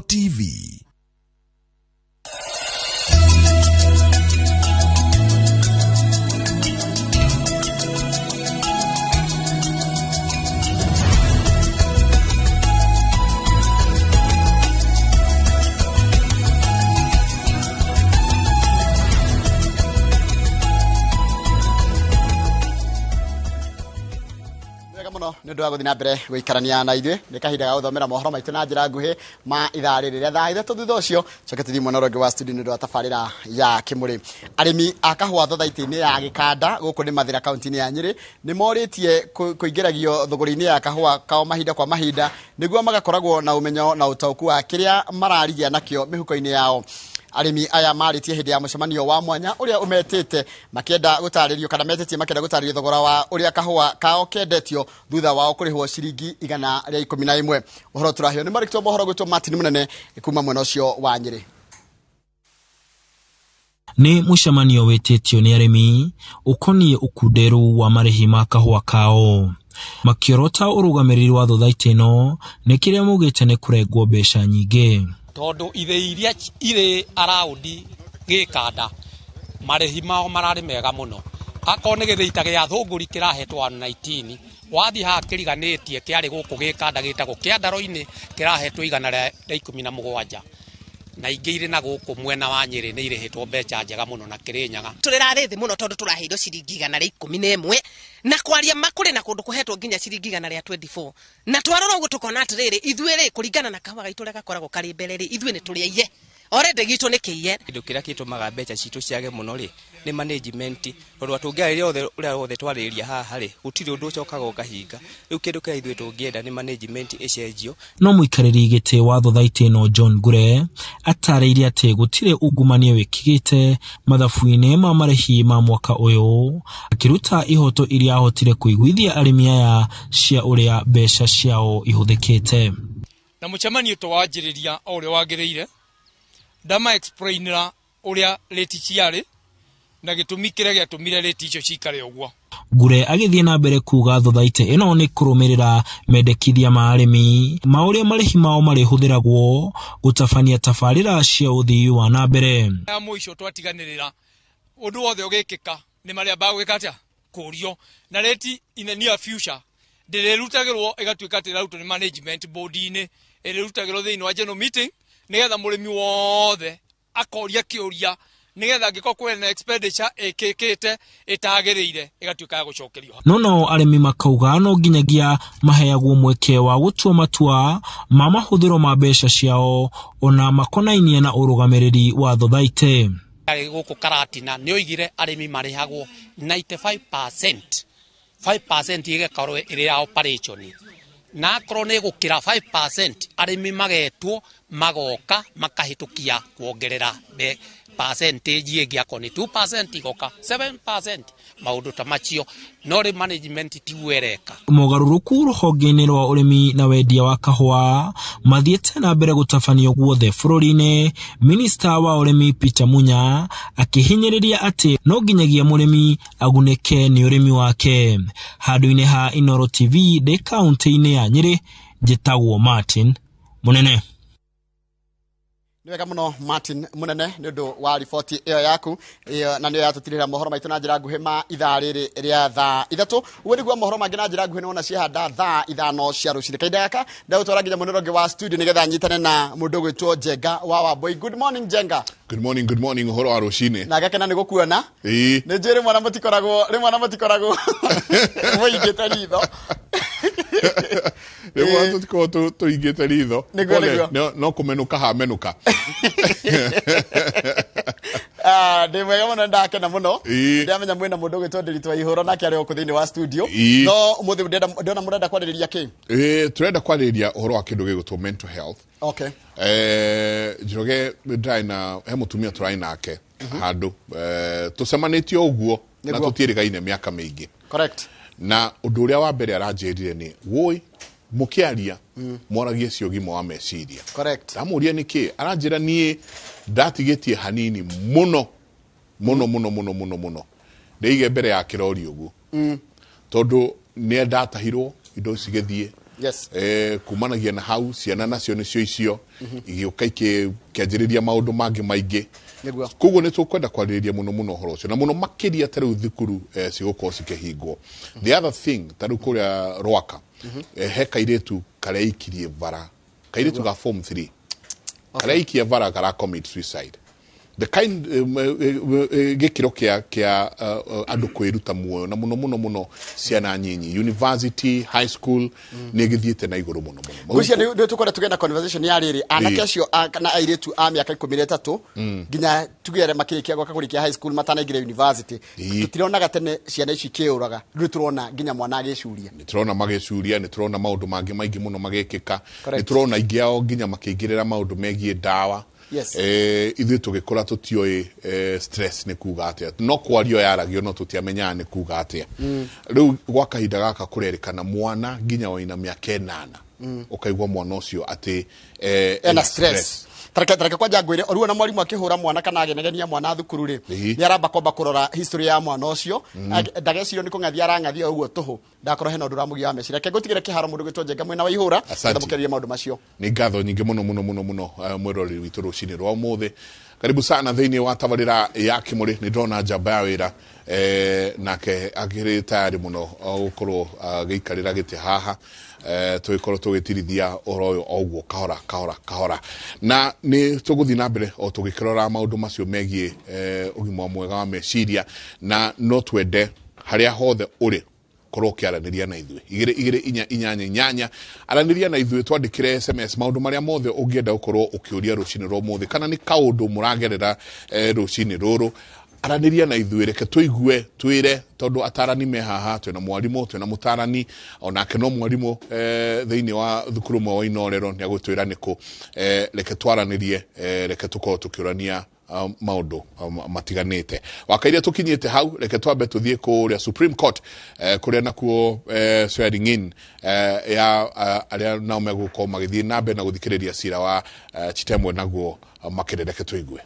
TV. Wega muno nĩ ũndũ wa gũthiĩ na mbere gũikarania na ithuĩ. Nĩ kahinda ga gũthomera mohoro maitũ na njĩra nguhĩ ma ithaa rĩrĩ rĩa thaa 3. Thutha ũcio coke tũthiĩ mwena ũrĩa ũngĩ wa studio nĩ ũndũ wa tabarĩra ya kĩmũrĩ. Arĩmi a kahũa thothaitĩ-inĩ ya Gĩkanda gũkũ nĩ Mathĩra kaunti-inĩ ya Nyĩrĩ nĩ morĩtie kũingĩragio thũgũrĩ-inĩ ya kahũa kao mahinda kwa mahinda nĩguo magakoragwo na ũmenyo na ũtaũku wa kĩrĩa mararigia nakĩo mĩhuko-inĩ yao. Arĩmi aya marĩtie hĩndĩ ya mũcemanio wa mwanya ũrĩa ũmetĩte makĩenda gũtarĩrio kana metĩtie makĩenda gũtarĩrio thogora wa ũrĩa kahũa kao kendetio thutha wao kũrĩhwo ciringi 111. Ũhoro tũraheo nĩ marĩkĩtwo mohoro gwĩtwo Martin Mũnene kuma mwena ũcio wa Nyĩrĩ. Nĩ mũcemanio wĩtĩtio nĩ arĩmi ũkoniĩ ũkunderu wa marĩhi ma kahũa kao, makĩorota ũrũgamĩrĩri wa thothaitĩ ĩno nĩ kĩrĩa maugĩte nĩ kũrengwo mbeca nyingĩ. Tondũ ithĩi iria irĩ araũndi Gĩkanda marĩhi mao mararĩ mega mũno. Akorwo nĩ gĩthĩi ta gĩa Thũngũri kĩrahetwo 119, wathiĩ haha kĩriganĩtie kĩarĩ gũkũ Gĩkanda gĩtagwo Kĩandaro-inĩ kĩrahetwo 117, na ingĩ irĩ na gũkũ mwena wa Nyĩrĩ nĩ irĩhĩtwo mbeca njega mũno na Kĩrĩnyaga. Tũrĩrarĩ thĩ mũno tondũ tũraheirwo ciringi 111, na kwaria ma kũrĩ na kũndũ kũhetwo nginya ciringi 124, na twarora ũguo tũkona atĩrĩrĩ, ithuĩ rĩ, kũringana na kahũa gaitũ ũrĩa gakoragwo karĩ mbere rĩ, ithuĩ nĩ tũrĩ aiye already, gitũ nĩ kĩiye. Kĩndũ kĩrĩa gĩtũmaga mbeca citũ ciage mũno rĩ nĩ management, tondũ atũngĩarĩria othe ũrĩa wothe twarĩrĩria haha rĩ, gũtirĩ ũndũ ũcokaga ũkahinga. Rĩu kĩndũ kĩrĩa ithuĩ tũngĩenda nĩ management ĩcenjio. No mũikarĩri gĩtĩ wa thothaitĩ ĩno John Ngure atarĩirie atĩ gũtirĩ ungumania wĩkĩkĩte mathabu-inĩ ma marĩhi ma mwaka ũyũ, akĩruta ihoto iria ahotire kũiguithia arĩmi aya cia ũrĩa mbeca ciao ihũthĩkĩte. Na mũcemanio tũwanjĩrĩria o ũrĩa wagĩrĩire, ndama explainĩra ũrĩa rate ciarĩ na gĩtũmi kĩrĩa gĩatũmire rate icio cikare ũguo. Ngure agĩthiĩ na mbere kuga thothaitĩ ĩno nĩ kũrũmĩrĩra mendekithia ma arĩmi ma ũrĩa marĩhi mao marĩhũthĩragwo gũtabania tabarĩra cia ũthii wa na mbere. Ya mũico twatiganĩrĩra ũndũ wothe ũgĩkĩka nĩ marĩa bagwĩka atĩa kũrio na rate in the near future ndĩrĩrutagĩrwo ĩgatuĩka atĩ ĩrarutwo nĩ management board-inĩ, ĩrĩrutagĩrwo thĩinĩ wa general meeting nĩgetha mũrĩmi wothe akoria kĩũria, nĩgetha angĩkorwo kwĩna expenditure ĩkĩkĩte ĩtagĩrĩire ĩgatuĩka ya gũcokerio. No nao arĩmi makauga no nginyagia maheagwo mweke wa gũtua matua ma mahũthĩro ma mbeca ciao ona makonainie na ũrũgamĩrĩri wa thothaitĩ. Gũkũ Karatina nĩ oigire arĩmi marĩhagwo 95%, 5% ĩgakorwo ĩrĩ ya operation, na akorwo nĩ gũkĩra 5% arĩmi magetwo magoka makahĩtũkia kuongerera percentage ĩngĩ, akorwo nĩ 2% igoka 7%, maũndũ ta macio. No rĩ management tiguo ĩreka. Mogarũrũku rũhonge-inĩ rwa ũrĩmi na wendia wa kahũa mathiĩte na mbere gũtabanio guothe bũrũri-inĩ, minista wa ũrĩmi Peter Munya akĩhinyĩrĩria atĩ no nginyagia mũrĩmi agunĩke nĩ ũrĩmi wake. Handũ-inĩ ha Inooro TV ndĩ kaunti-inĩ ya Nyĩrĩ, njĩtagwo Martin Mũnene. Nĩ wega mũno Martin Mũnene nĩ ũndũ wa riboti ĩyo yaku ĩyo, na nĩyo yatũtirĩra mohoro maitũ na njĩra nguhĩ ma ithaa rĩrĩ rĩa thaa 3. Ũguo nĩguo mohoro mangĩ na njĩra nguhĩ nĩwona ciahanda thaa 5 cia rũcinĩ. Kahinda gaka ndagũtwara nginya mwena ũngĩ wa studio nĩgetha nyitane na mũndũ ũgwĩtwo Njenga wa Wambui. Good morning, Njenga. Good morning, good morning, ũhoro wa rũcinĩ. Na ngakena nĩ gũkuona. Ĩĩ. Nĩ njũĩ rĩmwe na mũtikoragwo, rĩmwe na mũtikoragwo mũingĩte ritho. Rĩmwe tũtikoragwo tũringĩte ritho. Nĩguo, Pole, nĩguo. No kũmenũka hamenũka. Ah, ndĩ mwega mũno, ndakena mũno. Ĩĩ. Ndĩramenya mwĩna mũndũ ũgwĩtwo Ndĩritũ wa Ihũro nake arĩ gũkũ thĩinĩ wa studio. Ĩĩ. No ũmũthĩ ndĩrona mũrenda kwarĩrĩria kĩ? Ĩĩ, tũrenda kwarĩrĩria ũhoro wa kĩndũ gĩgwĩtwo mental health. Okay. Njoroge, ndĩrarĩ na he mũtumia tũrarĩ nake handũ, tũcemanĩtie ũguo na tũtiĩrĩgaine mĩaka mĩingĩ. Correct. Na ũndũ ũrĩa wa mbere aranjĩrire nĩ woi mũkĩaria mwaragie cia ũgima wa meciria. Correct. Ndamũria nĩkĩ, aranjĩra niĩ ndatigĩtie hanini mũno mũno mũno mũno mũno mũno ndĩige mbere ya kĩrori ũguo, tondũ nĩ ndatahirwo indo cigĩthiĩ. Yes. Kumanagia na hau ciana nacio nĩcio icio igĩũka ikĩanjĩrĩria maũndũ mangĩ maingĩ. Nĩguo. Koguo nĩ tũkwenda kwarĩrĩria mũno mũno ũhoro ũcio, na mũno makĩria ta rĩu thukuru cigũkorwo cikĩhingwo. The other thing, ta rĩu kũrĩa Rwaka, he kairĩtu kareikirie bara, kairĩtu ga form 3 kareikia bara, kara commit suicide. The kind gĩkĩro kĩa andũ kwĩruta muoyo, na mũno mũno mũno ciana nyinyi, university, high school, nĩ gĩthiĩte na igũrũ mũno mũno. Ngwĩciria nĩ tũkwenda tũgĩe na conversation ya rĩrĩ anake acio na airĩtu a mĩaka 13 nginya tuge arĩa makĩrĩkia gwaka kũrĩkia high school matanaingĩra university. Tũtironaga tene ciana ici ikĩũraga, rĩu tũrona nginya mwana agĩcuria. Nĩ tũrona magĩcuria, nĩ tũrona maũndũ mangĩ maingĩ mũno magĩkĩka. Correct. Nĩ tũrona aingĩ ao nginya makĩingĩrĩra maũndũ megiĩ ndawa. Ithuĩ tũgĩkũra tũtioĩ stress nĩ kuga atĩa, no kwario yaragio, no tũtiamenyaga nĩ kuga atĩa. Rĩu gwa kahinda gaka kũrerĩkana mwana nginya waina mĩaka 8, ũkaigua mwana ũcio atĩ ena stress. Tareke kwanja ngwĩre, ũruo na mwarimũ akĩhũra mwana kana agĩnegenia mwana thukuru rĩ, nĩ aramba kwamba kũrora history ya mwana ũcio. Ndagecirio nĩ kũng'athia arang'athia ũguo tũhũ, ndakorwo hena ũndũ ũramũgia wa meciria. Reke ngũtigĩre kĩharo mũndũ gwĩtwo Njenga mwena wa ihũra. Asante. Ndamũkĩrĩrie maũndũ macio. Nĩ ngatho nyingĩ mũno mũno mũno mũno, mwĩroreri witũ rũcinĩ rwa ũmũthĩ. Karibu sana thĩinĩ wa tabarĩra ya Kĩmũrĩ. Nĩ ndĩrona njamba ya wĩra, nake akĩrĩ tayari mũno gũkorwo agĩikarĩra gĩtĩ haha, tũgĩkorwo tũgĩtirithia ũhoro ũyũ o ũguo kahora kahora kahora, na nĩ tũgũthiĩ na mbere o tũgĩkĩrora maũndũ macio megiĩ ũgima mwega wa meciria, na no twende harĩa hothe ũrĩ korwo ũkĩaranĩria na ithuĩ 22488, aranĩria na ithuĩ, twandĩkĩre SMS maũndũ marĩa mothe ũngĩenda gũkorwo ũkĩũria rũcinĩ rwa ũmũthĩ, kana nĩ kaũndũ mũragerera rũcinĩ rũrũ, aranĩria na ithuĩ, reke tũigue, twĩre, tondũ atarani me haha. Twĩna mwarimũ, twĩna mũtarani onake no mwarimũ thĩinĩ wa thukuru ũmwe wa Inorero, nĩ agũtwĩra nĩkũ. Reke twaranĩrie, reke tũkorwo tũkĩũrania maũndũ matiganĩte. Wakairia tũkinyĩte hau, reke twambe tũthiĩ kũrĩa Supreme Court, kũrĩa nakuo swearing in ya arĩa nao megũkorwo magĩthiĩ na mbere na gũthikĩrĩria cira wa Chitembwe naguo makĩrĩ. Reke tũigue.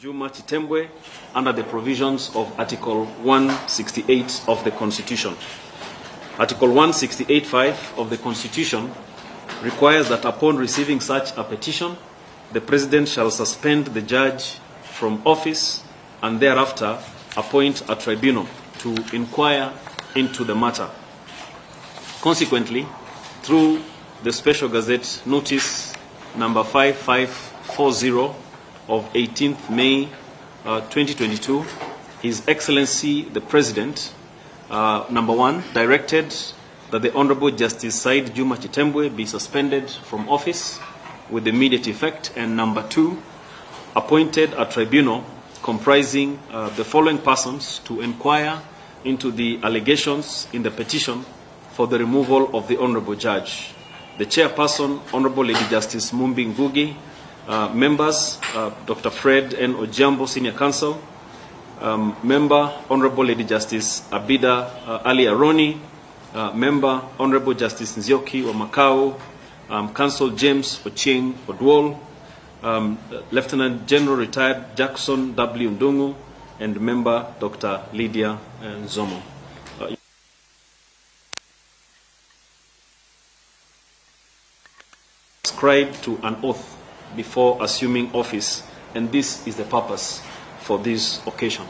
Juma Chitembwe under the provisions of Article 168 of the Constitution. Article 168.5 of the Constitution requires that upon receiving such a petition, the President shall suspend the judge from office and thereafter appoint a tribunal to inquire into the matter. Consequently, through the Special Gazette Notice number 5540 of 18th May 2022, His Excellency the President, number one, directed that the Honorable Justice Said Juma Chitembwe be suspended from office with immediate effect, and number two, appointed a tribunal comprising the following persons to inquire into the allegations in the petition for the removal of the Honorable Judge. The chairperson, Honorable Lady Justice Mumbi Ngugi, members, Dr. Fred N. Ojiambo, Senior Counsel, member, Honorable Lady Justice Abida Ali Aroni, member, Honorable Justice Nzioki wa Makau, Counsel James Ochieng Odwol, Lieutenant General Retired Jackson W. Ndungu, and member Dr. Lydia Nzomo. Subscribe to an oath before assuming office, and this is the purpose for this occasion.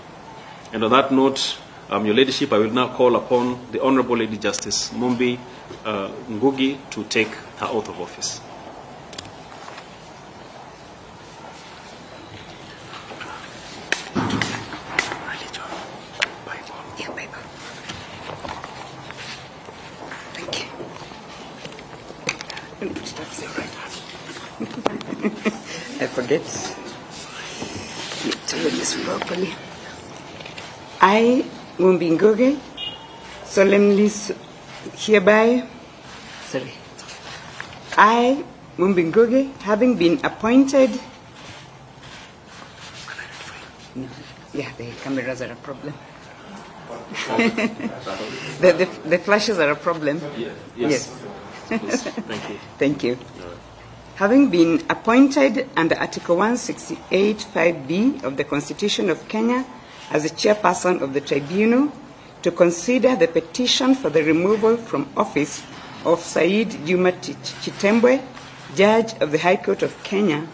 And on that note, Your Ladyship, I will now call upon the Honorable Lady Justice Mumbi Ngugi to take her oath of office. Yeah, Bible. Thank you. Don't put it upside down. I forget. Need to do this properly. I, Mumbi Ngugi, solemnly hereby, sorry. I, Mumbi Ngugi, having been appointed. No, yeah, the cameras are a problem. The flashes are a problem. Yeah, yes. Yes. Yes, thank you. Thank you. Having been appointed under Article 168.5b of the Constitution of Kenya as the chairperson of the tribunal to consider the petition for the removal from office of Said Juma Chitembwe, Judge of the High Court of Kenya,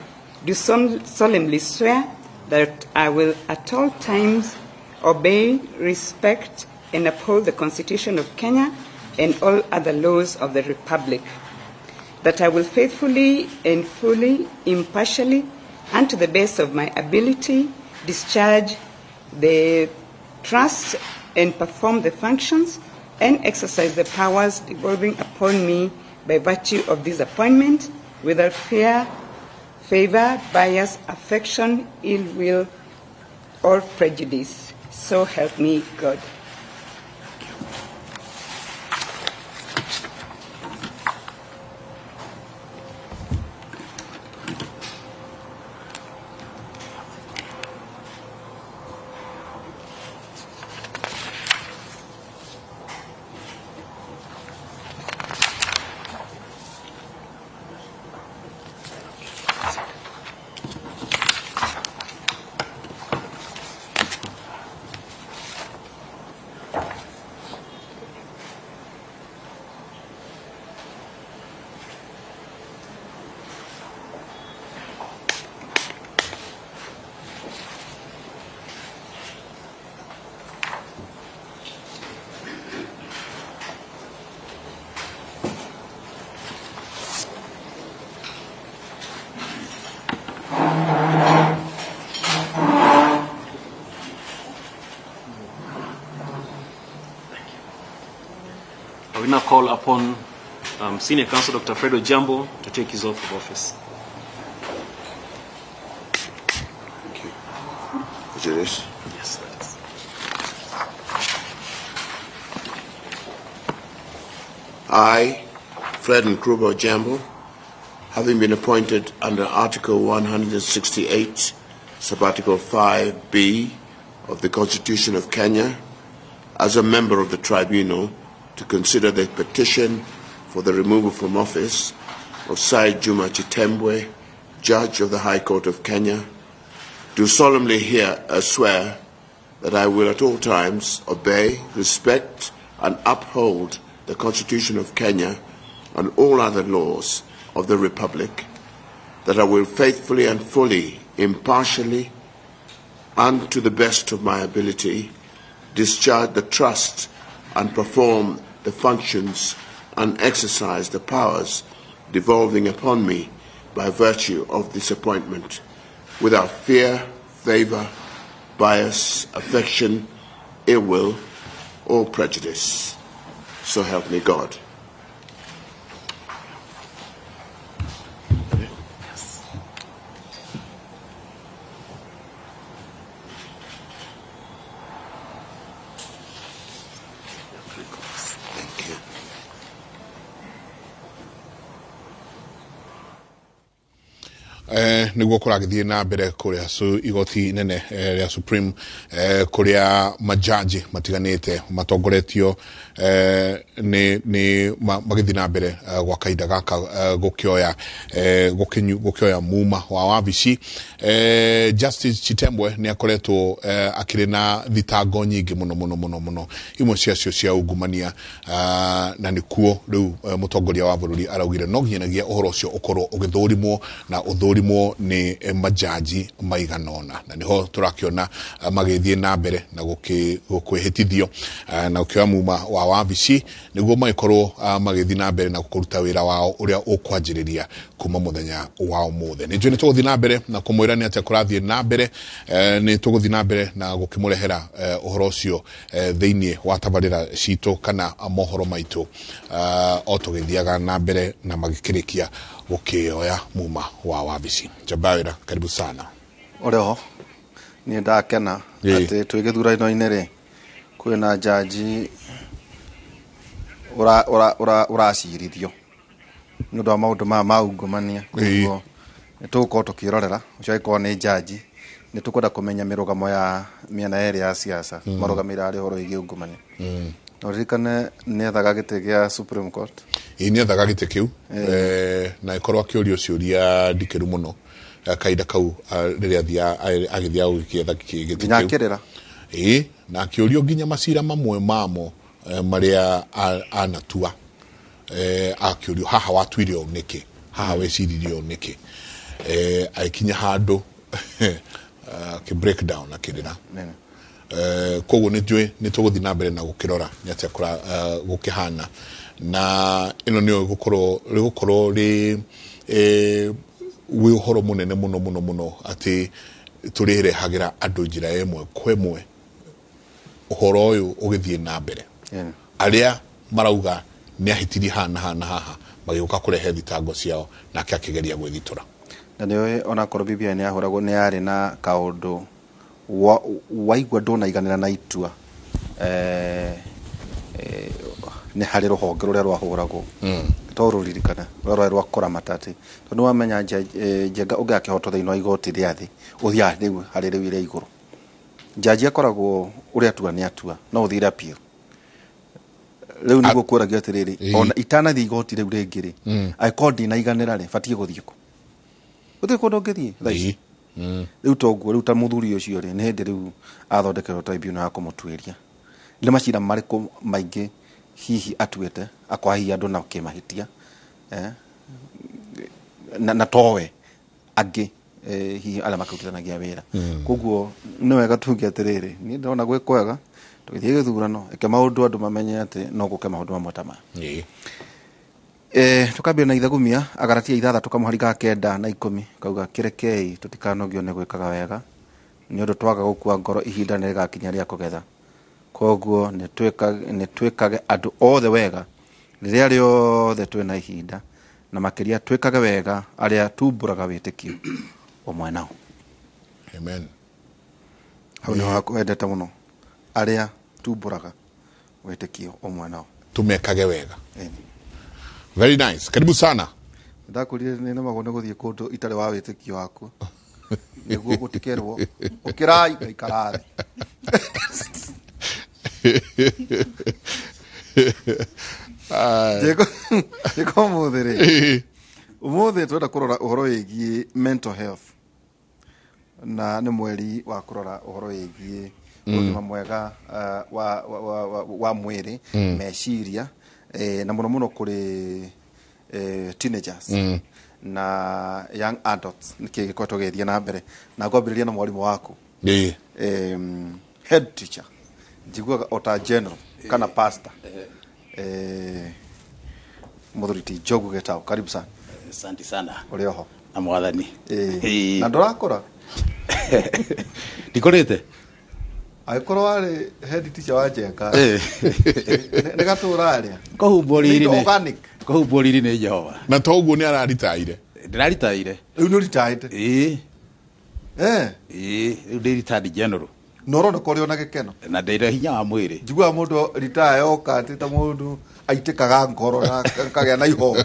do solemnly swear that I will at all times obey, respect, and uphold the Constitution of Kenya and all other laws of the Republic, that I will faithfully and fully, impartially, and to the best of my ability, discharge the trust and perform the functions and exercise the powers devolving upon me by virtue of this appointment without fear, favor, bias, affection, ill will, or prejudice. So help me God. I will now call upon Senior Counsel Dr. Fred Ojambo to take his oath of office. Thank you. Is it this? Yes, that is. I, Fred Nkuruba Ojambo, having been appointed under Article 168, Subarticle 5B of the Constitution of Kenya, as a member of the tribunal to consider the petition for the removal from office of Said Juma Chitembwe, Judge of the High Court of Kenya, do solemnly here swear that I will at all times obey, respect, and uphold the Constitution of Kenya and all other laws of the Republic, that I will faithfully and fully, impartially, and to the best of my ability, discharge the trust and perform the functions and exercise the powers devolving upon me by virtue of this appointment, without fear, favor, bias, affection, ill will, or prejudice. So help me God. Thank you. Niguo kũragĩthiĩ na mbere kũrĩa igoti inene rĩa Supreme, kũrĩa majaji matiganĩte matongoretio nĩ magĩthiĩ na mbere gwa kahinda gaka gũkĩoya muma wa wabici. Justice Chitembwe nĩ akoretwo akĩrĩ na thitango nyingĩ mũno mũno mũno mũno, imwe ciacio cia ungumania, na nĩkuo rĩu mũtongoria wa bũrũri araugire no nginyagia ũhoro ũcio ũkorwo ũgĩthũrimwo na ũthũrimwo nĩ majaji maigana ũna, na nĩho tũrakĩona magĩthiĩ na mbere na kwĩhĩtithio na gũkĩoya muma wa wabici nĩguo magĩkorwo magĩthiĩ na mbere na kũruta wĩra wao ũrĩa ũkwanjĩrĩria kuma mũthenya wa ũmũthĩ. Nĩ njũĩ nĩ tũgũthiĩ na mbere na kũmwĩra nĩ atĩa kũrathiĩ na mbere, nĩ tũgũthiĩ na mbere na gũkĩmũrehera ũhoro ũcio thĩinĩ wa tabarĩra citũ kana mohoro maitũ o tũgĩthiaga na mbere na magĩkĩrĩkia gũkĩoya muma wa wabici. Njamba wĩra, karibu sana. Ũrĩ ho niĩ ndakena atĩ twĩ gĩthurano-inĩ rĩ, kwĩna jaji ũracirithio nĩ ũndũ wa maũndũ maya ma ungumania. Koguo nĩ tũgũkorwo tũkĩrorera ũcio angĩkorwo nĩ jaji, nĩ tũkwenda kũmenya mĩrũgamo ya mĩena yerĩ ya siasa marũgamĩrĩra arĩ ũhoro wĩgiĩ ungumania. Na ũririkane nĩ ethaga gĩtĩ gĩa Supreme Court. Ĩĩ, nĩ ethaga gĩtĩ kĩu na ĩkorwo akĩũrio ciũria ndikĩru mũno kahinda kau rĩrĩa agĩthiaga gũgĩkĩetha gĩtĩ nginya kĩu. Akĩrĩra. Ĩĩ, na akĩũrio nginya macira mamwe mamo marĩa anatua. Akĩũrio haha watuire ũũ nĩkĩ, haha weciririe ũũ nĩkĩ, agĩkinya handũ akĩ break down akĩrĩra. Nene. Koguo nĩ njũĩ nĩ tũgũthiĩ na mbere na gũkĩrora nĩ atĩa gũkĩhana, na ĩno nĩyo ĩgũkorwo rĩgũkorwo rĩ wĩ ũhoro mũnene mũno mũno mũno, atĩ tũrĩrehagĩra andũ njĩra ĩmwe kwa ĩmwe ũhoro ũyũ ũgĩthiĩ na mbere. Arĩa marauga nĩ ahĩtirie haha na haha na haha magĩũka kũrehe thitango ciao, nake akĩgeria gwĩthitũra. Na nĩ onakorwo BBI nĩ yahũragwo, nĩ yarĩ na kaũndũ waigua ndũnaiganĩra na itua, nĩ harĩ rũhonge rũrĩa rwahũragwo, to rũririkana rũrĩa rwarĩ rwa kũramata, atĩ tondũ wamenya Njenga ũngĩaga kĩhoto thĩinĩ wa igoti rĩa thĩ, ũthiaga rĩu harĩ rĩu rĩa igũrũ. Njaji akoragwo ũrĩa atua nĩ atua, no ũthire appeal. Rĩu nĩguo kũragio atĩrĩrĩ, ona itanathiĩ igoti rĩu rĩngĩ rĩ, angĩkorwo ndinaiganĩra rĩ, batiĩ gũthiĩ kũ? Gũtirĩ kũndũ ũngĩthiĩ thaa ici. Rĩu toguo rĩu ta mũthuri ũcio rĩ, nĩ hĩndĩ rĩu athondekerwo tribunal ya kũmũtuĩria nĩ macira marĩkũ maingĩ hihi atuĩte akoha hihi andũ na kĩmahĩtia, na towe angĩ, hihi arĩa makĩrutithanagia wĩra. Koguo nĩ wega tuge atĩrĩrĩ, niĩ ndĩrona gwĩ kwega tũgĩthiĩ gĩthurano, eke maũndũ andũ mamenye atĩ no gũke maũndũ mamwe ta maya. Tukambia na Ithagumia Agaratia 6 kamũhari ga 9 na 10, kauga kĩrekei tũtikanogio nĩ gwĩkaga wega, nĩ ũndũ twaga gũkua ngoro ihinda nĩ rĩgakinya rĩa kũgetha. Koguo nĩ twĩkage andũ othe wega rĩrĩa rĩothe twĩna ihinda, na makĩria twĩkage wega arĩa tumbũraga wĩtĩkio ũmwe nao. Amen. Hau nĩho wendete mũno, arĩa tumbũraga wĩtĩkio ũmwe nao. Tumekage wega. Ĩni. Very nice, karibu sana. Ndakwĩrire nĩ nemagwo nĩ gũthiĩ kũndũ itarĩ wa wĩtĩkio waku, nĩguo gũtikerwo ũkĩrai ngaikara thĩ. Njĩko ũmũthĩ rĩ, ũmũthĩ twenda kũrora ũhoro wĩgiĩ mental health, na nĩ mweri wa kũrora ũhoro wĩgiĩ ũgima mwega wa mwĩrĩ, meciria, na mũno mũno kũrĩ teenagers na young adults. Nĩkĩ gĩkoretwo gĩgĩthiĩ na mbere? Na ngwambĩrĩria na mwarimũ waku, head teacher, njiguaga o ta general kana pastor, mũthuri ti Njogu Getao, karibu sana. Asante sana. Ũrĩ oho? Na mwathani. Na ndũrakũra? Ndikũrĩte. Angĩkorwo warĩ head teacher wa Njenga, nĩ gatũra arĩa kũhumbwo riri nĩ organic. Kũhumbwo riri nĩ Jehova. Na to ũguo nĩ araritaire. Ndĩraritaire. Rĩu nĩ ũritaĩte? Ĩĩ. Ĩĩ, rĩu ndĩ retired general. Na ũroneka ũrĩ ona gĩkeno. Na ndĩrĩ hinya wa mwĩrĩ. Njiguaga mũndũ ritaya yoka atĩ ta mũndũ aitĩkaga ngoro na akagĩa na ihoru.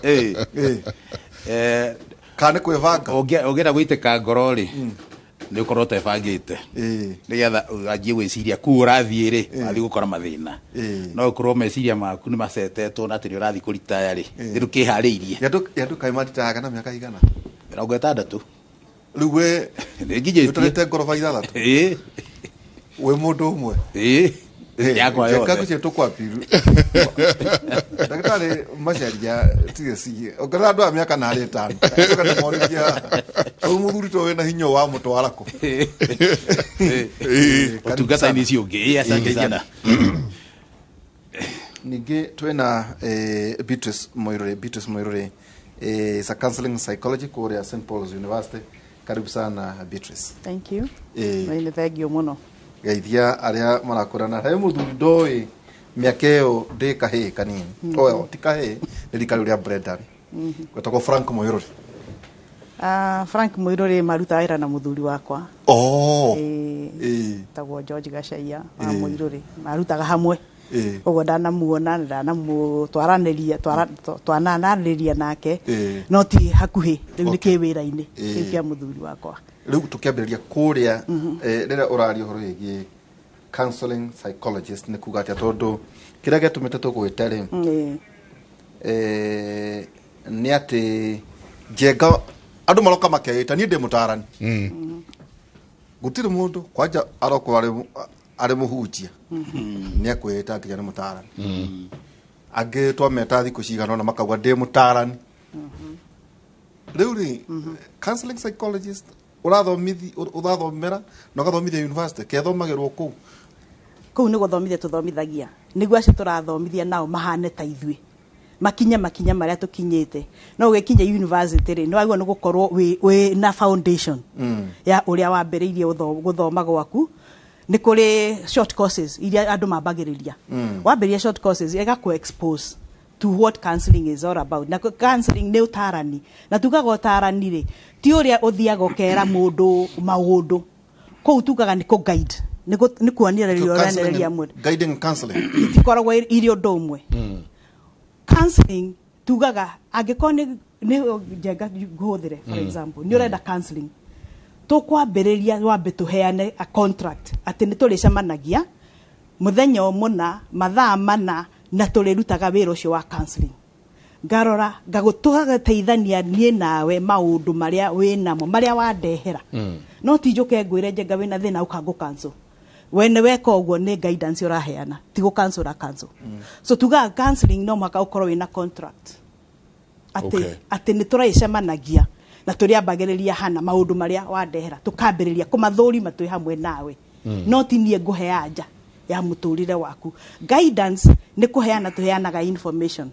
Kana nĩ kwĩbanga? Ũngĩenda gũitĩka ngoro rĩ, nĩ ũkorwo ũtebangĩte, nĩgetha wanjie gwĩciria kuu ũrathiĩ rĩ, wathiĩ gũkora mathĩna. No ũkorwo meciria maku nĩ macetetwo na atĩ nĩ ũrathiĩ kũritaya rĩ, ndũkĩharĩirie. Andũ kaĩ maritayaga na mĩaka igana? 60. Rĩu we nĩ nginyĩtie. Ũtarĩte ngoroba 6? Ĩĩ. Wĩ mũndũ ũmwe? Ĩĩ. Yakwa Njenga yothe. ngwĩciria tũkwapiru ndagĩtarĩ Macharia tige ciĩ ongerera andũ a mĩaka narĩ 5, coka ndĩmorĩrie haha rĩu mũthuri to wĩna hinya wa mũtwara kũ? Ũtungata-inĩ ũcio ũngĩ. Ĩĩ, asante sana. Ningĩ twĩna Beatrice Moirore. Beatrice Moirore is a counseling psychology kũrĩa St Paul's University. Karibu sana, Beatrice. Thank you. Nĩ thank you mũno. Geithia arĩa marakũrana. He mũthuri ndoĩ mĩaka ĩyo ndĩ kahĩĩ kanini, toyo ti kahĩĩ, nĩ rika rĩu rĩa Brendan, gwetagwo Frank Moirore. Frank Moirore marutaga wĩra na mũthuri wakwa. Oh. Tagwo George Gacaia wa Moirore, marutaga hamwe. Koguo ndanamuona, ndanamutwaranĩria, twananarĩria nake, no ti hakuhĩ rĩu nĩ kĩwĩra-inĩ kĩu kĩa mũthuri wakwa. Rĩu tũkĩambĩrĩria kũrĩa, rĩrĩa ũraria ũhoro wĩgiĩ counseling psychologist, nĩ kuga atĩa? Tondũ kĩrĩa gĩatũmĩte tũgwĩte rĩ, nĩ atĩ Njenga andũ maroka makeĩta niĩ ndĩ mũtarani, gũtirĩ mũndũ kwanja arokorwo arĩ mũhunjia nĩ akwĩĩta nginya nĩ mũtarani. Angĩ twameta thikũ cigana ũna makauga ndĩ mũtarani. Rĩu rĩ, counseling psychologist ũrathomithi, ũrathomera na ũgathomithia university, kethomagĩrwo kũu? Kũu nĩ gũthomithia tũthomithagia, nĩguo acio tũrathomithia nao mahane ta ithuĩ, makinye makinya marĩa tũkinyĩte. No ũgĩkinya university rĩ, nĩ wagĩrĩirwo nĩ gũkorwo wĩ na foundation ya ũrĩa wambĩrĩirie gũthoma gwaku. Nĩ kũrĩ short courses iria andũ mambagĩrĩria. Wambĩrĩria short courses, ĩgakũ expose to what counseling is all about. Na counseling nĩ ũtarani, na tugaga ũtarani rĩ, ti ũrĩa ũthiaga ũkera mũndũ maũndũ. Kũu tugaga nĩ kũ guide, nĩ kuonereria. So counseling ũrenereria mũndũ. Guiding and counseling itikoragwo irĩ ũndũ ũmwe. Counseling tugaga angĩkorwo nĩ njenga ngũhũthĩre, for example, nĩ ũrenda counseling, tũkwambĩrĩria wambe tũheane a contract atĩ nĩ tũrĩcemanagia mũthenya o mũna, mathaa mana, na tũrĩrutaga wĩra ũcio wa counseling. Ngarora tũgateithania niĩ nawe maũndũ marĩa wĩnamo, marĩa wandehera. No ti njũke ngwĩre, "Njenga, wĩna thĩna, ũka ngũ cancel." We nĩ weka ũguo, nĩ guidance ũraheana, ti gũ cancel ũra cancel. So tugaga counseling no mũhaka ũkorwo wĩna contract atĩ atĩ nĩ tũrĩcemanagia na tũrĩambagĩrĩria hana maũndũ marĩa wandehera, tũkambĩrĩria kũmathũrima twĩ hamwe nawe. No ti niĩ ngũhe anja ya mũtũrĩre waku. Guidance nĩ kũheana, tũheanaga information,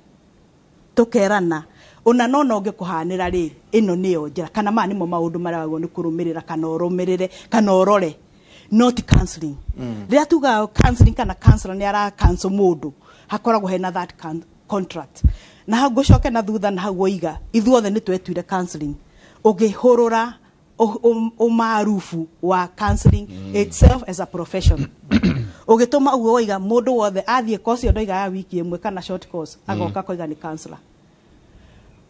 tũkerana ona no no ũngĩkũhanĩra rĩ, ĩno nĩyo njĩra, kana maya nĩmo maũndũ marĩa wagĩrĩirwo nĩ kũrũmĩrĩra, kana ũrũmĩrĩre kana ũrore, no ti counseling. Rĩrĩa tugaga counseling kana counselor nĩ ara cancel mũndũ, hakoragwo hena that contract. Na hau ngũcoke na thutha na hau woiga ithuothe nĩ twetuire counseling, ũngĩhũrũra ũmaarubu wa counseling itself as a profession, ũgĩtũma ũguo woiga mũndũ wothe athiĩ course ĩyo ndoiga ya wiki ĩmwe kana short course, agoka koiga nĩ counselor.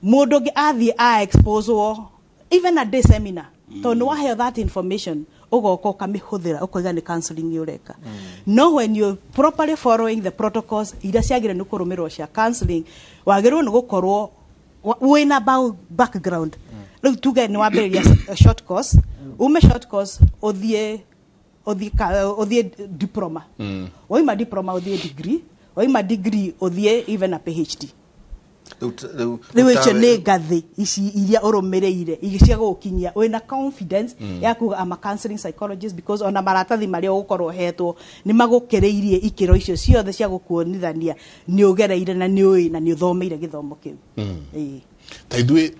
Mũndũ ũngĩ athiĩ a exposewo even a day seminar, tondũ nĩ waheo that information, ũgoka ũkamĩhũthĩra, ũkoiga nĩ counseling ũreka. No when you properly following the protocols iria ciagĩrĩire nĩ kũrũmĩrĩrwo cia counseling, wagĩrĩirwo nĩ gũkorwo wĩna background. Rĩu tuge nĩ wambĩrĩria short course, ume short course ũthiĩ diploma, waima diploma ũthiĩ degree, waima degree ũthiĩ even a PhD. Rĩu Rĩu icio nĩ ngathĩ ici iria ũrũmĩrĩire iria cia gũgũkinyia wĩna confidence ya kuga ama counseling psychologist, because ona maratathi marĩa ũgũkorwo ũhetwo nĩ magũkĩrĩirie ikĩro icio ciothe cia gũkuonithania nĩ ũgereire na nĩ ũĩ na nĩ ũthomeire gĩthomo kĩu. Ĩĩ. Ta ithuĩ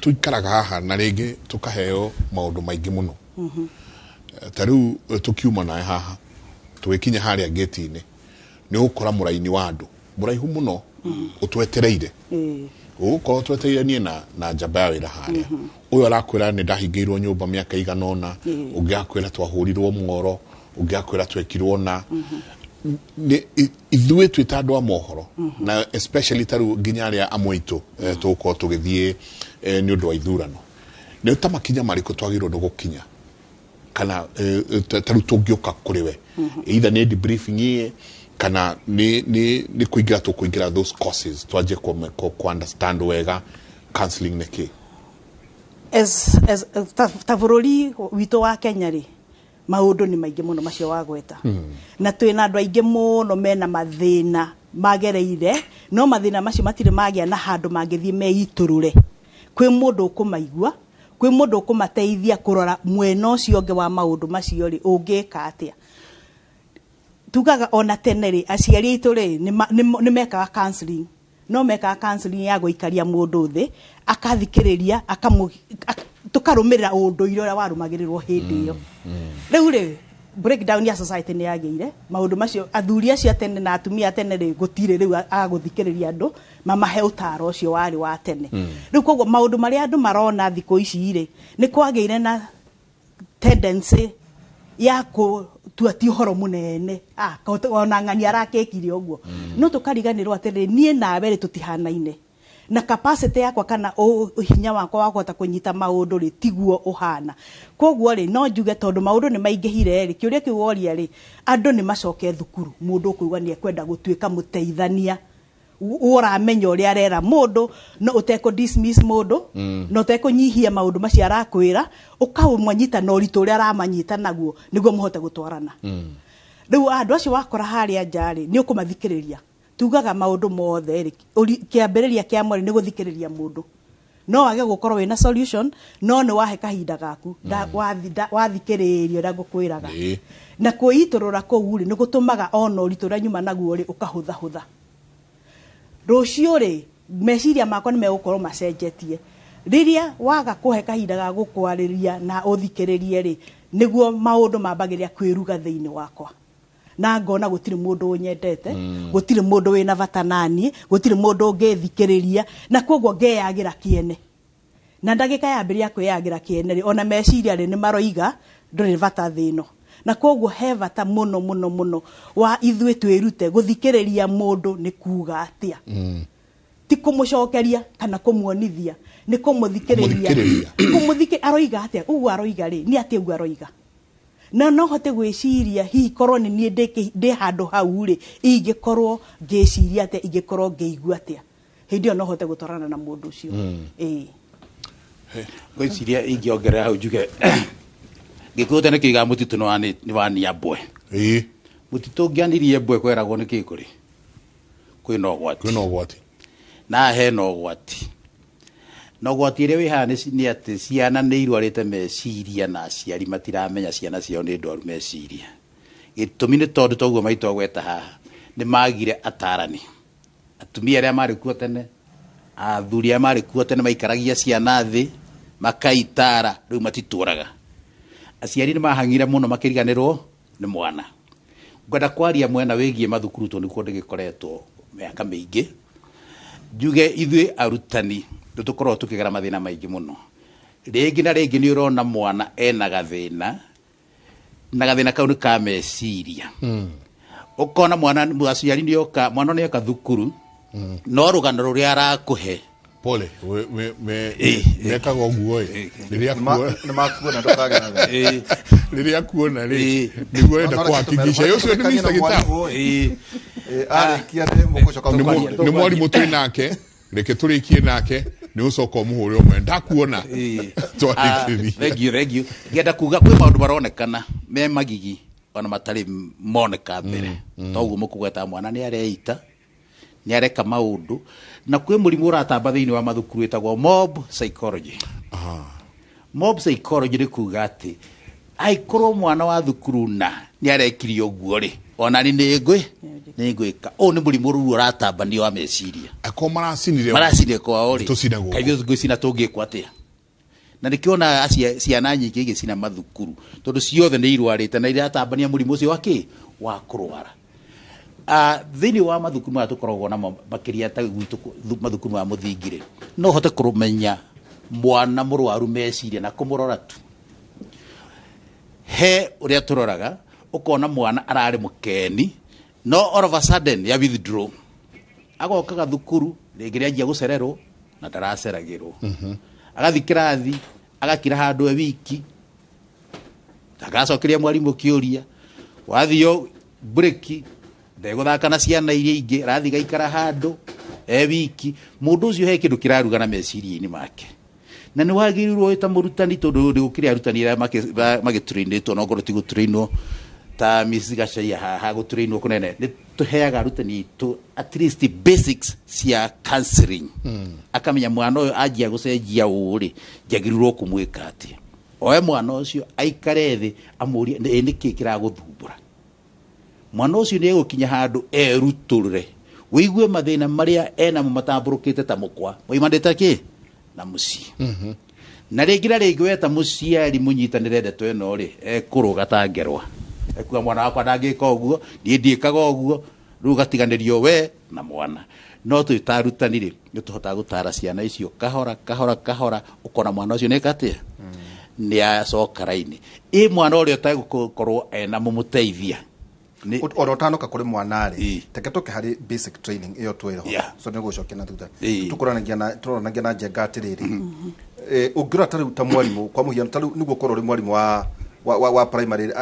tũikaraga haha na rĩngĩ tũkaheo maũndũ maingĩ mũno. Ta rĩu tũkiuma nawe haha tũgĩkinya harĩa ngĩti-inĩ, nĩ ũgũkora mũraini wa andũ mũraihu mũno ũtwetereire. Ũgũkorwo twetereire niĩ na njamba ya wĩra harĩa. Ũyũ arakwĩra nĩ ndahingĩirwo nyũmba mĩaka igana ũna, ũngĩ akwĩra twahũrirwo mworo, ũngĩ akwĩra twekirwo na nĩ ithuĩ twĩ ta andũ a mohoro, na especially ta rĩu nginya arĩa amwe aitũ tũgũkorwo tũgĩthiĩ nĩ ũndũ wa ithurano, nĩ ta makinya marĩkũ twagĩrĩirwo nĩ gũkinya, kana ta rĩu tũngĩũka kũrĩ we, either nĩ debriefing ĩĩ kana nĩ kũingĩra tũkũingĩra those courses, twanjie kũ understand wega counseling nĩ kĩ? As ta bũrũri witũ wa Kenya rĩ, maũndũ nĩ maingĩ mũno macio wagweta, na twĩna andũ aingĩ mũno mena mathĩna magereire, no mathĩna macio matirĩ magĩa na handũ mangĩthiĩ meitũrũre kwĩ mũndũ ũkũmaigua, kwĩ mũndũ ũkũmateithia kũrora mwena ũcio ũngĩ wa maũndũ macio rĩ, ũngĩka atĩa. Tugaga ona tene rĩ, aciari aitũ rĩ, nĩ mekaga counseling, no mekaga counseling ya gũikaria mũndũ thĩ akathikĩrĩria, tũkarũmĩrĩra ũndũire ũrĩa warũmagĩrĩrwo hĩndĩ ĩyo. Rĩu rĩ, breakdown ya society nĩ yagĩire maũndũ macio. Athuri acio a tene na atumia a tene rĩ, gũtirĩ rĩu agũthikĩrĩria andũ mamahe ũtaro ũcio warĩ wa tene. Rĩu koguo maũndũ marĩa andũ marona thikũ ici rĩ, nĩ kwagĩire na tendency ya kũtua ti ũhoro mũnene. Ah, ona ng'ani arakĩkire ũguo, no tũkariganĩrwo atĩrĩrĩ, niĩ nawe rĩ, tũtihanaine na capacity yakwa kana hinya wakwa wa kũhota kũnyita maũndũ rĩ, tiguo ũhana. Koguo rĩ, no njuge tondũ maũndũ nĩ maingĩhire rĩ, kĩũria kĩu woria rĩ, andũ nĩ macoke thukuru. Mũndũ ũkũigua nĩ ekwenda gũtuĩka mũteithania ũramenya ũrĩa arera mũndũ, no ũtekũ dismiss mũndũ, na ũtekũnyihia maũndũ macio arakwĩra, ũkamanyita na ũritũ ũrĩa aramanyita naguo, nĩguo mũhote gũtwarana. Rĩu andũ acio wakora harĩa nja rĩ, nĩ ũkũmathikĩrĩria. Tugaga maũndũ mothe rĩ, kĩambĩrĩria kĩa mweri nĩ gũthikĩrĩria mũndũ. No wage gũkorwo wĩna solution, no nĩ wahe kahinda gaku wathikĩrĩria ũrĩa ngũkwĩraga. Na kwĩitũrũra kũu rĩ, nĩ gũtũmaga ona ũritũ ũrĩa nyuma naguo rĩ, ũkahũthahũtha. Rũciũ rĩ, meciria makwa nĩ megũkorwo macenjetie. Rĩrĩa waga kũhe kahinda ga gũkwarĩria na ũthikĩrĩrie rĩ, nĩguo maũndũ mambagĩrĩria kwĩruga thĩinĩ wakwa. Na ngona gũtirĩ mũndũ ũnyendete, gũtirĩ mũndũ wĩna bata naniĩ, gũtirĩ mũndũ ũngĩthikĩrĩria, na koguo ngeyagĩra kĩene. Na ndagĩka yambĩrĩria kwĩyagĩra kĩene rĩ, ona meciria rĩ nĩ maroiga ndũrĩ bata thĩ ĩno. Na koguo he bata mũno mũno mũno wa ithuĩ twĩrute gũthikĩrĩria mũndũ nĩ kuga atĩa. Ti kũmũcokeria kana kũmuonithia, nĩ kũmũthikĩrĩria. Kũmũthikĩ aroiga atĩa, ũguo aroiga rĩ, nĩ atĩa ũguo aroiga. Na no hote gwĩciria hihi korwo nĩ niĩ ndĩ handũ hau rĩ, ingĩkorwo ngĩciria atĩa, ingĩkorwo ngĩigua atĩa. Hĩndĩ ĩyo no hote gũtwarana na mũndũ ũcio. Ĩĩ. Ngwĩciria ingĩongerera hau njuge Gĩkũyũ tene kĩigaga mũtitũ nĩ wania mbwe. Mũtitũ ũngĩanirie mbwe kweragwo nĩ kĩ kũrĩ? Kwĩna ũgwati. Kwĩna ũgwati. Na hena ũgwati. Na ũgwati ũrĩa wĩ haha nĩ atĩ ciana nĩ irwarĩte meciria na aciari matiramenya ciana ciao nĩ ndwaru meciria. Gĩtũmi nĩ tondũ toguo maitũ agweta haha, nĩ magire atarani. Atumia arĩa marĩ kuo tene, athuri arĩa marĩ kuo tene maikaragia ciana thĩ, makaitara, rĩu matitũraga. Aciari nĩ mahang'ire mũno makĩriganĩrwo nĩ mwana. Ngwenda kwaria mwena wĩgiĩ mathukuru tondũ nĩkuo ndĩgĩkoretwo mĩaka mĩingĩ. Njuge ithuĩ arutani nĩ tũkoragwo tũkĩgera mathĩna maingĩ mũno. Rĩngĩ na rĩngĩ nĩ ũrona mwana ena gathĩna, na gathĩna kau nĩ ka meciria. Ũkona mwana, aciari nĩ oka, mwana nĩ oka thukuru, no rũgano rũrĩa arakũhe. Pole, mekaga ũguo ĩ. Rĩrĩa Nĩ makuona ndũkagĩa na thĩna. Rĩrĩa kuona rĩ, nĩguo enda kũhakikisha. Ũcio nĩ Mr. Gitau. Arĩkia nĩ mũgũcoka Nĩ mwarimũ twĩ nake, reke tũrĩkie nake, nĩ ũcoka ũmũhũre ũmwe. Ndakuona. Twarĩkĩria. Thank you, thank you. Ngĩenda kuga kwĩ maũndũ maronekana me magigi ona matarĩ moneka mbere. Toguo mũkũgweta mwana nĩ areita, nĩ areka maũndũ, na kwĩ mũrimũ ũratamba thĩinĩ wa mathukuru wĩtagwo mob psychology. Mob psychology nĩ kuga atĩ angĩkorwo mwana wa thukuru na nĩ arekire ũguo rĩ, ona ni nĩ ngwĩka. Ũyũ nĩ mũrimũ rĩu ũratambanio wa meciria. Akorwo maracinire Maracinire kwao rĩ, tũcinagwo. Kaĩ ithuĩ ngwĩcina tũngĩkwo atĩa? Na nĩkĩo ona ciana nyingĩ igĩcina mathukuru tondũ ciothe nĩ irwarĩte na iratambania mũrimũ ũcio wa kĩ? Wa kũrwara. Thĩinĩ wa mathukuru maya tũkoragwo namo makĩria ta gwitũ mathukuru ma mũthingi rĩ, no ũhote kũmenya mwana mũrwaru meciria na kũmũrora tu. He ũrĩa tũroraga, ũkona mwana ararĩ mũkeni, no all of a sudden ya withdraw. Agokaga thukuru, rĩngĩ nĩanjia gũcererwo na ndaraceragĩrwo. Agathiĩ kĩrathi, agakira handũ e wiki, ndagacokeria mwarimũ kĩũria, wathio breki, ndegũthaka na ciana iria ingĩ, arathiĩ gaikara handũ e wiki. Mũndũ ũcio he kĩndũ kĩraruga na meciria-inĩ make. Na nĩ wagĩrĩirwo wĩ ta mũrutani, tondũ nĩ gũkĩrĩ arutani arĩa magĩtrainĩtwo, no ngorwo ti gũtrainwo ta Miss Gachaiya haha, gũtrainwo kũnene. Nĩ tũheaga arutani aitũ at least basics cia counseling. Akamenya mwana ũyũ anjia gũcenjia ũũ rĩ, njagĩrĩirwo kũmwĩka atĩa. Oe mwana ũcio aikare thĩ amũrie nĩ nĩkĩ kĩragũthumbũra. Mwana ũcio nĩ egũkinya handũ erutũrũre, wĩigue mathĩna marĩa enamo matambũrũkĩte ta mũkwa moimanĩte kĩ na mũciĩ. Na rĩngĩ na rĩngĩ we ta mũciari mũnyitanĩre ndeto ĩno rĩ, ekũrũga ta ngerwa, ekuga mwana wakwa ndangĩka ũguo, niĩ ndiĩkaga ũguo, rĩu ũgatiganĩrio we na mwana. No twĩ ta arutani rĩ, nĩ tũhotaga gũtara ciana icio kahora kahora kahora, ũkona mwana ũcio nĩeka atĩa, nĩ acoka raini. Ĩ mwana ũrĩa ũtegũkorwo ena mũmũteithia Ona ũtanoka kũrĩ mwana rĩ, teke tũke harĩ basic training ĩyo twĩho. So nĩ gũcokia na thutha. Tũkũranagia na njenga atĩrĩrĩ. Ũngĩrora ta rĩu ta mwarimũ, kwa mũhiano ta rĩu nĩguo ũkorwo ũrĩ mwarimũ wa primary,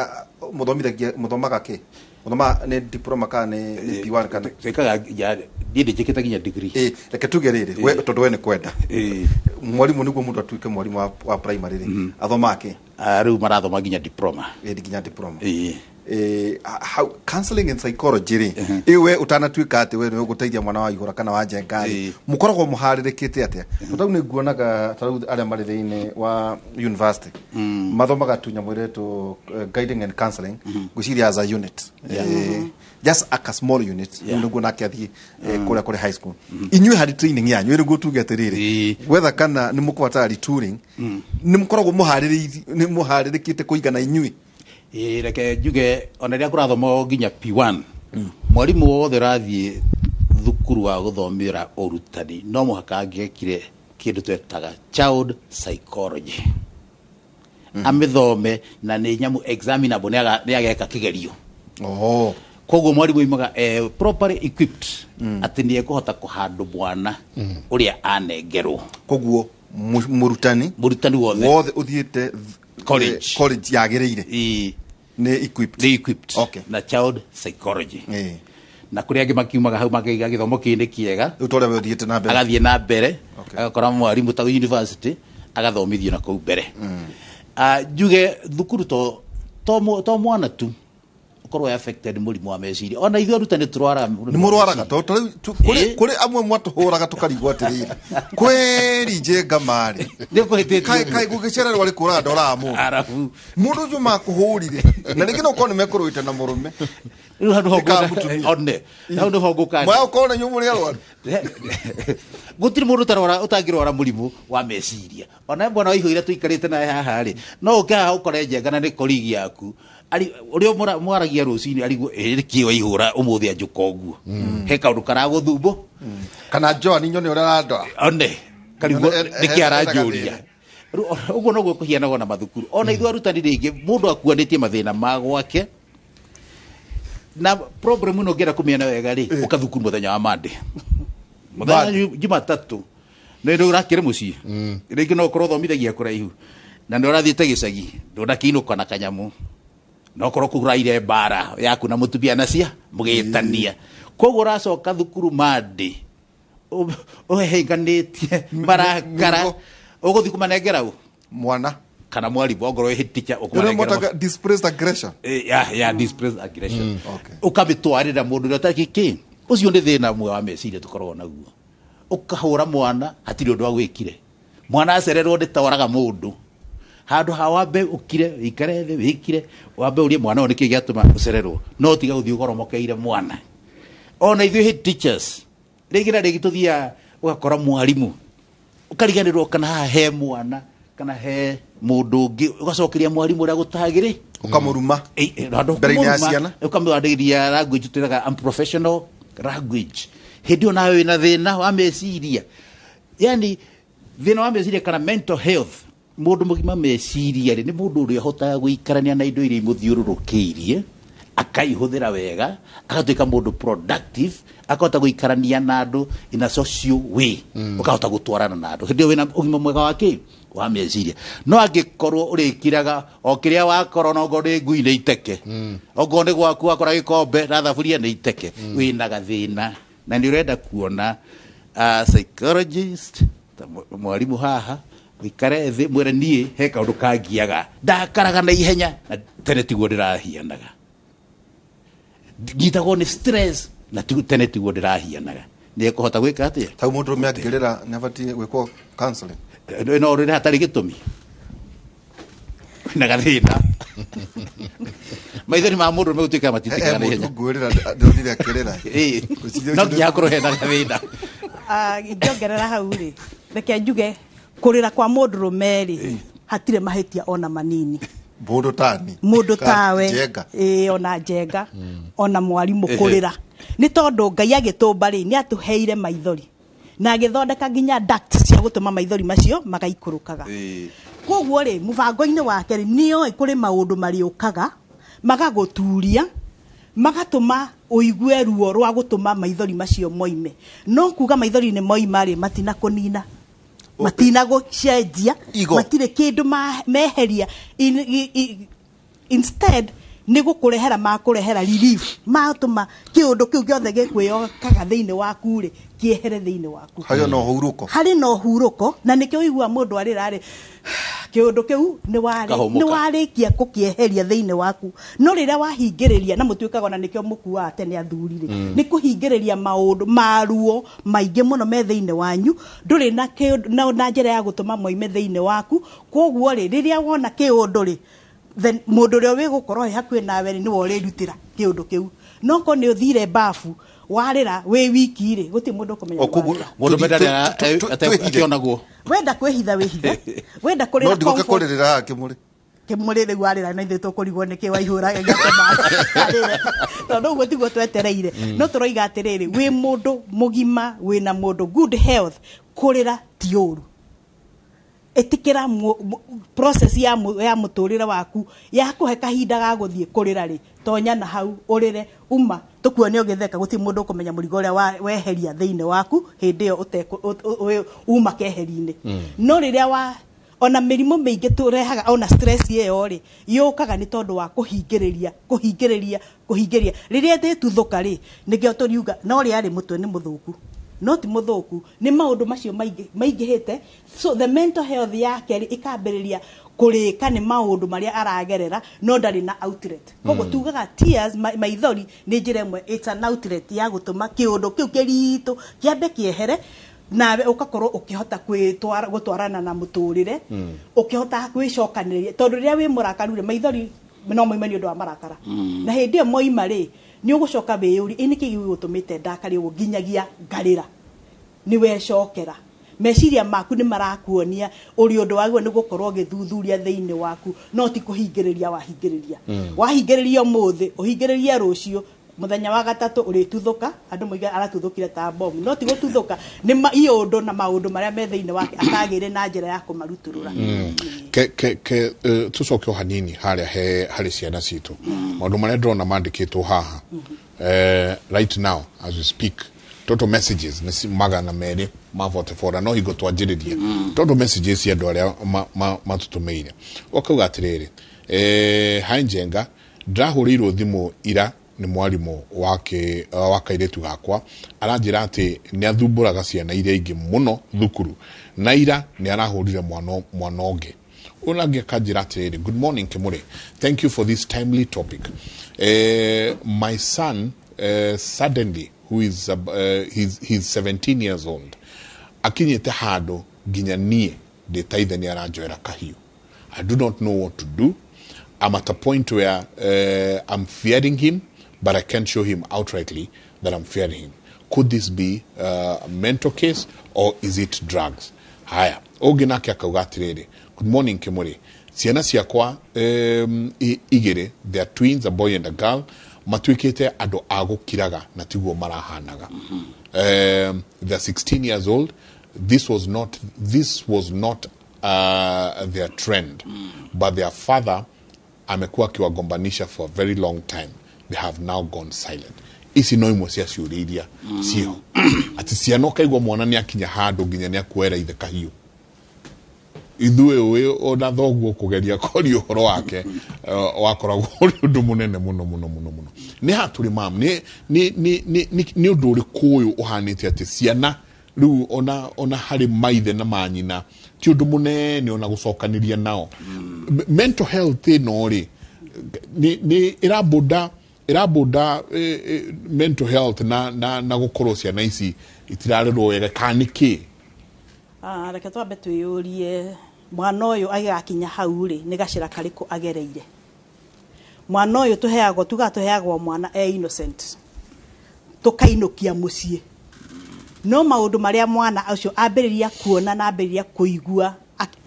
mũthomithagia, mũthomaga kĩ? Mũthomaga nĩ diploma kana nĩ P1 kana? Twĩkaga niĩ ndĩnjĩkĩte nginya degree. Reke tuge rĩrĩ, we tondũ we nĩ kwenda. Mwarimũ nĩguo mũndũ atuĩke mwarimũ wa primary rĩ, athomaga kĩ? Rĩu marathoma nginya diploma. Nginya diploma. How counseling and psychology rĩ, ĩwe ũtanatuĩka atĩ we nĩwe ũgũteithia mwana wa igũra kana wa njenga rĩ, mũkoragwo mũharĩrĩkĩte atĩa? Tondũ rĩu nĩ nguonaga ta rĩu arĩa marĩ thĩinĩ wa university mathomaga tu nyamũ ĩretwo guiding and counseling, ngwĩciria as a unit, just a small unit. Rĩu nĩguo nake athiĩ kũrĩa kũrĩ high school. Inyuĩ harĩ training yanyu ĩrĩ guo, tuge atĩrĩrĩ, gwetha kana nĩ mũkũbatara retooling, nĩ mũkoragwo mũharĩrĩirie, nĩ mũharĩrĩkĩte kũigana inyuĩ? Ĩĩ, reke njuge ona rĩrĩa kũrathomwo nginya P1, mwarimũ wothe ũrathiĩ thukuru wa gũthomera ũrutani no mũhaka angĩekire kĩndũ twetaga child psychology, amĩthome, na nĩ nyamũ examinable, nĩ ageka kĩgerio. Koguo mwarimũ oimaga properly equipped atĩ nĩ ekũhota kũhandũ mwana ũrĩa anengerwo. Koguo mũrutani Mũrutani wothe wothe ũthiĩte college. College yagĩrĩire nĩ equipped. Nĩ equipped na child psychology. Na kũrĩ angĩ makiumaga hau makaiga gĩthomo kĩĩ nĩ kĩega. Rĩu ta ũrĩa we ũthiĩte na mbere. Agathiĩ na mbere, agakora mwarimũ ta university, agathomithio na kũu mbere. Ah, njuge thukuru to mwana tu ũkorwo affected mũrimũ wa meciria, ona ithuĩ arutani tũrwaraga mũrimũ Nĩ wa mũrwaraga? meciria. Tondũ rĩu kũrĩ amwe mwatũhũraga tũkarigwo atĩrĩrĩ, kweri njenga marĩ Nĩũkũhĩtĩtie. Kaĩ gũgĩcererwo arĩ kũraga ndoraga mũndũ. Arabu. Mũndũ ũcio makũhũrire na rĩngĩ no ũkorwo nĩ mekũrũĩte na mũrũme. Rĩu hau nĩho Nĩ kana ngwenda- mũtumia. One. Hau nĩho ngũkania. Mwaya ũkorwo na inyuĩ mũrĩ arwaru. Gũtirĩ mũndũ ũtarwara, ũtangĩrwara mũrimũ wa meciria. Ona mwana wa ihũire tũikarĩte naye haha rĩ, no ũke haha ũkore njenga na nĩ colleague yaku. Ari ũrĩa mwaragia rũcinĩ arigwo ĩ nĩkĩ waihũra ũmũthĩ anjũka ũguo, he kaũndũ karagũthumbu. Kana Joan nyone ũrĩa arandora. One karigwo Nyone nĩkĩ aranjũria. ena. Rĩu ũguo noguo kũhianaga na mathukuru, ona ithuĩ arutani rĩngĩ mũndũ akuanĩtie mathĩna ma gwake na problem ĩno ũngĩenda kũmĩona wega rĩ, ũka thukuru mũthenya wa Monday, mũthenya Jumatatũ nĩ ndũ ũrakĩrĩ mũciĩ, rĩngĩ no ũkorwo ũthomithagia kũraihu na nĩ ũrathiĩte gĩcagi, ndũnakĩinũka na kanyamũ, no korwo kũu ũraire mbara yaku na mũtumia na cia mũgĩtania, koguo ũracoka thukuru Monday ũhehenganĩtie marakara. Mĩrigo. Ũgũthiĩ kũmanengera ũ? Mwana Kana mwarimũ ongorwo wĩ head teacher Ũrĩa ũkũmanengera mwetaga displaced aggression. Ya displaced aggression, ũkamĩtwarĩra mũndũ ũrĩa ũtarĩ kĩ. Ũcio nĩ thĩna ũmwe wa meciria tũkoragwo naguo. Ũkahũra mwana hatirĩ ũndũ agwĩkire, mwana acererwo nĩ toraga mũndũ, handũ ha wambe ũkire, wĩikare thĩ, wĩkire, wambe ũrie mwana ũyũ nĩkĩ gĩatũma ũcererwo, no tiga gũthiĩ ũgoromokeire mwana. Ona ithuĩ head teachers rĩngĩ na rĩngĩ tũthiaga ũgakora mwarimũ ũkariganĩrwo kana haha he mwana kana he mũndũ ũngĩ, ũgacokeria mwarimũ ũrĩa gũtagĩrĩ. Ũkamũruma mbere-inĩ ya ciana. Ũkamwarĩria language twĩraga unprofessional language. Hĩndĩ ĩyo nawe wĩna thĩna wa meciria, yani thĩna wa meciria kana mental health. Mũndũ mũgima meciria rĩ, nĩ mũndũ ũrĩa ũhotaga gũikarania na indo iria imũthiũrũrũkĩirie, akaihũthĩra wega, agatuĩka mũndũ productive, akahota gũikarania na andũ in a social way, ũkahota gũtwarana na andũ. Hĩndĩ ĩyo wĩna ũgima mwega wa kĩ wa meciria. No angĩkorwo ũrĩkiraga o kĩrĩa wakorwo, no ngorwo nĩ ngui nĩ iteke, okorwo nĩ gwaku wakora gĩkombe na thaburia nĩ iteke, wĩna gathĩna na nĩ ũrenda kuona psychologist ta mwarimũ haha, ũikare thĩ mwĩre niĩ he kaũndũ kangiaga, ndakaraga na ihenya na tene tiguo ndĩrahianaga, nyitagwo nĩ stress na tene tiguo ndĩrahianaga. Nĩ ekũhota gwĩka atĩa? Tau mũndũ ũrũme angĩrĩra nĩ abatiĩ gwĩkwo counseling? No rĩrĩa hatarĩ gĩtũmi na gathĩna, maithori ma mũndũ ũrũme gũtuĩka He matitikana na mũndũ ihenya. ngwĩrĩra ndĩronire akĩrĩra. Ĩĩ, no nginya hakorwo hena gathĩna. Ah, ingĩongerera hau rĩ, reke njuge kũrĩra kwa mũndũrũme rĩ, hatirĩ mahĩtia ona manini. Mũndũ tani Mũndũ tawe. Njenga. Ĩĩ, ona njenga, ona mwarimũ, kũrĩra nĩ tondũ Ngai agĩtũmba rĩ, nĩ atũheire maithori na agĩthondeka nginya duct cia gũtũma maithori macio magaikũrũkaga. Koguo rĩ, mũbango-inĩ wake rĩ, nĩoĩ kũrĩ maũndũ marĩũkaga magagũturia, magatũma ũigue ruo rwa gũtũma maithori macio moime. No kuga maithori nĩ moima rĩ, matinakũnina, matinagũcenjia. Igo. Matirĩ kĩndũ meheria. Instead Nĩ gũkũrehera makũrehera relief, matũma kĩũndũ kĩu gĩothe gĩkwĩyokaga thĩinĩ waku rĩ, kĩehere thĩinĩ waku. Harĩ na ũhurũko. Harĩ na ũhurũko, na nĩkĩo ũigua mũndũ arĩra rĩ, kĩũndũ kĩu nĩ warĩ Kahũmũka. nĩ warĩkia gũkĩeheria thĩinĩ waku. No rĩrĩa wahingĩrĩria, na mũtuĩkaga ona nĩkĩo mũkuaga tene athuri rĩ, nĩ kũhingĩrĩria maũndũ maruo maingĩ mũno me thĩinĩ wanyu, ndũrĩ na kĩũndũ na njĩra ya gũtũma moime thĩinĩ waku. Koguo rĩ, rĩrĩa wona kĩũndũ rĩ, then mũndũ ũrĩa wĩ gũkorwo wĩ hakuhĩ nawe rĩ, nĩwe ũrĩrutĩra kĩũndũ kĩu. No korwo nĩ ũthire bafu warĩra wĩ wiki rĩ, gũtirĩ mũndũ ũkũmenya O nĩ koguo warĩra. mũndũ mendarĩ akĩonagwo. Wenda kwĩhitha wĩhithe, wenda No kũrĩra ndigoke comfort. kũrĩrĩra haha kĩmũrĩ. Kĩmũrĩ rĩu warĩra na ithuĩ tũkũrigwo nĩkĩ waihũra gĩatũma, tondũ ũguo tiguo twetereire. No tũroiga atĩrĩrĩ, wĩ mũndũ mũgima, wĩna mũndũ good health, kũrĩra ti ũru. Ĩtĩkĩra process ya mũtũrĩre waku ya kũhe kahinda ga gũthiĩ kũrĩra rĩ, tonya na hau ũrĩre, uma tũkuone ũgĩtheka, gũtirĩ mũndũ ũkũmenya mũrigo ũrĩa weheria thĩinĩ waku hĩndĩ ĩyo uma keheri-inĩ. No rĩrĩa wa ona mĩrimũ mĩingĩ tũrehaga, ona stress ĩyo rĩ, yũkaga nĩ tondũ wa kũhingĩrĩria, kũhingĩrĩria, kũhingĩrĩria. Rĩrĩa ĩtuthũka rĩ, nĩkĩo tũriuga no rĩarĩ mũtwe nĩ mũthũku, no ti mũthũku, nĩ maũndũ macio maingĩhĩte. So the mental health yake rĩ, ĩkambĩrĩria kũrĩka nĩ maũndũ marĩa aragerera, no ndarĩ na outlet. Koguo tugaga tears, maithori nĩ njĩra ĩmwe, it's an outlet ya gũtũma kĩũndũ kĩu kĩritũ kĩambe kĩehere, nawe ũgakorwo ũkĩhota gũtwarana na mũtũrĩre, ũkĩhota kwĩcokanĩrĩria, tondũ rĩrĩa wĩ mũrakaru rĩ, maithori no moime nĩ ũndũ wa marakara. Na hĩndĩ ĩyo moima rĩ, nĩ ũgũcoka wĩyũrie, ĩ nĩkĩ gĩgũtũmĩte ndakare ũguo nginyagia ngarĩra? Nĩ wecokera, meciria maku nĩ marakuonia ũrĩ ũndũ wagĩrĩirwo nĩ gũkorwo ũgĩthuthuria thĩinĩ waku, no ti kũhingĩrĩria wahingĩrĩria. Wahingĩrĩria ũmũthĩ, ũhingĩrĩrie rũciũ, mũthenya wa gatatũ ũrĩtuthũka, andũ moiga aratuthũkire ta bomu, no ti gũtuthũka, nĩ iũndũ na maũndũ marĩa me thĩinĩ wake atagĩrĩ na njĩra ya kũmarutũrũra. Ke tucoke o hanini harĩa he harĩ ciana citũ, maũndũ marĩa ndĩrona mandĩkĩtwo haha, right now as we speak, total messages nĩ 244, na no hingo twanjĩrĩria. Total messages cia andũ arĩa matũtũmĩire, ũkauga atĩrĩrĩ, hi Njenga, ndĩrahũrĩirwo thimũ ira nĩ mwarimũ wake wa kairĩtu gakwa, aranjĩra atĩ nĩ athumbũraga ciana iria ingĩ mũno thukuru, na ira nĩ arahũrire mwana ũngĩ. Ũyũ nangĩ akanjĩra atĩrĩrĩ, good morning Kimuri, thank you for this timely topic. My son suddenly, who is he's 17 years old, akinyĩte handũ nginya niĩ ndĩ ta ithe nĩ aranjoera kahiũ. I do not know what to do. I'm at a point where I'm fearing him, but I can't show him outrightly that I'm fearing him. Could this be a mental case or is it drugs? Haya, ũngĩ nake akauga atĩrĩrĩ, good morning Kimuri, ciana ciakwa igĩrĩ, they are twins, a boy and a girl, matuĩkĩte andũ a gũkiraga na tiguo marahanaga. They are 16 years old. This was not their trend, but their father amekuwa akiwagombanisha for a very long time. They have now gone silent. Ici no imwe cia ciũria iria ciĩho, atĩ ciana ũkaigua mwana nĩ akinya handũ nginya nĩ akuoera ithe kahiũ. Ithuĩ ũĩ ona thoguo kũgeria kũria ũhoro wake wakoragwo ũrĩ ũndũ mũnene mũno mũno mũno mũno. Nĩ haha tũrĩ mam, nĩ ũndũ ũrĩkũ ũyũ ũhanĩte atĩ ciana rĩu ona harĩ maithe na manyina ti ũndũ mũnene ona gũcokanĩria nao? Mental health ĩno rĩ, nĩ ĩrabũnda mental health na gũkorwo ciana ici itirarerwo wega kana nĩ kĩ? Ah, reke twambe twĩyũrie, mwana ũyũ agĩgakinya hau rĩ, nĩ gacĩra karĩkũ agereire mwana ũyũ? Tũheagwo, tugaga tũheagwo mwana e innocent, tũkainũkia mũciĩ, no maũndũ marĩa mwana ũcio ambĩrĩria kuona na ambĩrĩria kũigua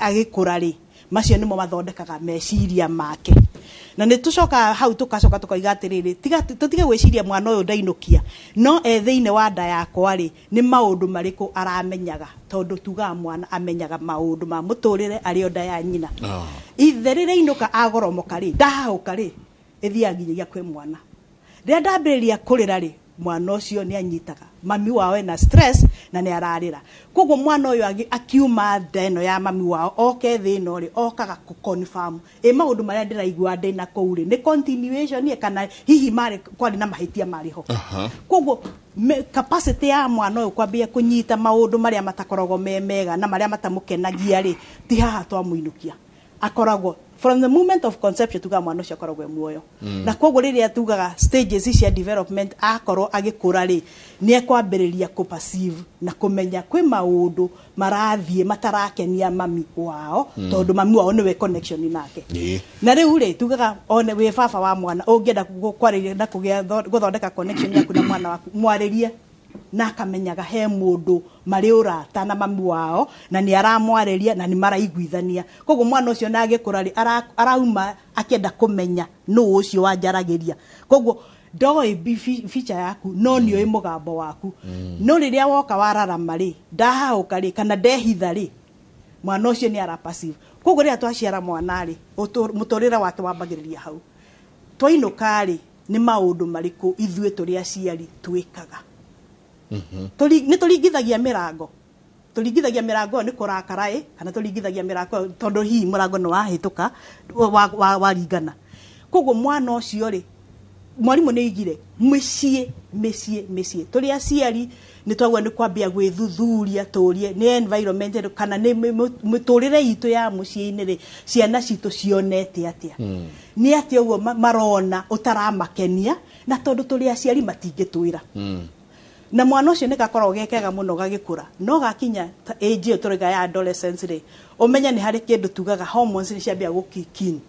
agĩkũra rĩ, macio nĩmo mathondekaga meciria make. Na nĩ tũcokaga hau tũkacoka tũkoiga atĩrĩrĩ, tiga tũtige gwĩciria mwana ũyũ ndainũkia, no e thĩinĩ wa nda yakwa rĩ, nĩ maũndũ marĩkũ aramenyaga? Tondũ tugaga mwana amenyaga maũndũ ma mũtũrĩre arĩ o nda ya nyina. Ithe rĩrĩa inũka agoromoka rĩ, ndahahũka rĩ, ĩthiaga nginyagia kwĩ mwana. Rĩrĩa ndambĩrĩria kũrĩra rĩ, Mwana ũcio nĩ anyitaga mami wao ena stress na nĩ ararĩra. Koguo mwana ũyũ akiuma nda ĩno ya mami wao oke thĩ ĩno rĩ, okaga kũ confirm ĩ maũndũ marĩa ndĩraigua ndĩna kũu rĩ, nĩ continuation ĩ kana hihi marĩ kwarĩ na mahĩtia marĩ ho. Koguo capacity ya mwana ũyũ kwambia kũnyita maũndũ marĩa matakoragwo me mega na marĩa matamũkenagia rĩ, ti haha twamũinũkia. Akoragwo from the moment of conception, tugaga mwana ũcio akoragwo e muoyo. Na koguo rĩrĩa tugaga stages cia development, akorwo agĩkũra rĩ, nĩ ekwambĩrĩria kũ perceive na kũmenya kwĩ maũndũ marathiĩ matarakenia mami wao, tondũ mami wao nĩwe connection nake. Na rĩu rĩ, tugaga one wĩ baba wa mwana ũngĩenda kwarĩria na kũgĩa gũthondeka connection yaku na mwana waku, mwarĩrie na akamenyaga he mũndũ marĩ ũrata na mami wao na nĩ aramwarĩria na nĩ maraiguithania. Koguo mwana ũcio na agĩkũra rĩ, arauma akĩenda kũmenya nũ ũcio wanjaragĩria. Koguo ndoĩ feature yaku, no nĩ ũĩ mũgambo waku. No rĩrĩa woka wararama rĩ, ndahahũka rĩ, kana ndehitha rĩ, mwana ũcio nĩ ara passive. Koguo rĩrĩa twaciara mwana rĩ, mũtũrĩre wake wambagĩrĩria hau. Twainũka rĩ, nĩ maũndũ marĩkũ ithuĩ tũrĩ aciari twĩkaga? Nĩ tũringithagia mĩrango. Tũringithagia mĩrango ĩyo nĩ kũrakara ĩ, kana tũringithagia mĩrango ĩyo tondũ hihi mũrango nĩ wahĩtũka waringana. Koguo mwana ũcio rĩ, mwarimũ nĩ oigire mĩciĩ mĩciĩ mĩciĩ tũrĩ aciari nĩ twagwo nĩ kwambia gwĩthuthuria, tũrie nĩ environment ĩno kana nĩ mĩtũrĩre itũ ya mũciĩ-inĩ rĩ, ciana citũ cionete atĩa, nĩ atĩa ũguo marona ũtaramakenia, na tondũ tũrĩ aciari matingĩtwĩra. Na mwana ũcio nĩ gakoragwo ge kega mũno gagĩkũra, no gakinya age ĩyo tũrauga ya adolescence rĩ, ũmenye nĩ harĩ kĩndũ tugaga hormones nĩ ciambia gũ kick in,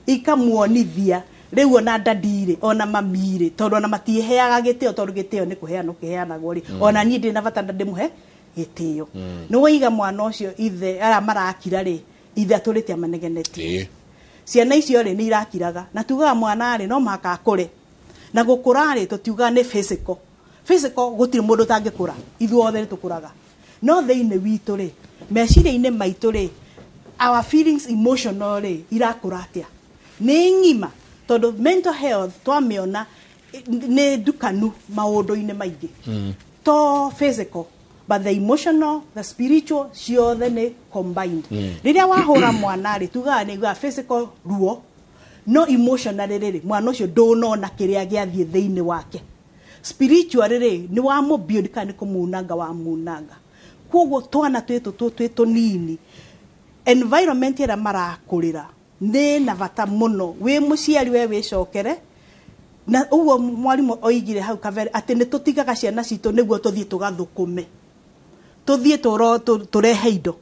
ikamuonithia rĩu ona daddy rĩ, ona mami rĩ, tondũ ona matiheaga gĩtĩo, tondũ gĩtĩo nĩ kũheanwo kĩheanagwo rĩ, ona niĩ ndĩ na bata na ndĩmũhe gĩtĩo. Nĩ waiga mwana ũcio ithe aya marakira rĩ, ithe atũrĩte amanegenetie. Ciana icio rĩ, nĩ irakiraga, na tugaga mwana rĩ, no mũhaka akũre. Na gũkũra rĩ, tũtiugaga nĩ physical. Physical gũtirĩ mũndũ ũtangĩkũra, ithuothe nĩ tũkũraga, no thĩinĩ witũ rĩ, meciria-inĩ maitũ rĩ, our feelings emotional rĩ, irakũra atĩa, nĩ ng'ima? Tondũ mental health twamĩona nĩ ndukanu maũndũ-inĩ maingĩ, to physical but the emotional, the spiritual, ciothe nĩ combined. Rĩrĩa wahũra mwana rĩ, tugaga nĩ iguaga physical ruo, no emotionally rĩ, mwana ũcio ndũnona kĩrĩa gĩathiĩ thĩinĩ wake. Spiritually rĩ, nĩ wamũ kana nĩ kũmunanga wamunanga. Koguo twana twĩtũ twĩ tũnini, environment ĩrĩa marakũrĩra nĩ na bata mũno. Wĩ mũciari, we wĩcokere na ũguo mwarimũ oigire hau kabere atĩ nĩ tũtigaga ciana citũ nĩguo tũthiĩ tũgathũkũme, tũthiĩ tũrehe indo,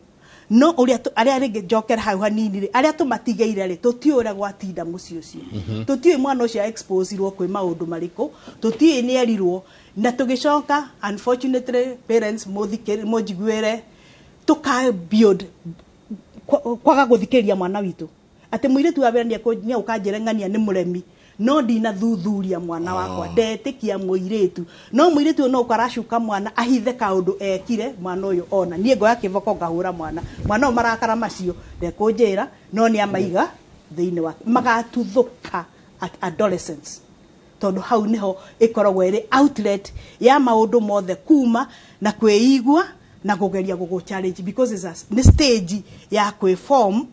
no ũrĩa arĩa rĩngĩ njokere hau hanini rĩ, arĩa tũmatigĩire rĩ, tũtiũĩ ũrĩa gwatinda mũciĩ ũcio. Tũtiũĩ mwana ũcio exposeirwo kwĩ maũndũ marĩkũ, tũtiũĩ nĩ erirwo. Na tũgĩcoka, unfortunately, parents, mũnjiguĩre, tũka build kwaga gũthikĩrĩria mwana witũ, atĩ mũirĩtu wa wĩra nĩ egũka njĩre ng'ania nĩ mũremi, no ndinathuthuria mwana wakwa. Ndetĩkia mũirĩtu, no mũirĩtu ũyũ no ũka aracuka mwana ahithe kaũndũ ekire. Mwana ũyũ ona niĩ ngoya kĩboko ngahũra mwana, mwana ũyũ marakara macio ndekũnjĩra, no nĩ amaiga thĩinĩ wake, magatuthũka at adolescence, tondũ hau nĩho ĩkoragwo ĩrĩ outlet ya maũndũ mothe, kuma na kwĩigua na kũgeria gũgũ challenge, because it's nĩ stage ya kwĩform.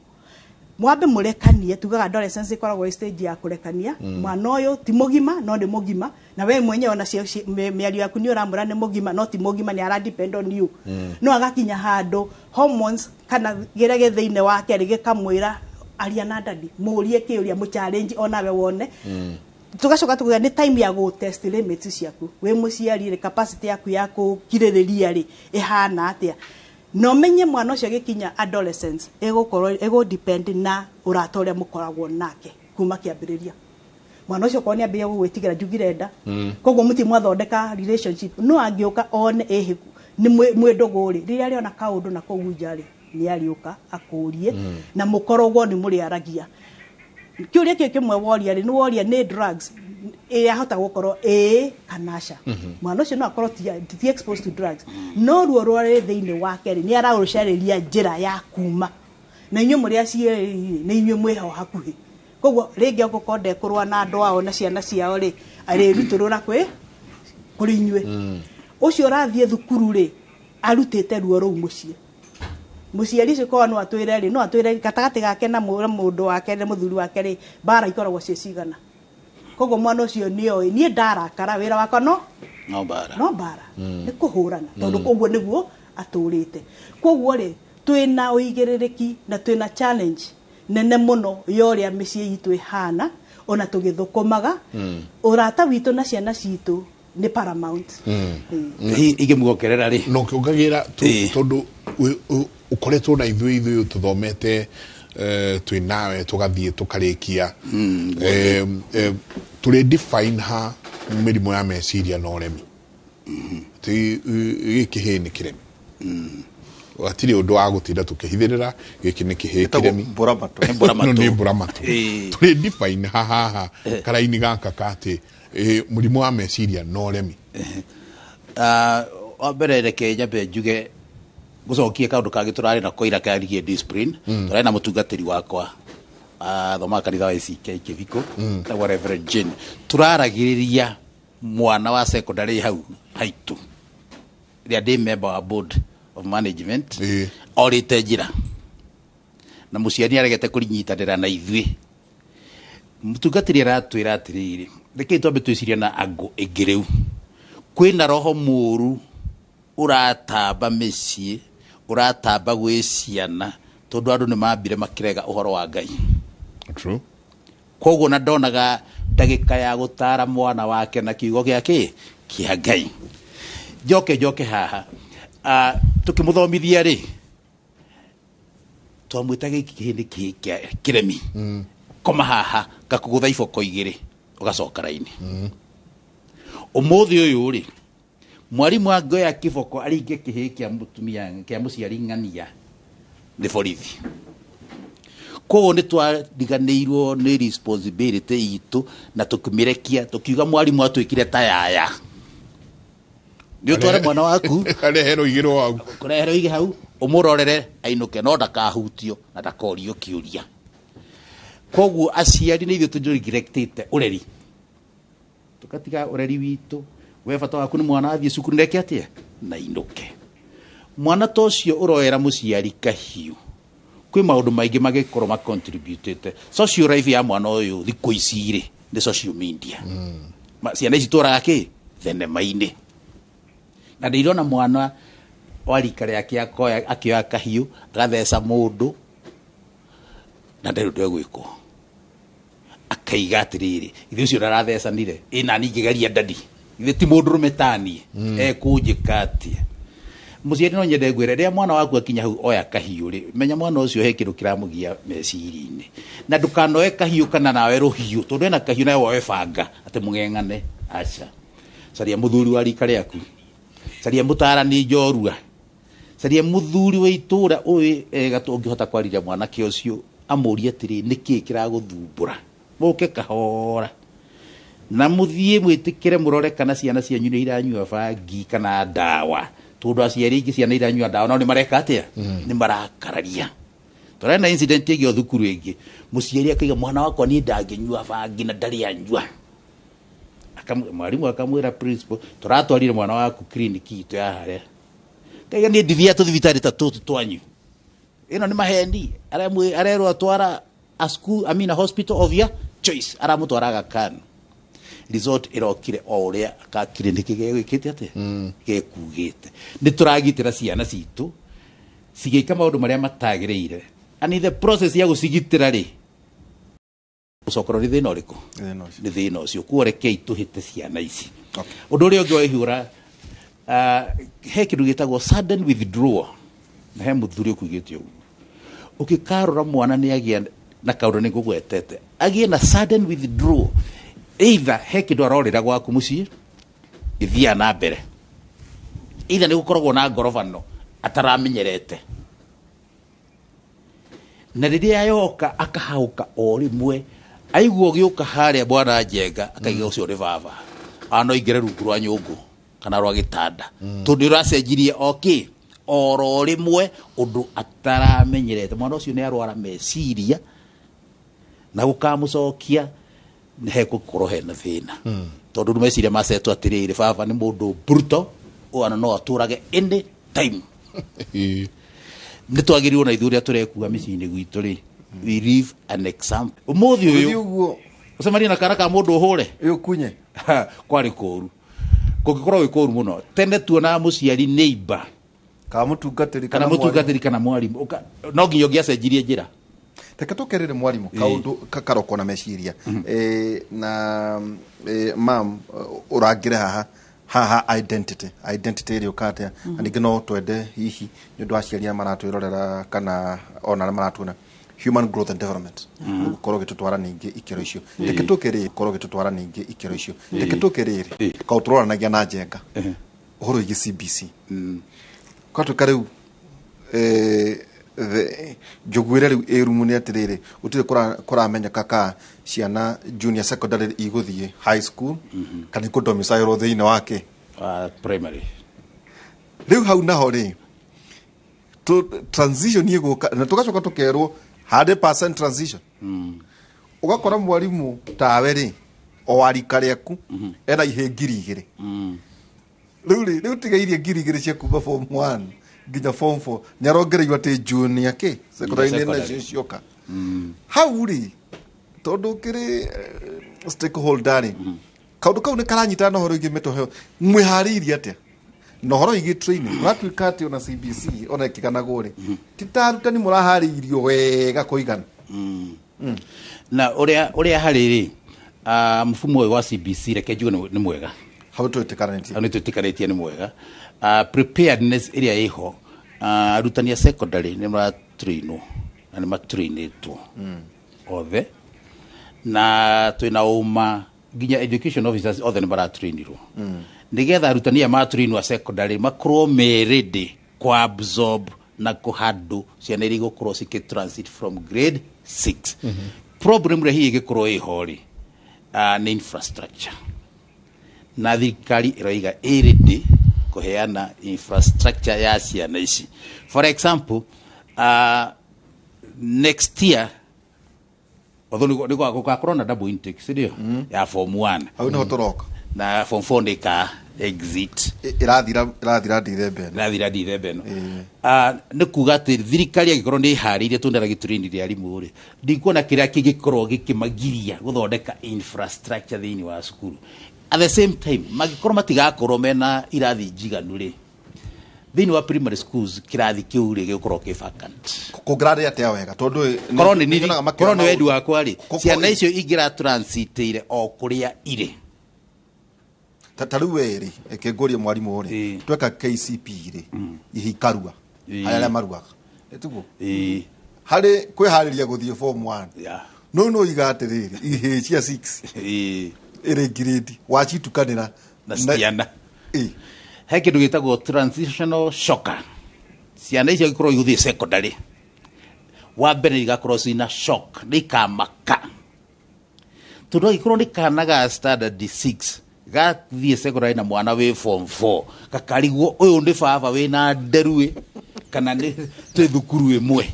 Mwambe mũrekanie, tugaga adolescence ĩkoragwo ĩ stage ya kũrekania. Mwana ũyũ ti mũgima, no nĩ mũgima, na we mwenyewe ona mĩario yaku nĩ ũramwĩra nĩ mũgima, no ti mũgima, nĩ ara depend on you. No agakinya handũ hormones kana kĩrĩa gĩ thĩinĩ wake rĩ, gĩkamwĩra aria na daddy, mũrie kĩũria, mũ challenge onawe wone. Tugacoka tukuga nĩ time ya gũ test limits ciaku wĩ mũciari rĩ, capacity yaku ya kũkirĩrĩria rĩ, ĩhana atĩa. Na ũmenye mwana ũcio agĩkinya adolescence, ĩgũkorwo ĩgũ depend na ũrata ũrĩa mũkoragwo nake kuma kĩambĩrĩria. Mwana ũcio okorwo nĩ ambĩrĩria gũgwĩtigĩra, njugire nda, koguo mũtirĩ mwathondeka relationship, no angĩũka one ĩhĩ nĩ mwĩ ndũgũ rĩ, rĩrĩa arĩona kaũndũ na kũu nja rĩ, nĩ arĩũka akũrie. Na mũkorogwo nĩ mũrĩaragia kĩũria kĩu kĩmwe woria rĩ, nĩ woria nĩ drugs, ĩyahota gũkorwo ĩĩ kana aca. Mwana ũcio no akorwo ti exposed to drugs, no ruo rwarĩ thĩinĩ wake rĩ, nĩ ararũcarĩria njĩra ya kuma, na inyuĩ mũrĩ aciari rĩ, nĩ inyuĩ mwĩho hakuhĩ. Koguo rĩngĩ angĩkorwo ndekũrũa na andũ ao na ciana ciao rĩ, arĩrutũrũra kwĩ Kũrĩ inyuĩ. Ũcio ũrathiĩ thukuru rĩ, arutĩte ruo rũu mũciĩ. Mũciari ũcio korwo no atwĩre rĩ, no atwĩre gatagatĩ gake na mũndũ wake na mũthuri wake rĩ, mbara ikoragwo ciĩ cigana. Koguo mwana ũcio nĩoĩ niĩ ndarakara wĩra wakwa no no mbara. No mbara nĩ kũhũrana, tondũ ũguo nĩguo atũrĩte. Koguo rĩ, twĩna ũigĩrĩrĩki na twĩna challenge nene mũno ya ũrĩa mĩciĩ itũ ĩhana, ona tũgĩthũkũmaga. Ũrata witũ na ciana citũ nĩ paramount. Ingĩmuongerera rĩ, no kĩongagĩra tondũ ũkoretwo na ithuĩ tũthomete, twĩ nawe tũgathiĩ tũkarĩkia. Tũrĩ define ha mĩrimũ ya meciria na ũremi. Ti gĩkĩ hĩ nĩ kĩremi, hatirĩ ũndũ wa gũtinda tũkĩhithĩrĩra, gĩkĩ nĩ kĩhĩ Ĩtagwo kĩremi. mbũramatũ. Nĩ mbũramatũ. No nĩ mbũramatũ. Tũrĩ define ha haha karaini gaka ka atĩ mũrimũ wa meciria na ũremi. Wa mbere reke nyambe njuge gũcokie kaũndũ kangĩ tũrarĩ nako ira karigie discipline. Tũrarĩ na mũtungatĩri wakwa, athomaga kanitha wa ACK Kĩbiko, etagwo Reverend Jane. Tũraragĩrĩria mwana wa secondary hau haitũ rĩrĩa ndĩ member wa board of management, orĩte njĩra na mũciari aregete kũrinyitanĩra na ithuĩ. Mũtungatĩri aratwĩra atĩrĩrĩ, rekei twambe twĩcirie na angũ ĩngĩ. Rĩu kwĩna roho mũũru ũratamba mĩciĩ, ũratamba gwĩ ciana, tondũ andũ nĩ mambire makĩrega ũhoro wa Ngai. True. Koguo na ndonaga ndagĩka ya gũtara mwana wake na kiugo gĩa kĩ kĩa Ngai. Njoke haha, tũkĩmũthomithia rĩ, twamwĩta gĩkĩ kĩhĩ nĩ kĩhĩ kĩa kĩremi, koma haha ngakũgũtha iboko igĩrĩ ũgacoka raini. Ũmũthĩ ũyũ rĩ, mwarimũ angĩoya kĩboko aringe kĩhĩ kĩa mũtumia kĩa mũciari ng'ania nĩ borithi. Koguo nĩ twariganĩirwo nĩ responsibility itũ na tũkĩmĩrekia, tũkiuga mwarimũ atwĩkire ta yaya. Nĩ ũtware mwana waku areherwo igĩrwo hau, kũreherwo ige hau, ũmũrorere ainũke, no ndakahutio na ndakorio kĩũria. Koguo aciari nĩ ithuĩ tũneglectĩte ũreri, tũgatiga ũreri witũ. We bata waku nĩ mwana athiĩ cukuru ndeke atĩa na inũke. Mwana ta ũcio ũroera mũciari kahiũ, kwĩ maũndũ maingĩ magĩkorwo macontributĩte social life ya mwana ũyũ thikũ ici rĩ nĩ social media. Ciana ici tũraga kĩ thenema-inĩ, na ndĩrona mwana wa rika rĩake akoya akĩoya kahiũ agatheca mũndũ na ndarĩ ũndũ egwĩkwo, akaiga atĩrĩrĩ, ithe ũcio ndarathecanire ĩ nani ngĩgeria ndadi, ithe ti mũndũrũme taniĩ, ekũnjĩka atĩa? Mũciari no nyende ngwĩre, rĩrĩa mwana waku akinya hau oya kahiũ rĩ, menya mwana ũcio he kĩndũ kĩramũgia meciria-inĩ, na ndũkanoe kahiũ kana nawe rũhiũ, tondũ ena kahiũ nawe woe banga atĩ mũng'eng'ane. Aca, caria mũthuri wa rika rĩaku, caria mũtarani njorua, caria mũthuri wa itũra ũĩ ega ũngĩhota kwarĩria mwanake ũcio, amũrie atĩrĩ, nĩkĩĩ kĩragũthumbũra? Mũke kahora na mũthiĩ mwĩtĩkĩre mũrore kana ciana cianyu nĩ iranyua bangi kana ndawa, tondũ aciari aingĩ ciana iranyua ndawa no nĩ mareka atĩa? Nĩ marakararia. Tũrarĩ na incident ĩngĩ o thukuru ĩngĩ, mũciari akaiga mwana wakwa niĩ ndangĩnyua bangi na ndarĩ anyua. Mwarimũ akamwĩra principal, tũratwarire mwana waku clinic itũ ya harĩa. Kaiga niĩ ndithiaga tũthibitarĩ ta tũtũ twanyu, ĩno nĩ maheni. Arerwo atwara a school, I mean a hospital of your choice, aramũtwara Aga Khan. Result ĩrokire o ũrĩa ka clinic gegwĩkĩte atĩa gekugĩte. Nĩ tũragitĩra ciana citũ cigĩka maũndũ marĩa matagĩrĩire, and in the process ya gũcigitĩra rĩ, gũcokerwo nĩ thĩna ũrĩkũ? Nĩ thĩna ũcio. Kuo rekei tũhĩte ciana ici. Ũndũ ũrĩa ũngĩ waihũra, he kĩndũ gĩtagwo sudden withdrawal, na he mũthuri ũkugĩte ũguo, ũngĩkarora mwana nĩ agĩa na kaũndũ nĩ ngũgwetete, agĩe na sudden withdrawal, either he kĩndũ arorĩra gwaku mũciĩ gĩthiaga na mbere, either nĩ gũkoragwo na ngorobano ataramenyerete, na rĩrĩa yoka akahaũka o rĩmwe, aigua ũgĩũka harĩa bwana Njenga, akaiga ũcio nĩ baba, ano aingĩre rungu rwa nyũngũ kana rwa gĩtanda, tondũ ũracenjirie o kĩ oro rĩmwe ũndũ ataramenyerete. Mwana ũcio nĩ arwara meciria na gũkamũcokia. Hegũkorwo hena thĩna, tondũ rĩu meciria macetwo atĩrĩrĩ, baba nĩ mũndũ brutal, ona no atũrage any time. Nĩ twagĩrĩirwo na ithuĩ ũrĩa tũrekua mĩciĩ-inĩ gwitũ rĩ, we live an example. Ũmũthĩ ũyũ ũcemanie na kana ka mũndũ ũhũre ũkunye kwarĩ kũũru, kũngĩkorwo gwĩ kũũru mũno. Tene tuonaga mũciari neighbor kana mũtungatĩri, kana mũtungatĩri kana mwarimũ, no nginya ũngĩacenjirie njĩra. Reke tũkerĩre mwarimũ kaũndũ karokwo na meciria na mam ũrangĩre haha haha identity ĩrĩ ũka atĩa, na ningĩ no twende hihi nĩ ũndũ wa aciari arĩa maratwĩrorera kana ona arĩa maratuona, human growth and development gũkorwo gĩtũtwara ningĩ ikĩro icio. Reke tũke rĩrĩ, gũkorwo gĩtũtwara ningĩ ikĩro icio. Reke tũke rĩrĩ kaũ tũroranagia na njenga ũhoro wĩgiĩ CBC kwatuĩka rĩu njũguĩre rĩu ĩrumu nĩ atĩrĩrĩ, gũtirĩ kũramenyeka ka ciana junior secondary igũthiĩ high school kana ikũdomicilwo thĩinĩ wake primary. Rĩu hau naho rĩ transition ĩgũka na tũgacoka tũkerwo 100% transition. Ũgakora mwarimũ tawe rĩ, o arika rĩaku ena ihĩ 2000. Rĩu rĩ, rĩu tigairie 2000 cia kuma form 1 nginya form 4, nĩarongereirwo atĩ junior kĩ secondary nĩ nacio cioka hau rĩ, tondũ kĩrĩ stakeholder rĩ, kaũndũ kau nĩ karanyitana na ũhoro wĩgiĩ mĩtoheo. Mwĩharĩirie atĩa na ũhoro wĩgiĩ training? Ũratuĩka atĩ ona CBC ona ĩkĩganagwo rĩ, ti ta arutani mũraharĩirio wega kũigana. Na ũrĩa harĩ rĩ, mfumo ũyũ wa CBC, reke njuge nĩ mwega. Hau twĩtĩkanĩtie. Hau nĩ twĩtĩkanĩtie nĩ mwega. Preparedness ĩrĩa ĩho, arutani a secondary nĩ maratrainwo na nĩ matrainĩtwo othe, na twĩna ũma nginya education officers othe nĩ maratrainirwo, nĩgetha arutani aya matrainwo a secondary makorwo me ready ku absorb na kũhandle ciana iria igũkorwo cikĩ transit from grade 6. Problem ĩrĩa hihi ĩngĩkorwo ĩho rĩ, nĩ infrastructure, na thirikari ĩroiga ĩ ready kũheana infrastructure ya ciana ici. For example, next year, although nĩ gũgakorwo na double intake, si ndio, ya form 1. Hau nĩho tũroka. Na form 4 nĩ ka exit. Ĩrathira Dithemba ĩno. Ĩrathira Dithemba ĩno. Nĩ kuga atĩ thirikari angĩkorwo nĩ ĩharĩirie tondũ gĩtũrĩnire arimũ rĩ, ndikuona kĩrĩa kĩngĩkorwo gĩkĩmagiria gũthondeka infrastructure thĩinĩ wa cukuru. At the same time, mangĩkorwo matigakorwo mena irathi njiganu rĩ, thĩinĩ wa primary schools kĩrathi kĩu rĩ gĩgũkorwo kĩ vacant. Kũngĩrarĩ atĩa wega tondũ korwo nĩ nyonaga makĩoya korwo nĩ wendi wakwa rĩ, ciana icio ingĩra transitĩire o kũrĩa irĩ. Ta rĩu we rĩ, reke ngũrie mwarimũ rĩ, tweka KCP rĩ, ihi ikarua harĩa arĩa maruaga ĩtiguo harĩ kwĩharĩria gũthiĩ form 1, no no iga atĩrĩrĩ, ihĩ cia 6 ĩrĩ grade wacitukanĩra na ciana he kĩndũ gĩtagwo transitional shocker. Ciana icio ikorwo igũthiĩ secondary, wa mbere igakorwo cina shock, nĩ ikamaka, tondũ angĩkorwo nĩ kana ga standard 6 gathiĩ secondary na mwana wĩ form 4 gakarigwo ũyũ nĩ baba wĩna nderu kana nĩ twĩ thukuru ĩmwe,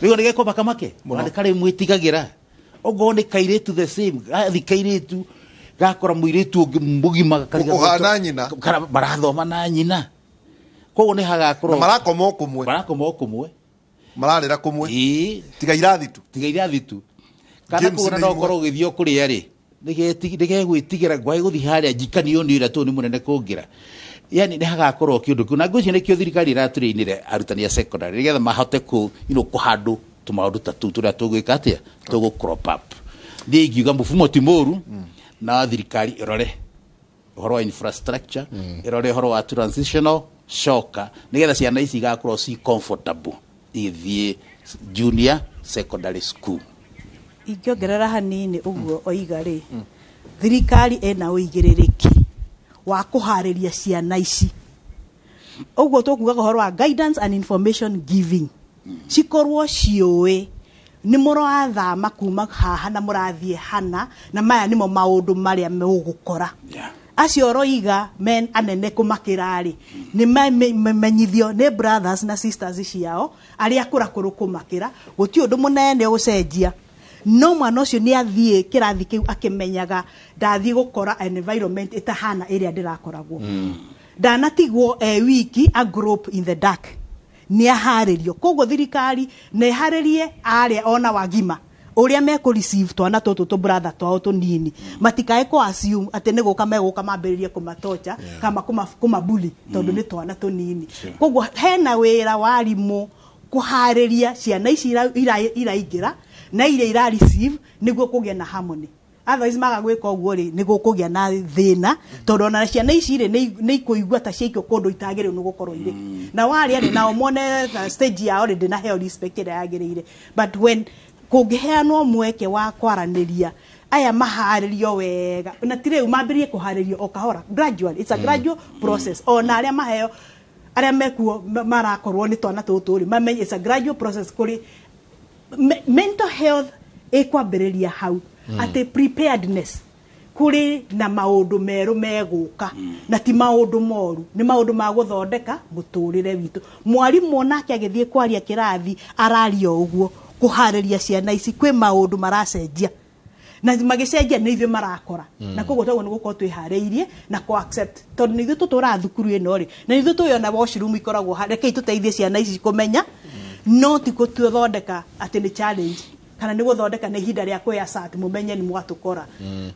rĩu nĩ gekomaka make ona nĩ karĩ mwĩtigagĩra. Okorwo nĩ kairĩtu, the same, gathi kairĩtu gakora mũirĩtu ũngĩ mũgima gakarigwo Ũhana nyina. Kana marathoma na nyina, koguo nĩ hagakorwo na marakoma o kũmwe. Marakoma o kũmwe. Mararĩra kũmwe. Ĩĩ. Tiga irathi tu. Tiga irathi tu, kana Games kũgũra nĩ no imwe. ũkorwo ũgĩthiĩ o kũrĩa rĩ, nĩgegwĩtigĩra ngwaĩ gũthiĩ harĩa njikanio nĩ ũrĩa tũ nĩ mũnene kũngĩra. Yani nĩ hagakorwo kĩũndũ kĩu, na ngwĩciria nĩkĩo thirikari ĩratũrĩinĩre arutani a secondary nĩgetha mahote kũ kũhandle tũmaũndũ ta tũu tũrĩa tũgwĩka atĩa, tũgũ crop up. Niĩ ingiuga mũbumo ti mũru, na thirikari ĩrore ũhoro wa infrastructure, ĩrore ũhoro wa transitional shocker, nĩgetha ciana ici igakorwo ci comfortable igĩthiĩ junior secondary school. Ingĩongerera hanini ũguo oiga rĩ, thirikari ĩna ũigĩrĩrĩki wa kũharĩria ciana ici, ũguo tũkugaga ũhoro wa guidance and information giving, cikorwo ciũĩ nĩ mũrathama kuma haha na mũrathiĩ hana, na maya nĩmo maũndũ marĩa mũgũkora. Acio roiga men anene kũmakĩra rĩ, nĩ menyithio nĩ brothers na sisters ciao arĩa akũrakũrũ kũmakĩra, gũtirĩ ũndũ mũnene ũgũcenjia. No mwana ũcio nĩ athiĩ kĩrathi kĩu akĩmenyaga ndathiĩ gũkora environment ĩtahana ĩrĩa ndĩrakoragwo. Ndanatigwo e wiki a group in the dark, nĩ aharĩrio. Koguo thirikari nĩ ĩharĩrie arĩa ona wagima ũrĩa mekũ receive twana tũtũ tũ brother twao tũnini, matikae kũ assume atĩ nĩ gũka megũka mambĩrĩrie kũmatocha kama kũmabuli tondũ nĩ twana tũnini. Koguo hena wĩra wa arimũ kũharĩria ciana ici iraingĩra na iria ira receive nĩguo kũgĩa na harmony. Otherwise maga gwĩka ũguo rĩ, nĩ gũkũgĩa na thĩna, tondũ ona ciana ici rĩ nĩ ikũigua ta ciaikio kũndũ itagĩrĩirwo nĩ gũkorwo irĩ, na warĩa rĩ nao mone ta stage yao rĩ ndĩnaheo respect ĩrĩa yagĩrĩire. But when kũngĩheanwo mweke wa kwaranĩria, aya maharĩrio wega, na ti rĩu mambĩrĩrie kũharĩrio o kahora, gradually, it's a gradual process. Ona arĩa maheo arĩa mekuo marakorwo nĩ twana tũtũ rĩ, mamenye it's a gradual process. Kũrĩ mental health ĩkwambĩrĩria hau, atĩ preparedness kũrĩ na maũndũ merũ megũka, na ti maũndũ moru, nĩ maũndũ ma gũthondeka mũtũrĩre witũ. Mwarimũ onake agĩthiĩ kwaria kĩrathi araria o ũguo kũharĩria ciana ici kwĩ maũndũ maracenjia, na magĩcenjia nĩ ithuĩ marakora. Na koguo twagwo nĩ gũkorwo twĩharĩirie na kũ accept, tondũ nĩ ithuĩ tũtũraga thukuru ĩno rĩ, na ithuĩ tũyona washroom ikoragwo rekei tũteithie ciana ici kũmenya, no ti gũthondeka atĩ nĩ challenge kana nĩ gũthondeka nĩ ihinda rĩa kwĩ assert mũmenye nĩ mwatũkora.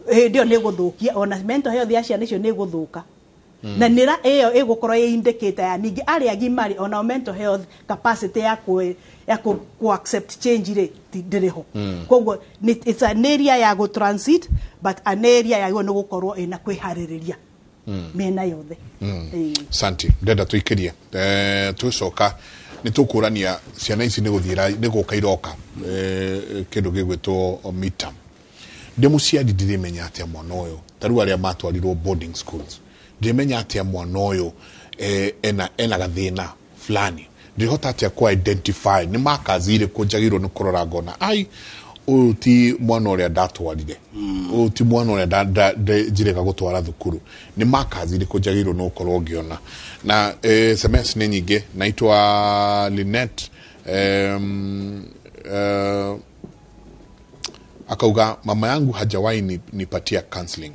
Hĩndĩ ĩyo nĩ gũthũkia ona mental health ya ciana icio nĩ gũthũka, na nĩra ĩyo ĩgũkorwo ĩ indicator ya ningĩ arĩa agima rĩ, ona mental health capacity ya kũ accept change rĩ ndĩrĩ ho. Koguo it's an area ya gũ transit, but an area ya nĩ gũkorwo ĩna kwĩharĩrĩria mĩena yothe. Santi ndenda tũikĩrie tũcoka nĩ tũkũrania ciana ici nĩ gũthiĩ nĩ gũka iroka kĩndũ gĩgwĩtwo midterm. Ndĩ mũciari ndĩrĩmenya atĩa mwana ũyũ, ta rĩu arĩa matwarirwo boarding schools, ndĩrĩmenya atĩa mwana ũyũ ena gathĩna fulani, ndĩrĩhota atĩa kũ identify nĩ makazi irĩkũ njagĩrĩirwo nĩ kũrora ngona ai ũyũ ti mwana ũrĩa ndatwarire, ũyũ ti mwana ũrĩa njĩrĩga gũtwara thukuru, nĩ makazi irĩkũ njagĩrĩirwo nĩ gũkorwo ngĩona. Na SMS nĩ nyingĩ, naitwa Lynette akauga mama yangu hajawahi nipatia counseling,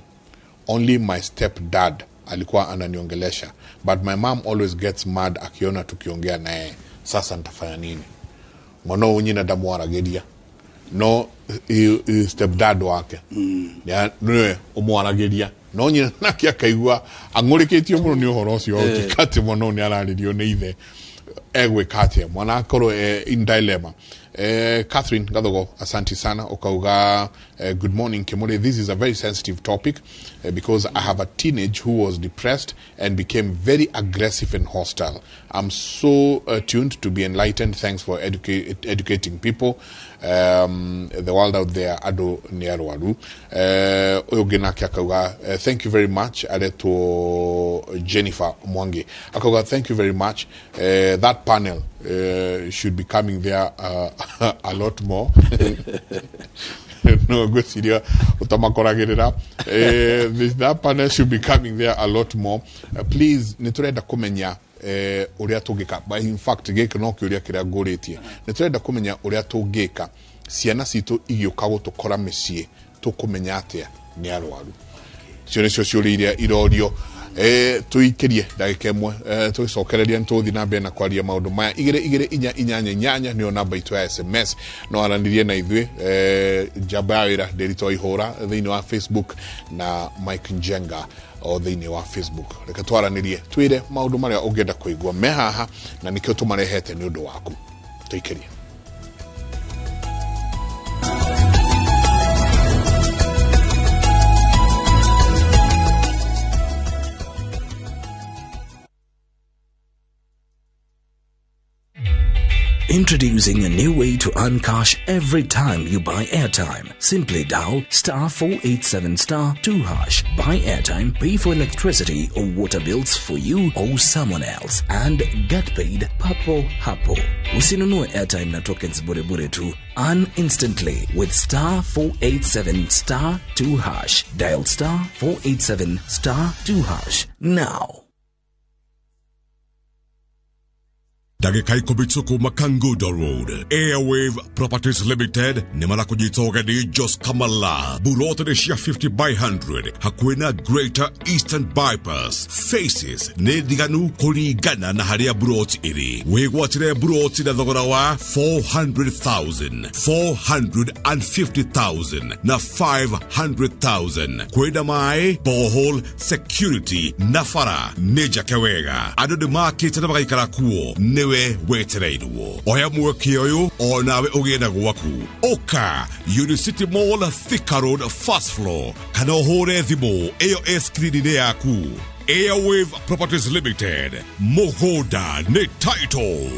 only my step dad alikuwa ananiongelesha, but my mom always gets mad akiona tukiongea naye. Sasa nitafanya nini? Mwana ũyũ nyina ndamwaragĩria, no step dad wake nĩwe ũmwaragĩria, no nyina nake akaigua ang'ũrĩkĩtio mũno nĩ ũhoro ũcio wa atĩ mwana ũyũ nĩ ararĩrio nĩ ithe, egwĩka atĩa? Mwana akorwo in dilemma. Catherine Gathogo, asante sana. Ukauga good morning Kimuri, this is a very sensitive topic because I have a teenage who was depressed and became very aggressive and hostile. I'm so tuned to be enlightened. Thanks for educating people. The world out there ado ni arwaru. Ũyũ nake akauga thank you very much. Aretwo Jennifer Mwangi akauga thank you very much. That panel should be coming there a lot more. No gwĩciria ũtamakoragĩrĩra. That panel should be coming there a lot more. Please nĩ tũrenda kũmenya ũrĩa tũngĩka. But in fact gĩkĩ no kĩũria kĩrĩa ngũrĩtie, nĩ tũrenda kũmenya ũrĩa tũngĩka ciana citũ igĩũka gũtũkora mĩciĩ tũkũmenya atĩa nĩ arwaru. Icio nĩcio ciũria iria irorio. Tũikĩrie ndagĩka ĩmwe, tũgĩcokereria nĩ tũgũthiĩ na mbere na kwaria maũndũ maya. 2 2 4 8 8 nĩyo namba itũ ya SMS, no aranĩrie na ithuĩ. Njamba ya wĩra Ndĩritũ Ihũra thĩinĩ wa Facebook na Mike Njenga o thĩinĩ wa Facebook. Reke twaranĩrie, twĩre maũndũ marĩa ũngĩenda kũigua me haha, na nĩkĩo tũmarehete nĩ ũndũ waku. Tũikĩrie. Introducing a new way to earn cash every time you buy airtime. Simply dial *487*2#. Buy airtime, pay for electricity or water bills for you or someone else, and get paid papo hapo. Usinunue airtime na tokens bure bure tu. Earn instantly with *487*2#. Dial *487*2# now. Ndagĩka 10 tu kuma Kangudo Road. Airwave Properties Limited nĩ marakũnyita ũgeni Jos Kamala. Buroti nĩ cia 50 by 100 hakuhĩ na Greater Eastern Bypass. Faces nĩ ndiganu kũringana na harĩa buroti ĩrĩ. Wĩgwatĩre buroti na thogora wa 400,000, 450,000 na 500,000. Kwĩna maĩ, borehole, security na bara nĩ njake wega. Andũ nĩ makĩte na magaikara kuo nĩwe wetereirwo. Oya mweke ũyũ onawe ũgĩe na gwaku. Ũka Unicity Mall, Thika Road, first floor, kana ũhũre thimũ ĩyo ĩ screen-inĩ yaku. Airwave Properties Limited, mũgũnda nĩ title.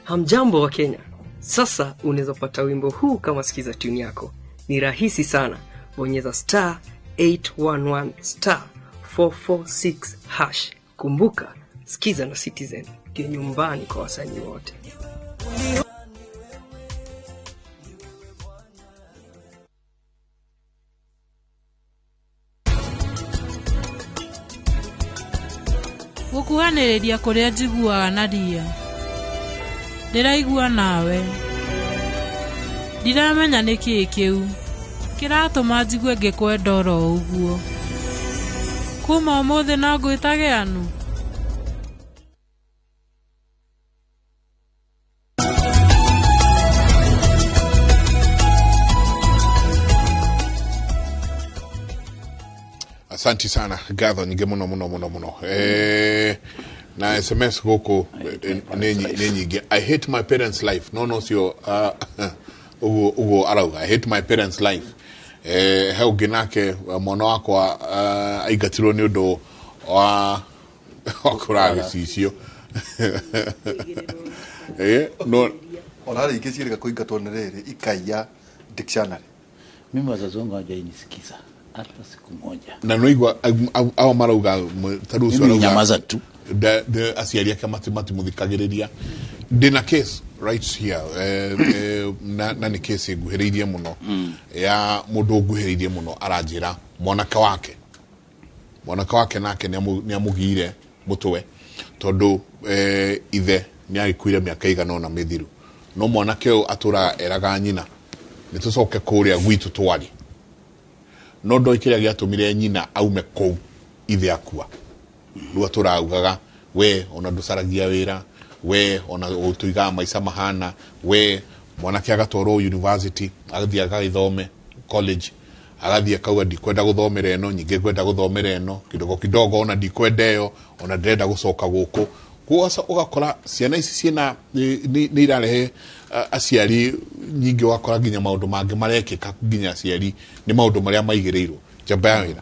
Hamjambo wa Kenya. Sasa unaweza pata wimbo huu kama sikiza tune yako. Ni rahisi sana. Bonyeza star 811 star 446 hash. Kumbuka, sikiza na Citizen ndio nyumbani kwa wasanii wote. Gũkuhanĩrĩria kũrĩa njiguaga na ria. Ndĩraigua nawe. Ndiramenya nĩ kĩĩ kĩu kĩratũma njigue ngĩkwenda oro ũguo. Kuma ũmũthĩ no ngwĩtage Anu. Asanti sana ngatho nyingĩ mũno mũno mũno mũno. Na SMS gũkũ nĩ nyingĩ. I hate my parents life. No no cio ũguo arauga I hate my parents life. He ũngĩ nake mwana wakwa aingatirwo nĩ ũndũ wa kũraga gĩcicio. No ona rĩngĩ ciĩrĩga kũingatwo nĩ rĩrĩ ikaiya dictionary. Mimi wazazi wangu hawajainisikiza hata siku moja. Na noigua ao marauga tarucio arauga nyamaza tu. De aciari ake matimuthikagĩrĩria. Ndĩna case right here na nĩ case nguhĩrĩirie mũno ya mũndũ nguhĩrĩirie mũno aranjĩra mwanake wake nake nĩ amũgiire mũtwe tondũ ithe nĩ agĩkuire mĩaka igana ũna mĩthiru, no mwanake ũyũ atũraga eraga nyina nĩ tũcoke kũrĩa gwitũ twarĩ, no ndoĩ kĩrĩa gĩatũmire nyina aume kũu ithe akua. Rĩu atũraugaga we ona ndũcaragia wĩra, we ona ũtũigaga maica mahana, we mwanake agatwarwo university agathiĩ agagĩthome college, agathiĩ akauga ndikwenda gũthomera ĩno, nyingĩ ngwenda gũthomera ĩno kidogo kidogo, ona ndikwenda ĩyo, ona ndĩrenda gũcoka gũkũ. Koguo ũgakora ciana ici ciĩna nĩ irarehe aciari nyingĩ, ũgakora nginya maũndũ mangĩ marekĩka nginya aciari nĩ maũndũ marĩa maigĩrĩirwo njamba ya wĩra.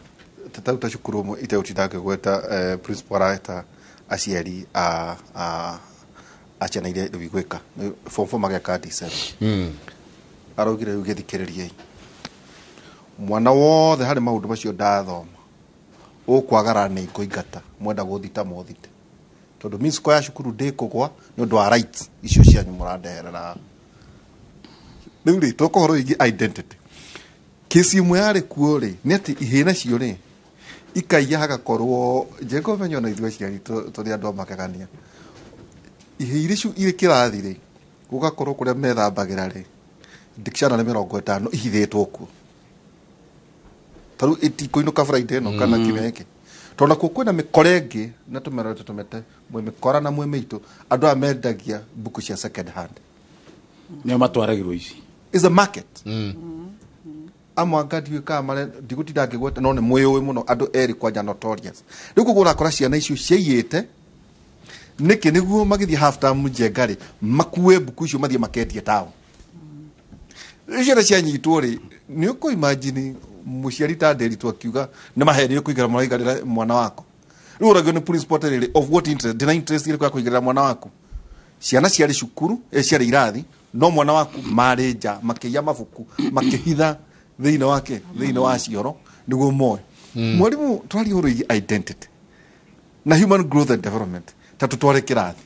Tau ta cukuru ũmwe itegũtinda ngĩgweta, principal areta aciari a ciana iria rĩu igwĩka form 4 mageka D7. Araugire rĩu gĩthikĩrĩriei, mwana wothe harĩ maũndũ macio ndathoma ũkwagara nĩ ngũingata, mwenda gũthita mũthite, tondũ mĩcigo ya cukuru ndĩkũgwa nĩ ũndũ wa rights icio cianyu mũrandeherera. Rĩu rĩ tũkohoro wĩgiĩ identity. Kesi ĩmwe yarĩ kuo rĩ nĩ atĩ ihĩĩ nacio rĩ ikaiya hagakorwo njengo menyo na ithuĩ aciari tũrĩ andũ a magegania. Ihĩĩ iria irĩ kĩrathi rĩ gũgakorwo kũrĩa methambagĩra rĩ dictionary 50 ihithĩtwo kuo, tarĩu ĩtikũinũka Friday ĩno kana kiumia gĩkĩ, tondũ nakuo kwĩna mĩkora ĩngĩ na tũmerete tũmete mwĩ mĩkora na mwĩ mĩitũ, andũ aya mendagia mbuku cia second hand nĩo matwaragĩrwo ici is a market. Amwe anga ndiũĩ kana mare ndigũtinda ngĩgweta no nĩ mwĩũĩ mũno andũ erĩ kwanja notorious. Rĩu koguo ũrakora ciana icio ciaiyĩte nĩkĩ nĩguo magĩthiĩ half term njenga rĩ makue mbuku icio mathiĩ makendie town. Rĩu ciana cianyitwo rĩ nĩ ũkũ imagine mũciari ta Nderitu akiuga nĩ maheni kũigĩra mũraigĩrĩra mwana wako. Rĩu ũragio nĩ principal atĩrĩrĩ, of what interest, ndĩna interest ĩrĩkũ ya kũigĩrĩra mwana waku? Ciana ciarĩ cukuru, ciarĩ irathi, no mwana waku marĩ nja makĩiya mabuku makĩhitha thĩinĩ wake thĩinĩ wa cioro nĩguo moe. Mwarimu twarie ũhoro wĩgiĩ identity na human growth and development ta tũtware kĩrathi.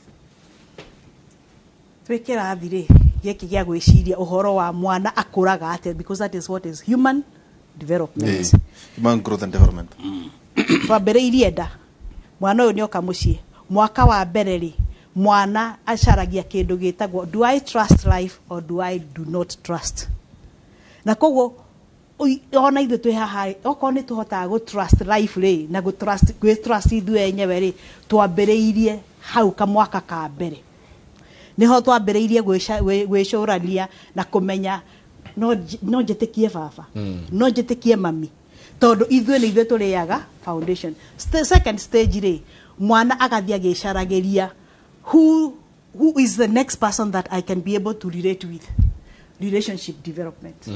Twĩ kĩrathi rĩ gĩkĩ gĩa gwĩciria ũhoro wa mwana akũraga atĩa, because that is what is human development. Human growth and development. Twambĩrĩirie nda, mwana ũyũ nĩoka mũciĩ mwaka wa mbere rĩ, mwana acaragia kĩndũ gĩtagwo, "Do I trust life or do I do not trust?" Na koguo ona ithuĩ twĩ haha rĩ, okorwo nĩ tũhotaga gũ trust life rĩ, na gũ trust, gwĩ trust ithuĩ enyewe rĩ, twambĩrĩirie hau kamwaka ka mbere nĩho twambĩrĩirie gwĩcũrania na kũmenya no njĩtĩkie baba, no njĩtĩkie mami, tondũ ithuĩ nĩ ithuĩ tũrĩaga foundation. Second stage rĩ, mwana agathiĩ agĩcaragĩria who is the next person that I can be able to relate with, relationship development.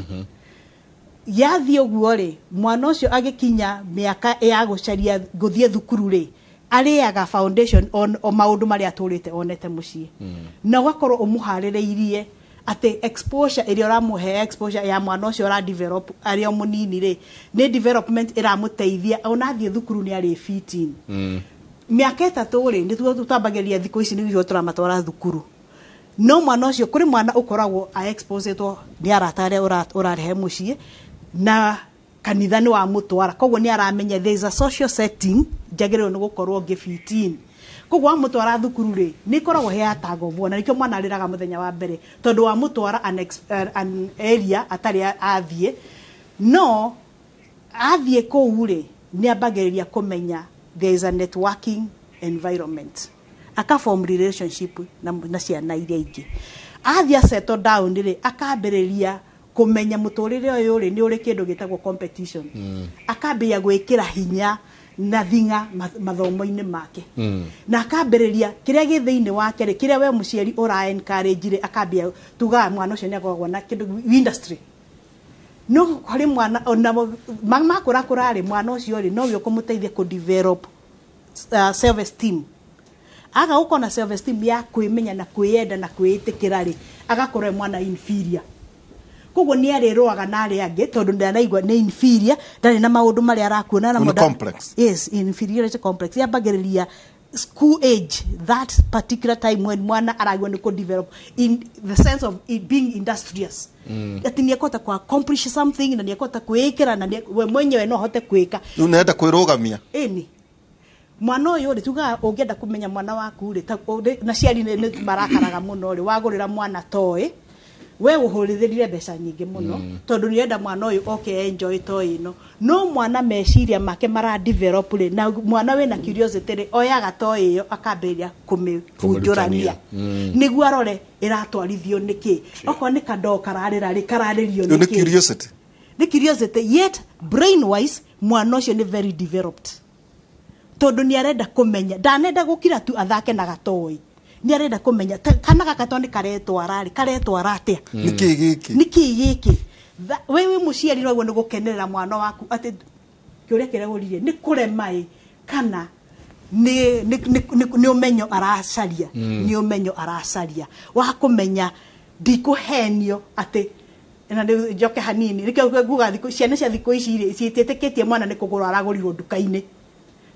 Yathiĩ ũguo rĩ, mwana ũcio agĩkinya mĩaka ya gũcaria gũthiĩ thukuru rĩ, arĩaga foundation on, o maũndũ marĩa atũrĩte onete mũciĩ, na ũgakorwo ũmũharĩrĩirie atĩ exposure ĩrĩa ũramũhe, exposure ya mwana ũcio ũra develop arĩ o mũnini rĩ, nĩ development ĩramũteithia ona athiĩ thukuru nĩ arĩ fit in. Mĩaka 3 rĩ, nĩtuo twambagĩrĩria thikũ ici nĩguo tũramatwara thukuru. No mwana ũcio, kũrĩ mwana ũkoragwo a-exposetwo nĩ arata arĩa ũrarehe mũciĩ, na kanitha nĩ wamũtwara, koguo nĩ aramenya there is a social setting njagĩrĩirwo nĩ gũkorwo ngĩ fit in. Koguo wamũtwara thukuru rĩ, nĩ ĩkoragwo he atagovuo, na nĩkĩo mwana arĩraga mũthenya wa mbere, tondũ wamũtwara an area atarĩ athiĩ. No athiĩ kũu rĩ, nĩ ambagĩrĩria kũmenya there is a networking environment, aka form relationship na ciana iria ingĩ. Athiĩ settle down rĩ, akambĩrĩria kũmenya mũtũrĩre ũyũ rĩ, nĩ ũrĩ kĩndũ gĩtagwo competition. Akambĩrĩria gwĩkĩra hinya na thing'a mathomo-inĩ make, na akambĩrĩria kĩrĩa gĩ thĩinĩ wake rĩ, kĩrĩa we mũciari ũra encourage rĩ, akambia tugaga mwana ũcio nĩ akoragwo na kĩndũ industry. No harĩ mwana ona makũrakũra rĩ, mwana ũcio rĩ, nowe ũkũmũteithia kũ develop self esteem. Aga gũkorwo na self esteem ya kwĩmenya na kwĩyenda na kwĩĩtĩkĩra rĩ, agakorwo e mwana inferior. Koguo nĩ arĩrũaga na arĩa angĩ, tondũ ndanaigua nĩ inferior, ndarĩ na maũndũ marĩa arakuona namo. Nĩ complex. Yes, inferiority complex yambagĩrĩria school age, that particular time when mwana aragwo nĩ kũ develop in the sense of it being industrious, atĩ nĩ ekũhota ku accomplish something na nĩ ekũhota kwĩĩkĩra na we mwenyewe no ahote kwĩka. Rĩu nĩarenda kwĩrũgamia. Ĩni mwana ũyũ rĩ, tugaga ũngĩenda kũmenya mwana waku rĩ, na ciari nĩ marakaraga mũno rĩ, wagũrĩra mwana toy, we ũhũrĩrĩrie mbeca nyingĩ mũno, tondũ nĩũrenda mwana ũyũ oke enjoy toy ĩno. No mwana meciria make mara develop rĩ, na mwana wĩna curiosity rĩ, oyaga toy ĩyo akambĩrĩria kũmĩbunjũrania nĩguo arore ĩratwarithio nĩkĩ. Okorwo nĩ kandoo kararĩra rĩ, kararĩrio Rĩu nĩ nĩkĩ. Curiosity. Nĩ curiosity, yet brain wise mwana ũcio nĩ very developed, tondũ nĩ arenda kũmenya, ndanenda gũkira tu athake na gatoi, nĩ arenda kũmenya kana gaka to nĩ karetwara rĩ, karetwara atĩa. Nĩ kĩĩ gĩkĩ? Nĩ kĩĩ gĩkĩ? We wĩ mũciari noguo nĩ gũkenerera mwana waku, atĩ kĩũria kĩrĩa ũririe nĩ kũrema ĩ kana nĩ ũmenyo aracaria. Nĩ ũmenyo aracaria wa kũmenya ndikũhenio, atĩ na nĩ njoke hanini, nĩkĩo nguga thikũ ciana cia thikũ ici rĩ, citiĩtĩkĩtie mwana nĩ kũgũrwo aragũrirwo nduka-inĩ.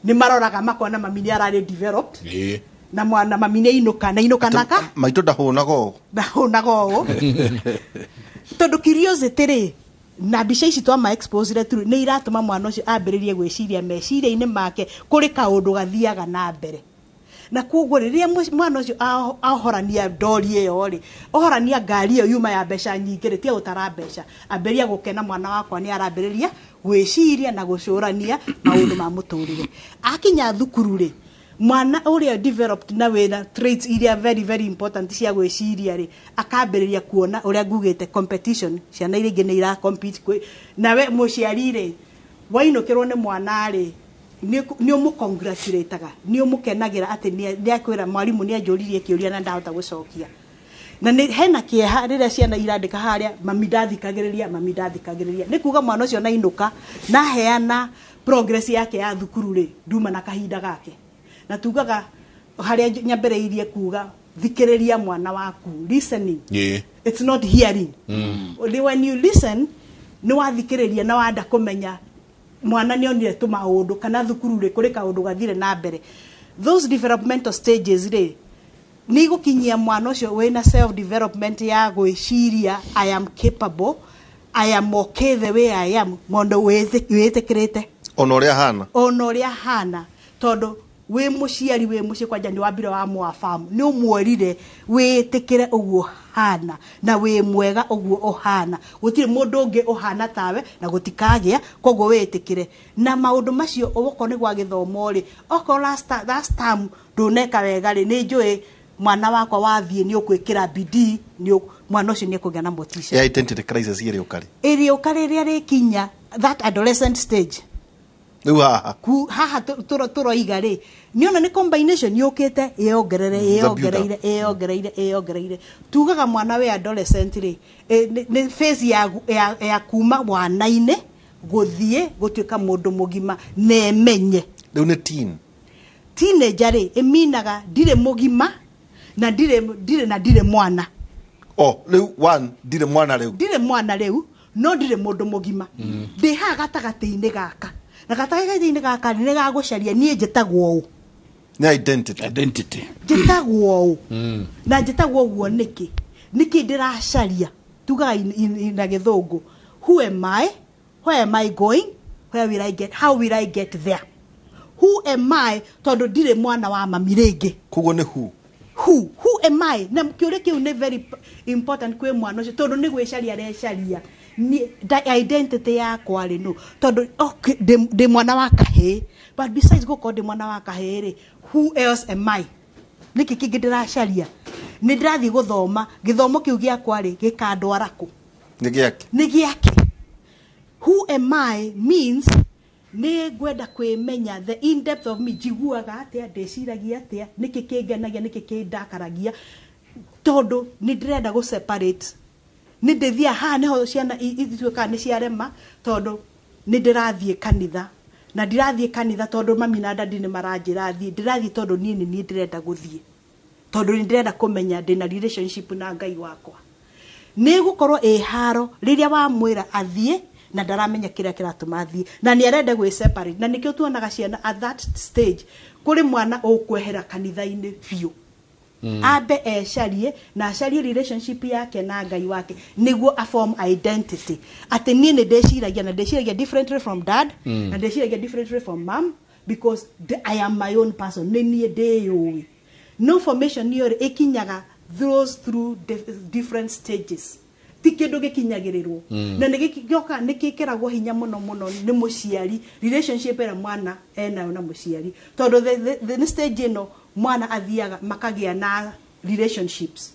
Nĩ maroraga makona mami nĩ ararĩ developed na mwana mami nĩ ainũka na ainũka naka Maitũ ndahũnaga ũũ. Ndahũnaga ũũ, tondũ curiosity rĩ, na mbica ici twama expose tu nĩ iratũma mwana ũcio ambĩrĩrie gwĩciria meciria-inĩ make kũrĩ kaũndũ gathiaga na mbere. Na koguo rĩrĩa mwana ũcio ahorania ndori ĩyo rĩ, ohorania ngari ĩyo yuma ya mbeca nyingĩ rĩ, tiga gũtara mbeca, ambĩrĩria gũkena, mwana wakwa nĩ arambĩrĩria gwĩciria na gũcũrania maũndũ ma mũtũrĩre. Akinya thukuru rĩ, mwana ũrĩa developed na wĩna traits iria very very important cia gwĩciria rĩ, akambĩrĩria kuona ũrĩa ngugĩte competition, ciana iria ingĩ nĩ ira compete nawe mũciari rĩ, wainũkĩrwo nĩ mwana rĩ, nĩ ũmũ-congratulate-aga, nĩ ũmũkenagĩra atĩ nĩ akwĩra mwarimũ nĩ anjũririe kĩũria na ndahota gũcokia. Na nĩ hena kĩeha rĩrĩa ciana irandĩka harĩa, "Mami ndathikagĩrĩria, mami ndathikagĩrĩria." Nĩ kuga mwana ũcio nainũka naheana progress yake ya thukuru rĩ, nduma na kahinda gake. Na tugaga harĩa nyambĩrĩirie kuga thikĩrĩria mwana waku, listening, it's not hearing. Only when you listen, nĩ wathikĩrĩria na wanda kũmenya mwana nĩ onire tũmaũndũ kana thukuru rĩ, kũrĩ kaũndũ gathire na mbere. Those developmental stages rĩ, Nĩ igũkinyia mwana ũcio wĩna self development ya gwĩciria, "I am capable, I am okay the way I am." Mũndũ wĩtĩkĩrĩte ona ũrĩa hana. Ona ũrĩa hana, tondũ wĩ mũciari wĩ mũciĩ kwanja nĩ wambire wa mwabamu, nĩ ũmwerire wĩtĩkĩre ũguo hana na wĩ mwega ũguo ũhana, gũtirĩ mũndũ ũngĩ ũhana tawe na gũtikagĩa, koguo wĩtĩkĩre na maũndũ macio. Okorwo nĩ gwa gĩthomo rĩ, okorwo last term ndũneka wega rĩ, nĩ njũĩ mwana wakwa wathiĩ nĩ ũkwĩkĩra bidii, mwana ũcio nĩ ekũgĩa na motisha. Ya identity crisis ĩrĩũka rĩ? Ĩrĩũka rĩrĩa rĩkinya that adolescent stage. Rĩu haha. Ku haha tũroiga rĩ, nĩona nĩ combination yũkĩte ĩyongerere, ĩyongereire, ĩyongereire, ĩyongereire. Tugaga mwana wĩ adolescent rĩ, nĩ phase ya kuma wana-inĩ gũthiĩ gũtuĩka mũndũ mũgima na emenye. Rĩu nĩ teen. Teenager rĩ, ĩminaga ndirĩ mũgima na ndirĩ na ndirĩ mwana. O rĩu one ndirĩ mwana rĩu. Ndirĩ mwana rĩu, no ndirĩ mũndũ mũgima. Ndĩ haha gatagatĩ-inĩ gaka, na gatagatĩ-inĩ gaka nĩ gagũcaria niĩ njĩtagwo ũ. Nĩ identity. Identity. Njĩtagwo ũ na njĩtagwo ũguo nĩkĩ? Nĩkĩ ndĩracaria? Tugaga na gĩthũngũ, who am I, where am I going, where will I get, how will I get there? Who am I? Tondũ ndirĩ mwana wa mami rĩngĩ. Koguo nĩ who. Who am I? Na kĩũria kĩu nĩ very important kwĩ mwana ũcio, tondũ nĩ gwĩcaria arecaria. Identity yakwa rĩ, no tondũ okay, ndĩ mwana wa kahĩĩ, but besides gũkorwo ndĩ mwana wa kahĩĩ rĩ, who else am I? Nĩkĩ kĩngĩ ndĩracaria? Nĩ ndĩrathiĩ gũthoma, gĩthomo kĩu gĩakwa rĩ, gĩkandwara kũ? Nĩ gĩake. Nĩ gĩake. Who am I means nĩ ngwenda kwĩmenya, the in depth of me, njiguaga atĩa, ndĩciragia atĩa, nĩkĩ kĩngenagia, nĩkĩ kĩndakaragia, tondũ nĩ ndĩrenda gũ separate. Nĩ ndĩthiaga haha nĩho ciana ituĩkaga nĩ ciarema, tondũ nĩ ndĩrathiĩ kanitha na ndirathiĩ kanitha tondũ mami na dadi nĩ maranjĩra thiĩ, ndĩrathiĩ tondũ niĩ nĩ niĩ ndĩrenda gũthiĩ, tondũ nĩ ndĩrenda kũmenya ndĩna relationship na Ngai wakwa. Nĩ gũkorwo ĩ haro rĩrĩa wamwĩra athiĩ na ndaramenya kĩrĩa kĩratũma athiĩ na nĩ arenda gwĩ separate, na nĩkĩo tuonaga ciana at that stage, kũrĩ mwana ũkwehera kanitha-inĩ biũ, ambe ecarie na acarie relationship yake na Ngai wake nĩguo aform identity atĩ niĩ nĩ ndĩciragia na ndĩciragia differently from dad, na ndĩciragia differently from mom, because I am my own person, nĩ niĩ ndĩyũĩ. No formation ĩyo rĩ, ĩkinyaga those through different stages, ti kĩndũ gĩkinyagĩrĩrwo. Na nĩ gĩoka nĩ gĩkĩragwo hinya mũno mũno nĩ mũciari, relationship ĩrĩa mwana enayo na mũciari, tondũ the stage ĩno mwana athiaga makagĩa na relationships,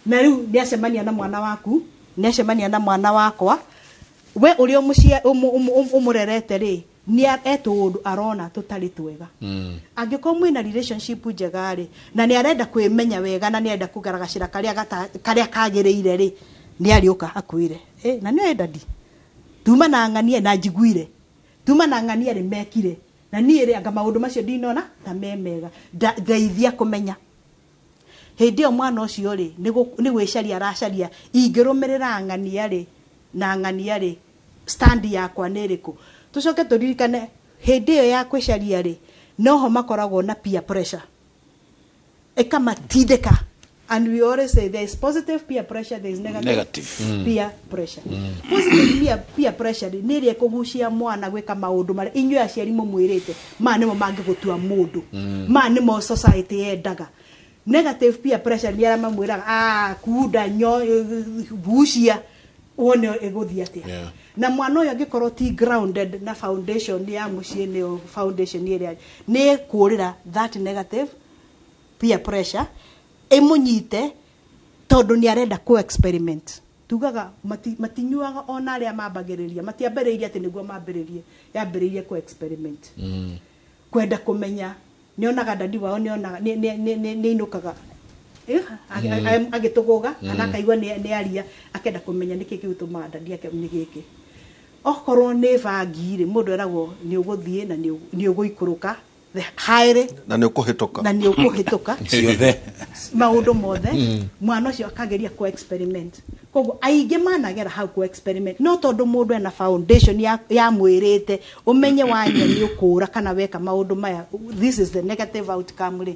na rĩu nĩ acemania na mwana waku, nĩ acemania na mwana wakwa, we ũrĩa ũmũrerete rĩ, nĩ etũũndũ arona tũtarĩ twega. Angĩkorwo mwĩna relationship njega rĩ, na nĩ arenda kwĩmenya wega na nĩ arenda kũgera gacĩra karĩa karĩa kagĩrĩire rĩ, nĩ arĩũka akwĩre, "Eh, na nĩ dadi tuma na ng'ania na njiguire tuma na ng'ania rĩ mekire na niĩ rĩ, anga maũndũ macio ndinona ta me mega. Ndeithia kũmenya." Hĩndĩ ĩyo mwana ũcio rĩ, nĩ gwĩcaria aracaria, ingĩrũmĩrĩra ng'ania rĩ na ng'ania rĩ, stand yakwa nĩ ĩrĩkũ? Tũcoke tũririkane hĩndĩ ĩyo ya kwĩcaria rĩ, noho makoragwo na peer pressure ĩkamatindĩka, and we always say there is positive peer pressure, there is negative, Negative. Peer pressure. Positive peer pressure rĩ, nĩ ĩrĩa ĩkũgucia mwana gwĩka maũndũ marĩa inyuĩ aciari mũmwĩrĩte maya nĩmo mangĩgũtua mũndũ, maya nĩmo society yendaga. Negative peer pressure nĩ arĩa mamwĩraga, "Ah, kunda nyo gucia wone ĩgũthiĩ atĩa." Na mwana ũyũ angĩkorwo ti grounded na foundation ya mũciĩ, nĩyo foundation ĩrĩa nĩ ĩkũrĩra that negative peer pressure ĩmũnyite, tondũ nĩ arenda ku experiment. Tugaga matinyuaga ona arĩa mambagĩrĩria, matiambĩrĩirie atĩ nĩguo mambĩrĩrie, yambĩrĩirie ku experiment, kwenda kũmenya. Nĩonaga dadi wao nĩonaga nĩ inũkaga agĩtũgũga kana akaigua nĩ aria, akenda kũmenya nĩkĩ kĩu tũmaga dadi ake nĩ gĩkĩ. Okorwo nĩ bangi rĩ, mũndũ eragwo nĩ ũgũthiĩ na nĩ ũgũikũrũka the higher na nĩ ũkũhĩtũka. Na nĩ ũkũhĩtũka ciothe. Maũndũ mothe. Mwana ũcio akageria ku experiment, koguo aingĩ managera hau ku experiment, no tondũ mũndũ ena foundation ya mwĩrĩte ũmenye wanyua nĩ ũkũra kana weka maũndũ maya, this is the negative outcome rĩ.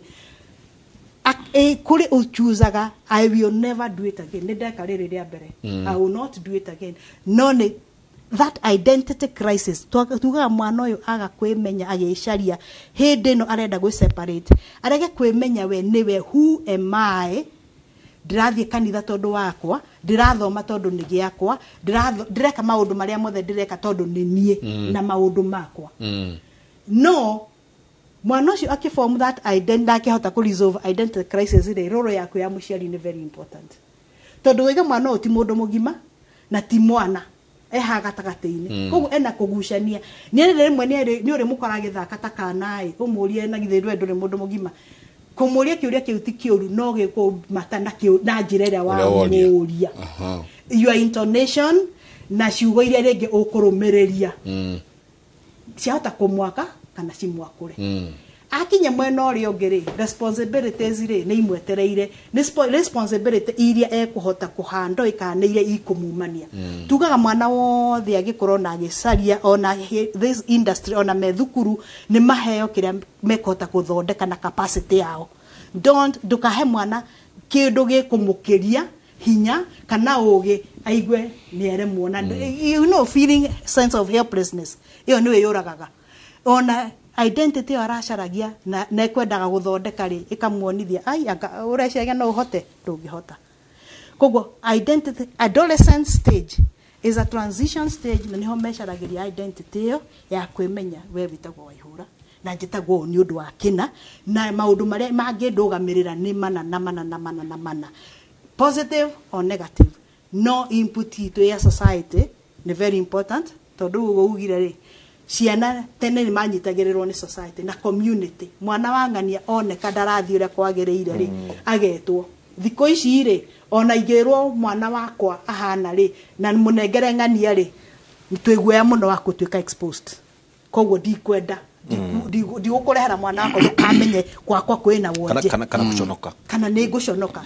Ĩ kũrĩ ũchuzaga I will never do it again, nĩ ndeka rĩrĩ rĩa mbere. I will not do it again. No nĩ that identity crisis. Tugaga mwana ũyũ aga kwĩmenya agĩcaria hĩndĩ ĩno arenda gwĩ separate, arege kwĩmenya we nĩwe, who am I? Ndĩrathiĩ kanitha tondũ wakwa, ndĩrathoma tondũ nĩ gĩakwa, ndĩreka maũndũ marĩa mothe ndĩreka tondũ nĩ niĩ na maũndũ makwa. No mwana ũcio akĩform that identity, akĩhota kũ resolve identity crisis rĩ, role yaku ya mũciari nĩ very important, tondũ wĩga mwana ũyũ ti mũndũ mũgima na ti mwana, eha gatagatĩ-inĩ. Koguo ena kũgucania nĩ rĩmwe nĩ ũrĩ mũkora agĩthaka ta kana ĩ ũmũrie, na githĩ ndwe ndũrĩ mũndũ mũgima? Kũmũria kĩũria kĩu ti kĩũru, no gĩkũmata na na njĩra ĩrĩa Ũrĩa woria. Wamũria, your intonation na ciugo iria rĩngĩ ũkũrũmĩrĩria ciahota kũmwaka kana cimwakũre. Akinya mwena ũrĩa ũngĩ rĩ, responsibilities rĩ nĩ imwetereire, nĩ responsibility iria ekũhota kũhandle kana nĩ iria ikũmumania. Tugaga mwana wothe agĩkorwo na agĩcaria ona this industry, ona me thukuru, nĩ maheo kĩrĩa mekũhota gũthondeka na capacity yao. Don't, ndũkahe mwana kĩndũ gĩkũmũkĩria hinya kana ũgĩ aigue nĩ aremwo na feeling sense of helplessness. Ĩyo nĩyo yũragaga ona identity ĩyo aracaragia na ekwendaga gũthondeka rĩ, ĩkamuonithia ai anga ũreciragia no ũhote, ndũngĩhota. Koguo identity, adolescent stage is a transition stage, na niho mecaragĩria identity ĩyo ya kwĩmenya, we wĩtagwo Waihũra na njĩtagwo ũũ nĩ ũndũ wa kĩna, na maũndũ marĩa mangĩndũgamĩrĩra nĩ mana na mana na mana na mana, positive or negative. No input itũ ya society nĩ very important, tondũ ũguo ugire rĩ, ciana tene nĩ manyitagĩrĩrwo nĩ society na community. Mwana wa ng'ania oneka ndarathiĩ ũrĩa kwagĩrĩire rĩ, agetwo. Thikũ ici rĩ, ona ingĩrwo mwana wakwa ahana rĩ na mũnengere ng'ania rĩ, twĩ guoya mũno wa gũtuĩka exposed. Koguo ndikwenda, ndigũkũrehera mwana wakwa ndũkamenye gwakwa kwĩna kana wonje. Kana gũconoka. Kana nĩ ngũconoka.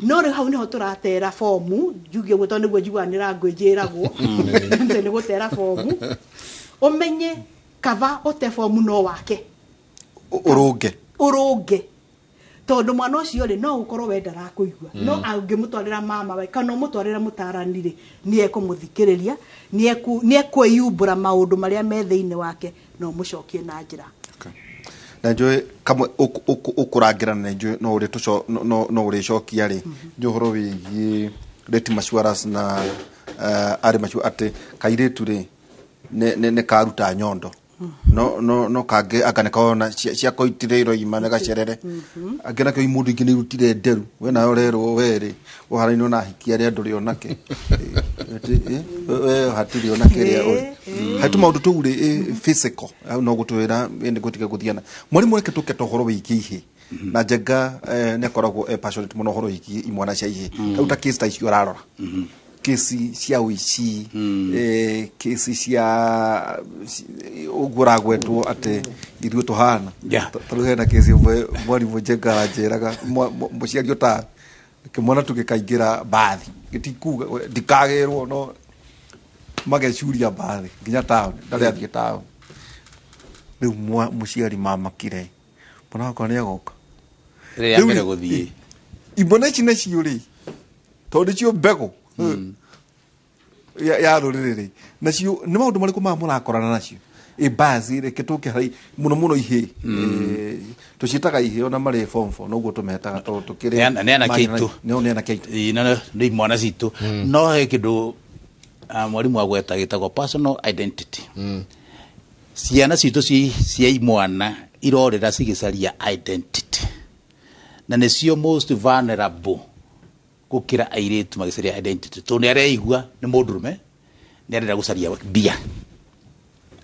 No rĩu hau nĩho tũratera bomu, njuge ũguo tondũ nĩguo njiguaga nĩ language ĩragwo atĩ nĩ gũtera bomu. Ũmenye kaba ũte bomu no wake. Ũrũnge. Ũrũnge, tondũ mwana ũcio rĩ, no ũkorwo we ndarakũigua, no angĩmũtwarĩra mama we kana ũmũtwarĩre mũtarani rĩ, nĩ ekũmũthikĩrĩria, nĩ ekwĩyumbũra maũndũ marĩa me thĩinĩ wake na ũmũcokie na njĩra. Na njũĩ kamwe ũkũrangĩra na njũĩ no ũrĩ tũco no ũrĩcokia rĩ, njũĩ ũhoro wĩgiĩ rate maturous na arĩ macio atĩ kairĩtu rĩ nĩ karuta nyondo, no kangĩ anga nĩ kona ciako itirĩ iroima nĩ gacerere, angĩ nakĩo imũndũ ingĩ nĩ irutire nderu. We nawe ũrerwo we rĩ ũharainwo na hiki arĩa ndũrĩ onake. We hatirĩ onake ĩrĩa ũrĩ he tũmaũndũ tũu rĩ, physical hau no gũtwĩra nĩ gũtiga gũthiana. Mwarimũ, reke tũke ta ũhoro wĩgiĩ ihĩ na Njenga, nĩ akoragwo passionate mũno ũhoro wĩgiĩ imwana cia ihĩ. Rĩu ta case ta icio ũrarora, kesi cia ũici, kesi cia ũguo ũragwetwo atĩ ithuĩ tũhana. Tarĩu hena kesi ĩmwe mwarimũ Njenga aranjĩraga, mũciari ũta kĩmwana tu gĩkaingĩra mbathi, gĩtikuga ndikagĩrwo, no magecuria mbathi nginya taũni, ndarĩ athiĩ taũni. Rĩu mũciari mamakire, mwana wakwa nĩ agoka rĩrĩa Rĩu mbere rĩ, gũthiĩ. Imwana ici nacio rĩ, tondũ nĩcio mbegũ ya rũrĩrĩ rĩ, nacio nĩ maũndũ marĩkũ maya mũrakorana nacio ĩ basi? Reke tũke harĩ mũno mũno ihĩ. Tũciĩtaga ihĩ ona marĩ form four, noguo tũmetaga tondũ tũkĩrĩ Nĩ anake aitũ. Nĩ anake aitũ. Ĩĩ, na nĩ imwana citũ. No he kĩndũ mwarimũ agweta gĩtagwo personal identity. Ciana citũ cia imwana irorĩra cigĩcaria identity, na nĩcio most vulnerable gũkĩra airĩtu magĩcaria identity, tondũ nĩ areigua nĩ mũndũrũme, nĩ arenda gũcaria mbia,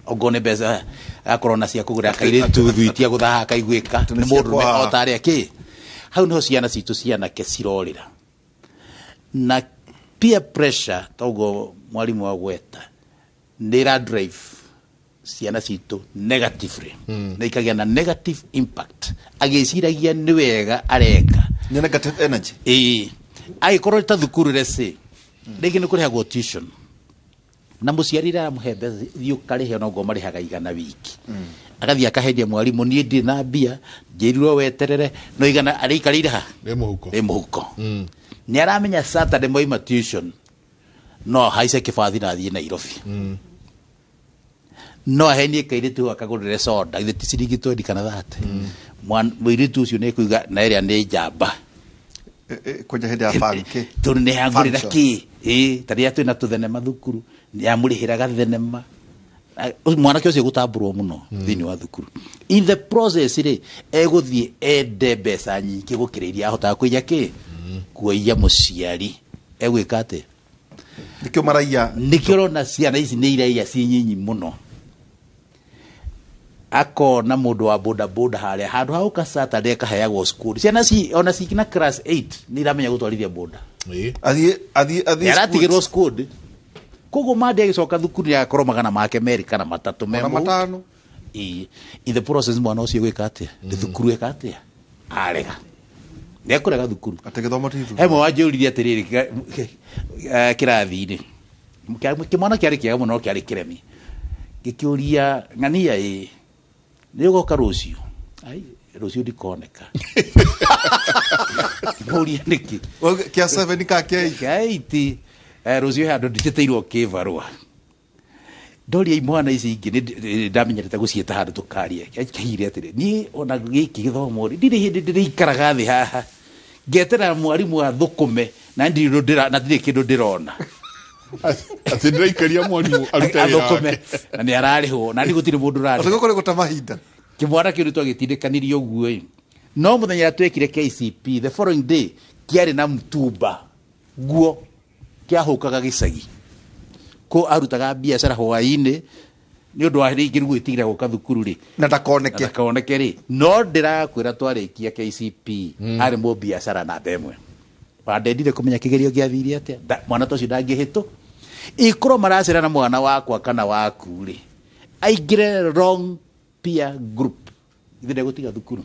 okorwo nĩ mbeca agakorwo na cia kũgũra kairĩtu thwiti agũthaha akaiguĩka Atĩ nĩ nĩ cia mũndũrũme kwaha. o tarĩa kĩ. Hau niho ciana citũ cianake cirorĩra na peer pressure, toguo mwarimũ agweta nĩ ĩra drive ciana citũ negatively na ikagĩa na negative impact, agĩciragia nĩ wega areka. Nĩ negative energy. Ĩĩ, agĩkorwo ta thukuru reci rĩngĩ nĩ kũrĩhagwo tuition. Na mũciari rĩrĩa aramũhe mbeca thiĩ ũkarĩhe ona ũguo marĩhaga 100 wiki. Agathiĩ akahendia mwarimũ niĩ ndirĩ na mbia njĩrirwo weterere no 100 arĩikarĩire ha? Rĩ mũhuko. Rĩ mũhuko. Nĩ aramenya Saturday moima tuition no ahaice kĩbathi na athiĩ Nairobi. No ahenie kairĩtu hau akagũrĩre soda githĩ ti ciringi 20 kana 30. Mũirĩtu ũcio nĩ ekuiga na ĩrĩa nĩ njamba. Kwenja hĩndĩ ya banki. Tondũ nĩ yangũrĩra Function. kĩ? Ĩĩ, ta rĩrĩa twĩna tũthenema thukuru, nĩ yamũrĩhĩra gathenema. Mwanake ũcio gũtambũrwo mũno thĩinĩ wa thukuru. In the process rĩ, egũthiĩ ende mbeca nyingĩ gũkĩra iria ahotaga kũiya kĩ? Kuoiya mũciari. Egwĩka atĩa? Nĩkĩo maraiya. Nĩkĩo ũrona ciana ici nĩ iraiya ci nyinyi mũno. Akona mũndũ wa boda boda harĩa handũ ha gũka Saturday akaheagwo school. Ciana ci ona ci na class 8 nĩ iramenya gũtwarithia boda. Athiĩ athiĩ athiĩ Aratigĩrwo squad. Koguo Monday agĩcoka thukuru nĩ agakorwo magana make merĩ kana matatũ me Ona mũhuko. matano. Ĩĩ. In the process mwana ũcio gwĩka atĩa? Nĩ thukuru eka atĩa? Arega. Nĩ ekũrega thukuru. Atĩ gĩthomo ti thukuru. He mwe wanjũririe atĩrĩrĩ kĩrathi-inĩ. Kĩmwana kĩarĩ kĩega mũno no kĩarĩ kĩremi. Gĩkĩũria ng'ania ĩ nĩ ũgoka rũciũ? Ai, rũciũ ndikoneka. Ngĩmũria nĩkĩ? Kĩa 7 ka kĩa 8? Kĩa 8. Rũciũ he handũ nditĩtĩirwo kĩbarũa. Ndoria imwana ici ingĩ nĩ ndamenyerete gũciĩta handũ tũkaria. Kĩaigire atĩrĩ, niĩ ona gĩkĩ gĩthomo rĩ, ndirĩ hĩndĩ ndĩrĩikaraga thĩ haha. Ngeterera mwarimũ athũkũme na ndirĩ ũndũ ndĩra-, na ndirĩ kĩndũ ndĩrona. Atĩ ndĩraikaria mwarimũ arute wĩra Athũkũme, wake. na nĩ ararĩhwo, na nĩ gũtirĩ mũndũ ũrarĩha. Atĩ gũkũ nĩ gũte mahinda. Kĩmwana kĩu nĩ twagĩtindĩkanirie ũguo ĩ. No mũthenya ũrĩa twekire KCP, the following day, kĩarĩ na mtumba nguo kĩahũkaga gĩcagi. Kũ arutaga biacara hwaĩ-inĩ nĩ ũndũ wa rĩngĩ rĩu gwĩtigĩra gũka thukuru rĩ. Na ndakoneke. Na ndakoneke rĩ. No ndĩrakwĩra twarĩkia KCP, arĩ mũbiacara namba ĩmwe. Wandendire kũmenya kĩgerio gĩathire atĩa? Mwana ta ũcio ndangĩhĩtũ. Ikorwo maracera na mwana wakwa kana waku rĩ, aingĩre wrong peer group. Ithe ndegũtiga thukuru.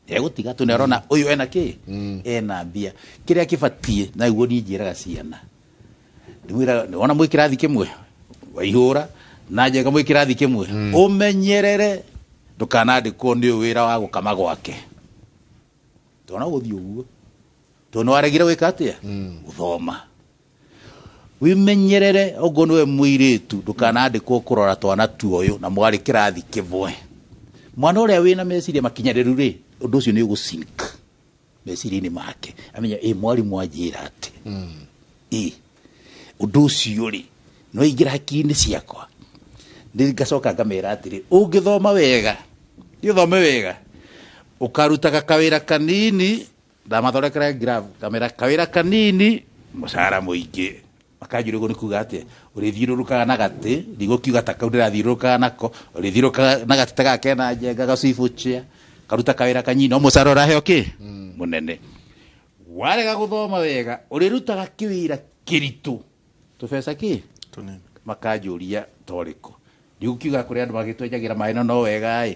Ndegũtiga tondũ nĩarona ũyũ ena kĩ? Ena mbia. Kĩrĩa kĩbatiĩ na nĩguo niĩ njĩraga ciana. Ndĩmwĩraga, nĩwona mwĩ kĩrathi kĩmwe? Waihũra na njega mwĩ kĩrathi kĩmwe. Ũmenyerere ndũkanandĩkwo nĩ ũyũ wĩra wa gũkama gwake. Tondũ no gũthiĩ ũguo. Tondũ nĩwaregire gwĩka atĩa? Gũthoma. Wĩmenyerere okorwo nĩwe mũirĩtu ndũkanandĩkwo kũrora twana tuoyũ na mwarĩ kĩrathi kĩmwe. Mwana ũrĩa wĩna meciria makinyanĩru rĩ, ũndũ ũcio nĩ ũgũsink meciria-inĩ make. Amenya, ĩ, mwarimũ anjĩra atĩ. Ĩ, ũndũ ũcio rĩ, no aingĩra hakiri-inĩ ciakwa. Nĩ ngacoka ngamera atĩrĩ, ũngĩthoma wega, ũthome wega, ũkarutaga kawĩra kanini, ndamathondekera graph, ngamera kawĩra kanini, mũcara mũingĩ. Makanjũria ũguo nĩ kuga atĩa? Ũrĩthiũrũrũkaga na gatĩ, ndigũkiuga ta kau ndĩrathiũrũrũkaga nako, ũrĩthiũrũrũkaga na gatĩ ta gaka kena njenga gacibu chair, karuta kawĩra kanini, no mũcara ũraheo kĩ? Mũnene. Warega gũthoma wega, ũrĩrutaga kĩwĩra kĩritũ, tũbeca kĩ? Tũnini. Makanjũria torĩkũ. Ndigũkiuga kũrĩ andũ magĩtwenjagĩra maĩ no no wega ĩ.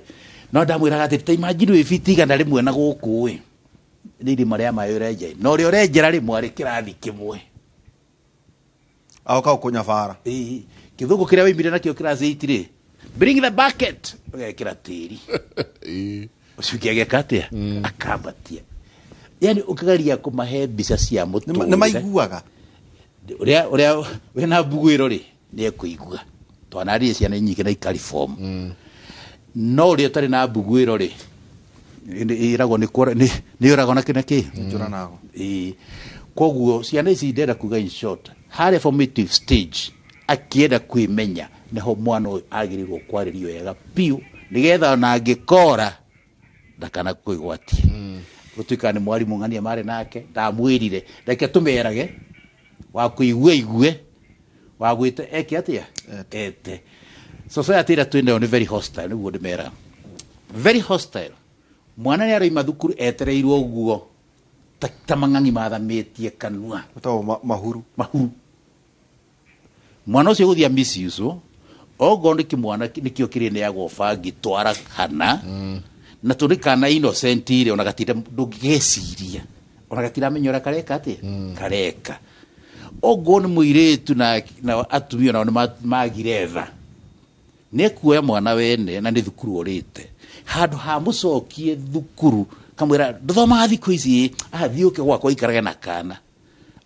No ndamwĩraga atĩ ta imagine wĩ biti 100 na gũkũ ĩ. Nĩ irima rĩa maĩ ũrenja ĩ. Na ũrĩa ũrenjera rĩ, mwarĩ kĩrathi kĩmwe. Agoka gũkũnyabara. Ĩĩ. Kĩthũngũ kĩrĩa waimire nakĩo class 8 rĩ, bring the bucket, ũgekĩra tĩri. Ũcio ũngĩ ageka atĩa? Akambatia. Yaani ũkĩgeria kũmahe mbica cia mũtũrĩre. Nĩ maiguaga. Ũrĩa, ũrĩa wĩna mbuguĩro rĩ, nĩ ekũigua. Twanaririe ciana nyingĩ na ikariform. No ũrĩa ũtarĩ na mbuguĩro rĩ, ĩragwo nĩ kuora, nĩ, nĩ ũragwo na kĩ na kĩ? Njũranago. Ĩĩ. Koguo ciana ici ndĩrenda kuga in short, harĩa formative stage akĩenda kwĩmenya nĩho mwana ũyũ agĩrĩirwo kwarĩrio wega biũ nĩgetha ona angĩkora ndakana kwĩgwatie. Gũtuĩka nĩ mwarimũ ng'ania marĩ nake ndamwĩrire reke tũmerage wa kũigua igue wa gwĩte eke atĩa ete. Society ĩrĩa twĩ nayo nĩ very hostile, nĩguo ndĩmeraga. Very hostile. Mwana nĩ aroima thukuru etereirwo ũguo ta mang'ang'i mathamĩtie kanua. Ĩtagwo mahuru. Mahuru. Mwana ũcio gũthiĩ misuse, okorwo nĩ kĩmwana nĩkĩo kĩrĩneagwo bangi twara kana, na tũrĩ kana innocent rĩ, ona gatinda ndũngĩgeciria, ona gatiramenya ũrĩa kareka atĩa? Kareka. Oguo nĩ mũirĩtu na atumia nao nĩ magire tha. Nĩ ekuoya mwana wene na nĩ thukuru orĩte. Handũ ha mũcokie thukuru kamwĩra ndũthomaga thikũ ici, athiĩ ũke gwakwa ũikarage na kana.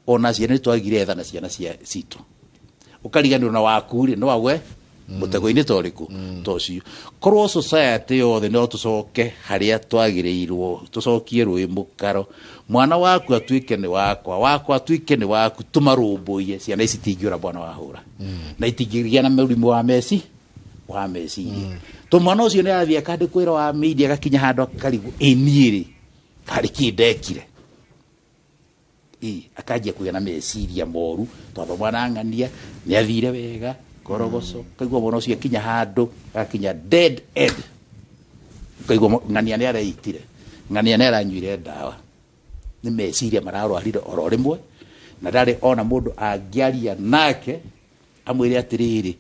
Ona ciana nĩ twagire tha na ciana citũ. Ũkariganĩrwo na waku rĩ, no agwe mũtego-inĩ ta ũrĩkũ ta ũcio. Korwo society yothe no tũcoke harĩa twagĩrĩirwo, tũcokie rũĩ mũkaro, mwana waku atuĩke nĩ wakwa, wakwa atuĩke nĩ waku, tũmarũmbũiye, ciana ici itingĩũra bwana wahũra na itingĩgĩa na mũrimũ wa meciria. To mwana ũcio nĩ athiĩ akandĩkwo wĩra wa media, agakinya handũ akarigwo, ĩ niĩ rĩ, harĩ kĩ ndekire? Akanjia kũgĩa na meciria moru, twamba mwana ng'ania nĩ athire wega korogoco, kaigua mwana ũcio akinya handũ agakinya dead end, kaigua ng'ania nĩ areitire, ng'ania nĩ aranyuire ndawa, nĩ meciria mararwarire oro rĩmwe, na ndarĩ ona mũndũ angĩaria nake amwĩre atĩrĩrĩ,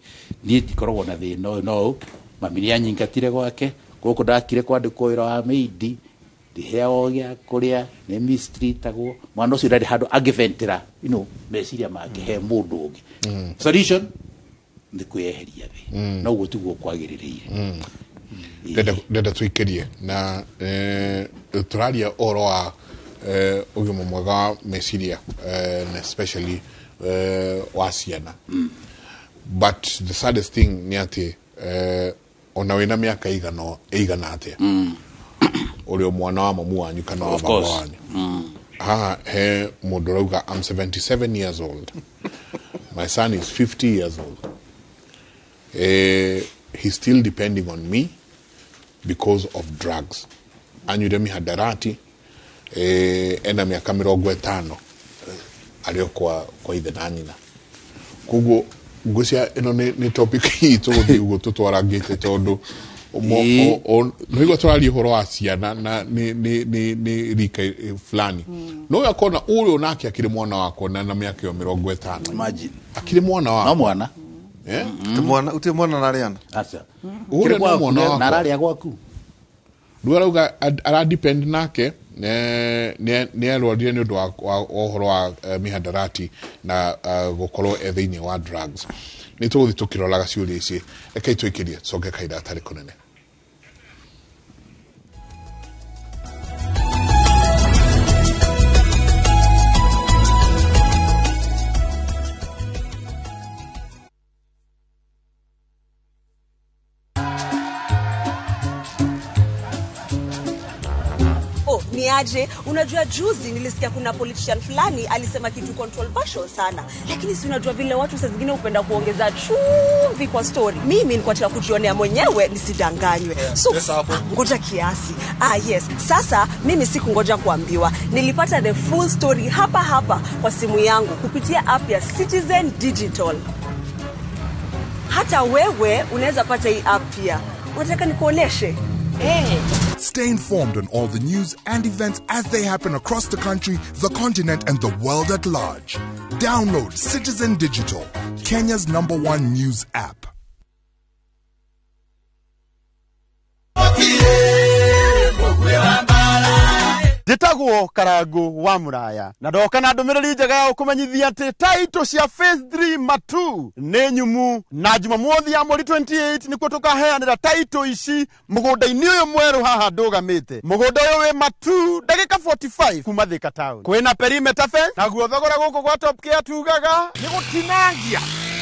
niĩ ndikoragwo na thĩna ũyũ no ũũ, mami nĩ anyingatire gwake, gũkũ ndakire kwandĩkwo wĩra wa maid, ndiheagwo gĩa kũrĩa, nĩ mistreatagwo. Mwana ũcio ndarĩ handũ angĩventĩra, meciria make he mũndũ ũngĩ. Solution nĩ kwĩyeheria thĩ. No ũguo tiguo kwagĩrĩrĩire. Ndenda tũikĩrie na tũraria ũhoro wa ũgima mwega wa meciria, na especially wa ciana. But the saddest thing nĩ atĩ ona wĩna mĩaka ĩigana atĩa, ũrĩ o mwana wa mamu wanyu kana wa baba wanyu. Haha he mũndũ ũrauga, I'm 77 years old. My son is 50 years old. He's still depending on me because of drugs. Anyuire mihadarati, ena mĩaka 50 arĩ o kwa ithe na nyina. Koguo ngwĩciria ĩno nĩ topic itũ gũthiĩ ũguo tũtwarangĩte, tondũ nĩguo tũraria ũhoro wa ciana na nĩ rika fulani. No ũyũ akona ũyũ nake akĩrĩ mwana wakwa na mĩaka ĩyo 50. Imagine. Akĩrĩ mwana wakwa. No mwana. Mwana, uti mwana na arĩa? Aca. Ũrĩa no mwana wakwa. Na ararĩa gwaku. Rĩu arauga aradepend nake, nĩ arwarire nĩ ũndũ wa ũhoro wa mihadarati na gũkorwo e thĩinĩ wa drugs. Nĩ tũgũthiĩ tũkĩroraga ciũria ici. Rekei tũikĩrie, tũcoke kahinda gatarĩ kũnene. Niaje, unajua juzi nilisikia kuna politician fulani alisema kitu controversial sana. Lakini si unajua vile watu saa zingine hupenda kuongeza chumvi kwa story. Mimi nilikuwa nataka kujionea mwenyewe nisidanganywe. So ngoja kiasi. Yes. Sasa mimi sikungoja kuambiwa. Nilipata the full story hapa hapa kwa simu yangu kupitia app ya Citizen Digital. Hata wewe unaweza pata hii app pia. Unataka nikuoneshe? Hey. Stay informed on all the news and events as they happen across the country, the continent, and the world at large. Download Citizen Digital, Kenya's #1 news app. Njĩtagwo Karangu wa Muraya na ndoka na ndũmĩrĩri njega ya gũkũmenyithia atĩ taitũ cia Phase 3 Matu nĩ nyumu, na Jumamothi ya mweri 28 nĩkuo tũkaheanĩra taitũ ici mũgũnda-inĩ ũyũ mwerũ haha ndũgamĩte. Mũgũnda ũyũ wĩ Matu ndagĩka 45 kuma Thika town. Kwĩna perimeter fence, naguo thogora gũkũ gwa Top Care tugaga nĩ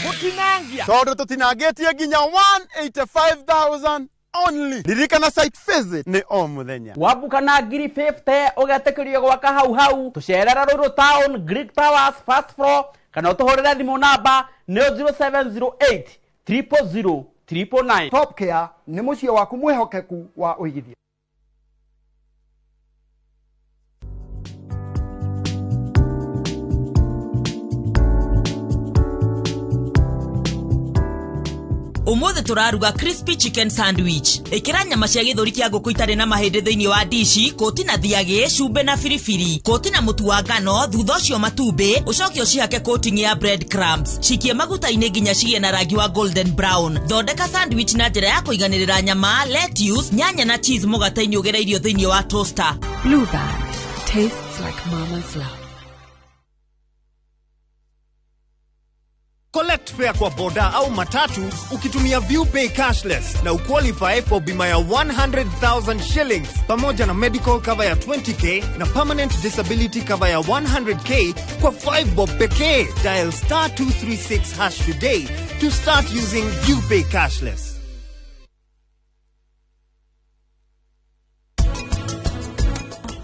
gũtinangia tondũ tũtinangĩtie nginya 185,000 only. Ririkana site visit nĩ o mũthenya. Wambuka na ngiri 50 ũgetĩkĩrio gwaka hau hau. Tũcerera Ruiru Town, Greek Towers, first floor, kana ũtũhũrĩre thimũ namba nĩyo 0708 000 999. Top Care nĩ mũciĩ waku mwĩhokeku wa ũigithia. Umuthi turaruga crispy chicken sandwich. Ikira nyama cia githuri kia nguku itari na mahindi thiini wa dishi, koti na thiagi, cumbi na biribiri, koti na mutu wa ngano, thutha ucio matumbi, ucoke ucihake coating ya bread crumbs. Cikie maguta-ini nginya cigie na rangi wa golden brown. Thondeka sandwich na njira ya kuiganirira nyama, lettuce, nyanya na cheese mugate-ini ugereirio thiini wa toaster. Blue Band tastes like mama's love. Collect fare kwa boda au matatu ukitumia ViewPay cashless na uqualify for bima ya 100,000 shillings pamoja na medical cover ya 20k na permanent disability cover ya 100k kwa 5 bob pekee. Dial star 236 hash today to start using ViewPay cashless.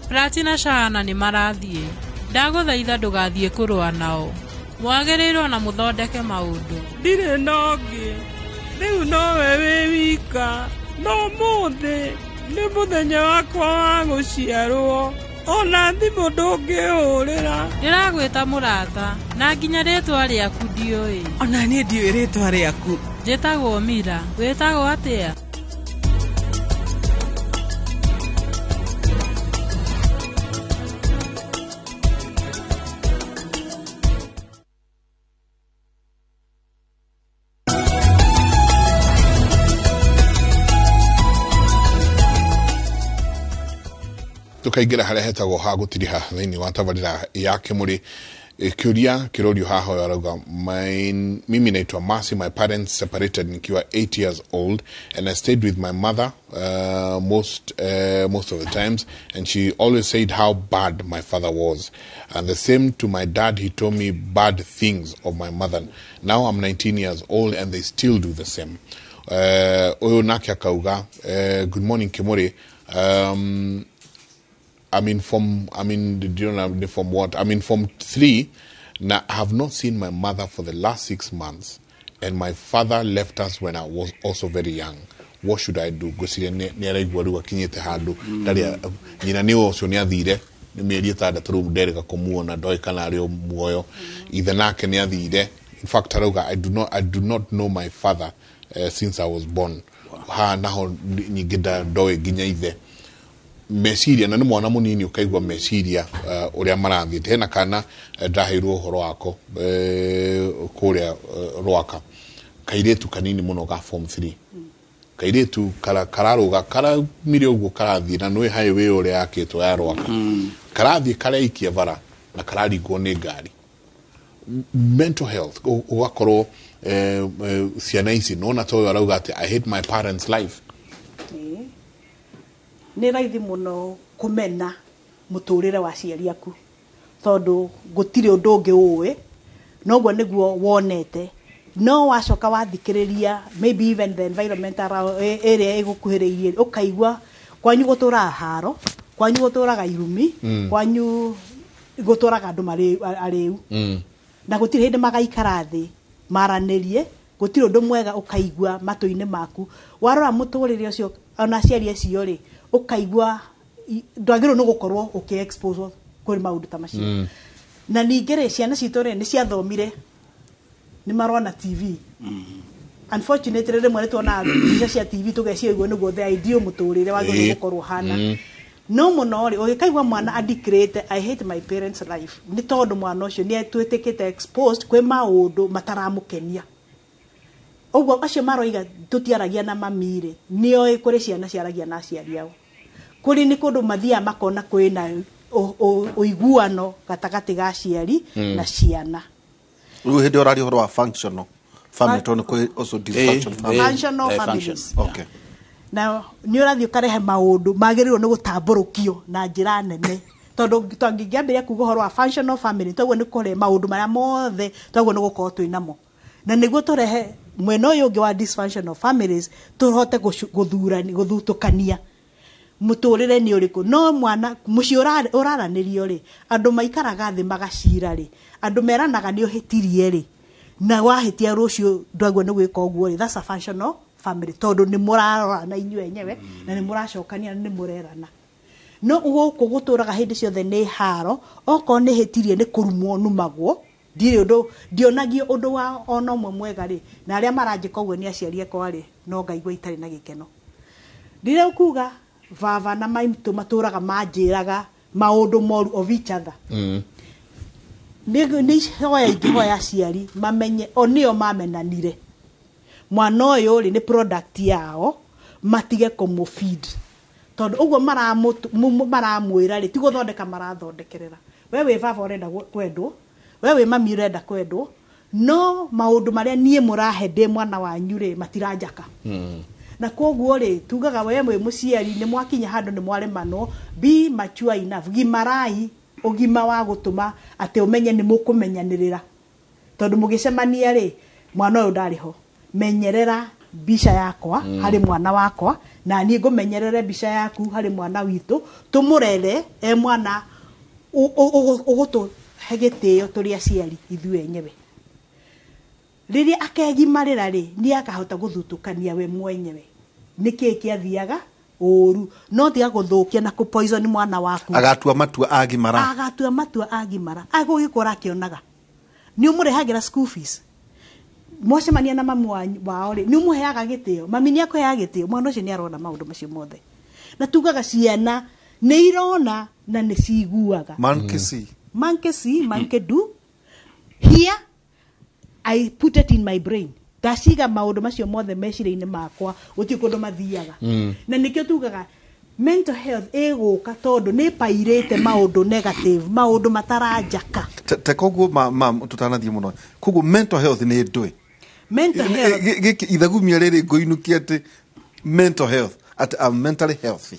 Prati na Shahana nĩ marathiĩ. Ndagũthaitha ndũgathiĩ kũrũa nao. Mwagĩrĩirwo na mũthondeke maũndũ. Ndirĩ na ũngĩ. Rĩu nowe wĩ wika. No mũthĩ nĩ mũthenya wakwa wa gũciarwo. Ona thimũ ndũngĩhũrĩra. Ndĩragwĩta mũrata na nginya rĩtwa rĩaku ndiũĩ. Ona niĩ ndiũĩ rĩtwa rĩaku. Njĩtagwo Mira. Wĩtagwo atĩa? Tukaingĩra harĩa hetagwo ha gũtiriha thĩinĩ wa tabarĩra ya Kĩmũrĩ. Kĩũria kĩrorio haha ũyũ arauga, mimi naitwa Mercy, my parents separated nikiwa 8 years old and I stayed with my mother most of the times, and she always said how bad my father was, and the same to my dad. He told me bad things of my mother. Now I'm 19 years old and they still do the same. Ũyũ nake akauga, good morning Kĩmũrĩ, I'm in form 3 now. I have not seen my mother for the last 6 months, and my father left us when I was also very young. What should I do? Gwĩciria nĩ araigua rĩu akinyĩte handũ ndarĩ nyina nĩ ũcio nĩ athire nĩ mĩeri 6 rĩu nderĩga kũmuona ndoĩ kana arĩ o muoyo. Ithe nake nĩ athire. In fact arauga, I do not know my father since I was born. Ha naho nyingĩ ndoĩ nginya ithe. Meciria na nĩ mwana mũnini ũkaigua meciria ũrĩa marathiĩte. Hena kana ndaheirwo ũhoro wako kũrĩa Rwaka, kairĩtu kanini mũno ga form 3, kairĩtu kararũga karamire ũguo karathiĩ na nĩũĩ highway ũrĩa yakĩtwo ya Rwaka, karathiĩ kareikia bara na kararingwo nĩ ngari. Mental health ũgakorwo ciana ici nona ta ũyũ arauga atĩ I hate my parents' life. Nĩ raithi mũno kũmena mũtũrĩre wa aciari aku tondũ gũtirĩ ũndũ ũngĩ ũĩ, noguo nĩguo wonete. No wacoka wathikĩrĩria maybe even the environment ĩrĩa ĩgũkuhĩrĩirie, ũkaigua kwanyu gũtũraga haro, kwanyu gũtũraga irumi, kwanyu gũtũraga andũ arĩu, na gũtirĩ hĩndĩ magaikara thĩ maranĩrie, gũtirĩ ũndũ mwega ũkaigua matũ-inĩ maku. Warora mũtũrĩre ũcio ona aciari acio rĩ, ũkaigua ndwagĩrĩirwo nĩ gũkorwo ũkĩ-expose kũrĩ maũndũ ta macio. Na ningĩ rĩ, ciana citũ rĩ nĩ ciathomire, nĩ marona TV. Unfortunately rĩmwe nĩ tuonaga mbica cia TV tũgeciria ũguo nĩguo the ideal mũtũrĩre wagĩrĩirwo gũkorwo ũhana. No mũno rĩ, ũgĩkaigua mwana adeclarate I hate my parents' life, nĩ tondũ mwana ũcio nĩ atuĩkĩte exposed kwĩ maũndũ mataramũkenia. Ũguo acio maroiga tũtiaragia na mami rĩ, nĩoĩ kũrĩ ciana ciaragia na aciari ao. Kũrĩ nĩ kũndũ mathiaga makona kwĩna ũiguano gatagatĩ ga aciari na ciana. Rĩu hĩndĩ ũraria ũhoro wa functional family tondũ kwĩ also dysfunctional family. Functional families. Okay. Na nĩ ũrathiĩ ũkarehe maũndũ magĩrĩirwo nĩ gũtambũrũkio na njĩra nene, tondũ tũngĩambĩrĩria kuga ũhoro wa functional family toguo nĩ kũrehe maũndũ marĩa mothe toguo nĩ gũkorwo twĩ namo, na nĩguo tũrehe mwena ũyũ ũngĩ wa dysfunctional families tũhote gũthutũkania mũtũrĩre nĩ ũrĩkũ. No mwana mũciĩ ũraranĩrio rĩ, andũ maikaraga thĩ magacira rĩ, andũ meranaga nĩ ũhĩtirie rĩ, na wahĩtia rũciũ ndwaguo nĩ gwĩka ũguo rĩ, that's a functional family, tondũ nĩ mũrarorana inyuĩ enyewe na nĩ mũracokania na nĩ mũrerana. No gũkũ gũtũraga hĩndĩ ciothe nĩ haro, okorwo nĩ hĩtirie nĩ kũrumwo numagwo, ndirĩ ũndũ ndionagio ũndũ wa ona ũmwe mwega rĩ, na arĩa maranjĩka ũguo nĩ aciari akwa rĩ, no ngaigua itarĩ na gĩkeno. Ndirĩ kuga baba na maitũ matũraga manjĩraga maũndũ moru of each other. Nĩ hoya ingĩhoya aciari mamenye o nĩo mamenanire, mwana ũyũ rĩ nĩ product yao, matige kũmũ feed, tondũ ũguo maramwĩra rĩ ti gũthondeka marathondekerera. We wĩ baba ũrenda kwendwo, we wĩ mami ũrenda kwendwo, No maũndũ marĩa niĩ mũrahe ndĩ mwana wanyu rĩ matiranjaka. Na koguo rĩ tugaga we mwĩ mũciari nĩ mwakinya handũ nĩ mwaremanwo, be mature enough, gimarai ũgima wa gũtũma atĩ ũmenye nĩ mũkũmenyanĩrĩra, tondũ mũgĩcemania rĩ mwana ũyũ ndarĩ ho, menyerera mbica yakwa harĩ mwana wakwa, na niĩ ngũmenyerere mbica yaku harĩ mwana witũ, tũmũrere e mwana ũgũtũhe gĩtĩo tũrĩ aciari ithuĩ enyewe. Rĩrĩa akegimarĩra rĩ nĩ akahota gũthutũkania we mwenyewe nĩkĩĩ kĩathiaga ũru, no tiga gũthũkia na kũ-poison mwana waku. Agatua matua agimara. Agatua matua agimara, agũgĩkũra akĩonaga nĩ ũmũrehagĩra school fees, mwacemania na mamu wao rĩ nĩ ũmũheaga gĩtĩo, mami nĩ akũheaga gĩtĩo, mwana ũcio nĩ arona maũndũ macio mothe. Na tugaga ciana nĩ irona na nĩ ciguaga. Man can see. Man can see, man can do. Here I put it in my brain. Ndaciga maũndũ macio mothe meciria-inĩ makwa, gũtirĩ kũndũ mathiaga. Na nĩkĩo tugaga mental health ĩgũka tondũ nĩ pairĩte maũndũ negative, maũndũ mataranjaka. Te koguo ma tutanathiĩ mũno, koguo mental health nĩ ndũĩ? Mental health Gĩkĩ ithagumia rĩrĩ ngũinũkia atĩ mental health, atĩ I'm mentally healthy,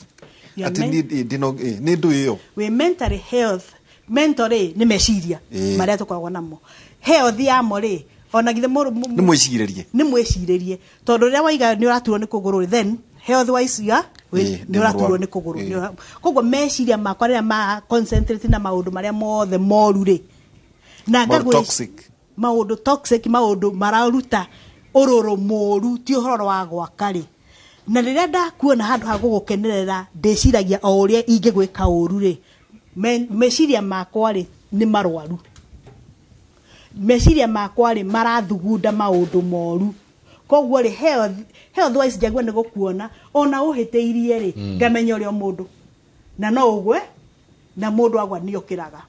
atĩ niĩ ndĩno nĩ ndũĩ ĩyo. Wĩ mentally health, mental rĩ nĩ meciria marĩa tũkoragwo namo, health yamo rĩ ona githĩ nĩ mwĩcirĩrie, nĩ mwĩcirĩrie, tondũ rĩrĩa waiga nĩ ũraturwo nĩ kũgũrũ rĩ, then health wise ya nĩ ũraturwo nĩ kũgũrũ. Koguo meciria makwa rĩrĩa ma concentrate na maũndũ marĩa mothe moru rĩ, na maũndũ toxic, maũndũ mararuta ũrũrũ mũru, ti ũhoro wa gwaka rĩ, na rĩrĩa ndakuona handũ ha gũgũkenerera ndĩciragia o ũrĩa ingĩgwĩka ũru rĩ, meciria makwa rĩ nĩ marwaru, meciria makwa rĩ marathugunda maũndũ moru. Koguo rĩ health wise njagua nĩ gũkuona ona ũhĩtĩirie rĩ ngamenya ũrĩa mũndũ na no ũgwe na mũndũ agwa nĩ okĩraga,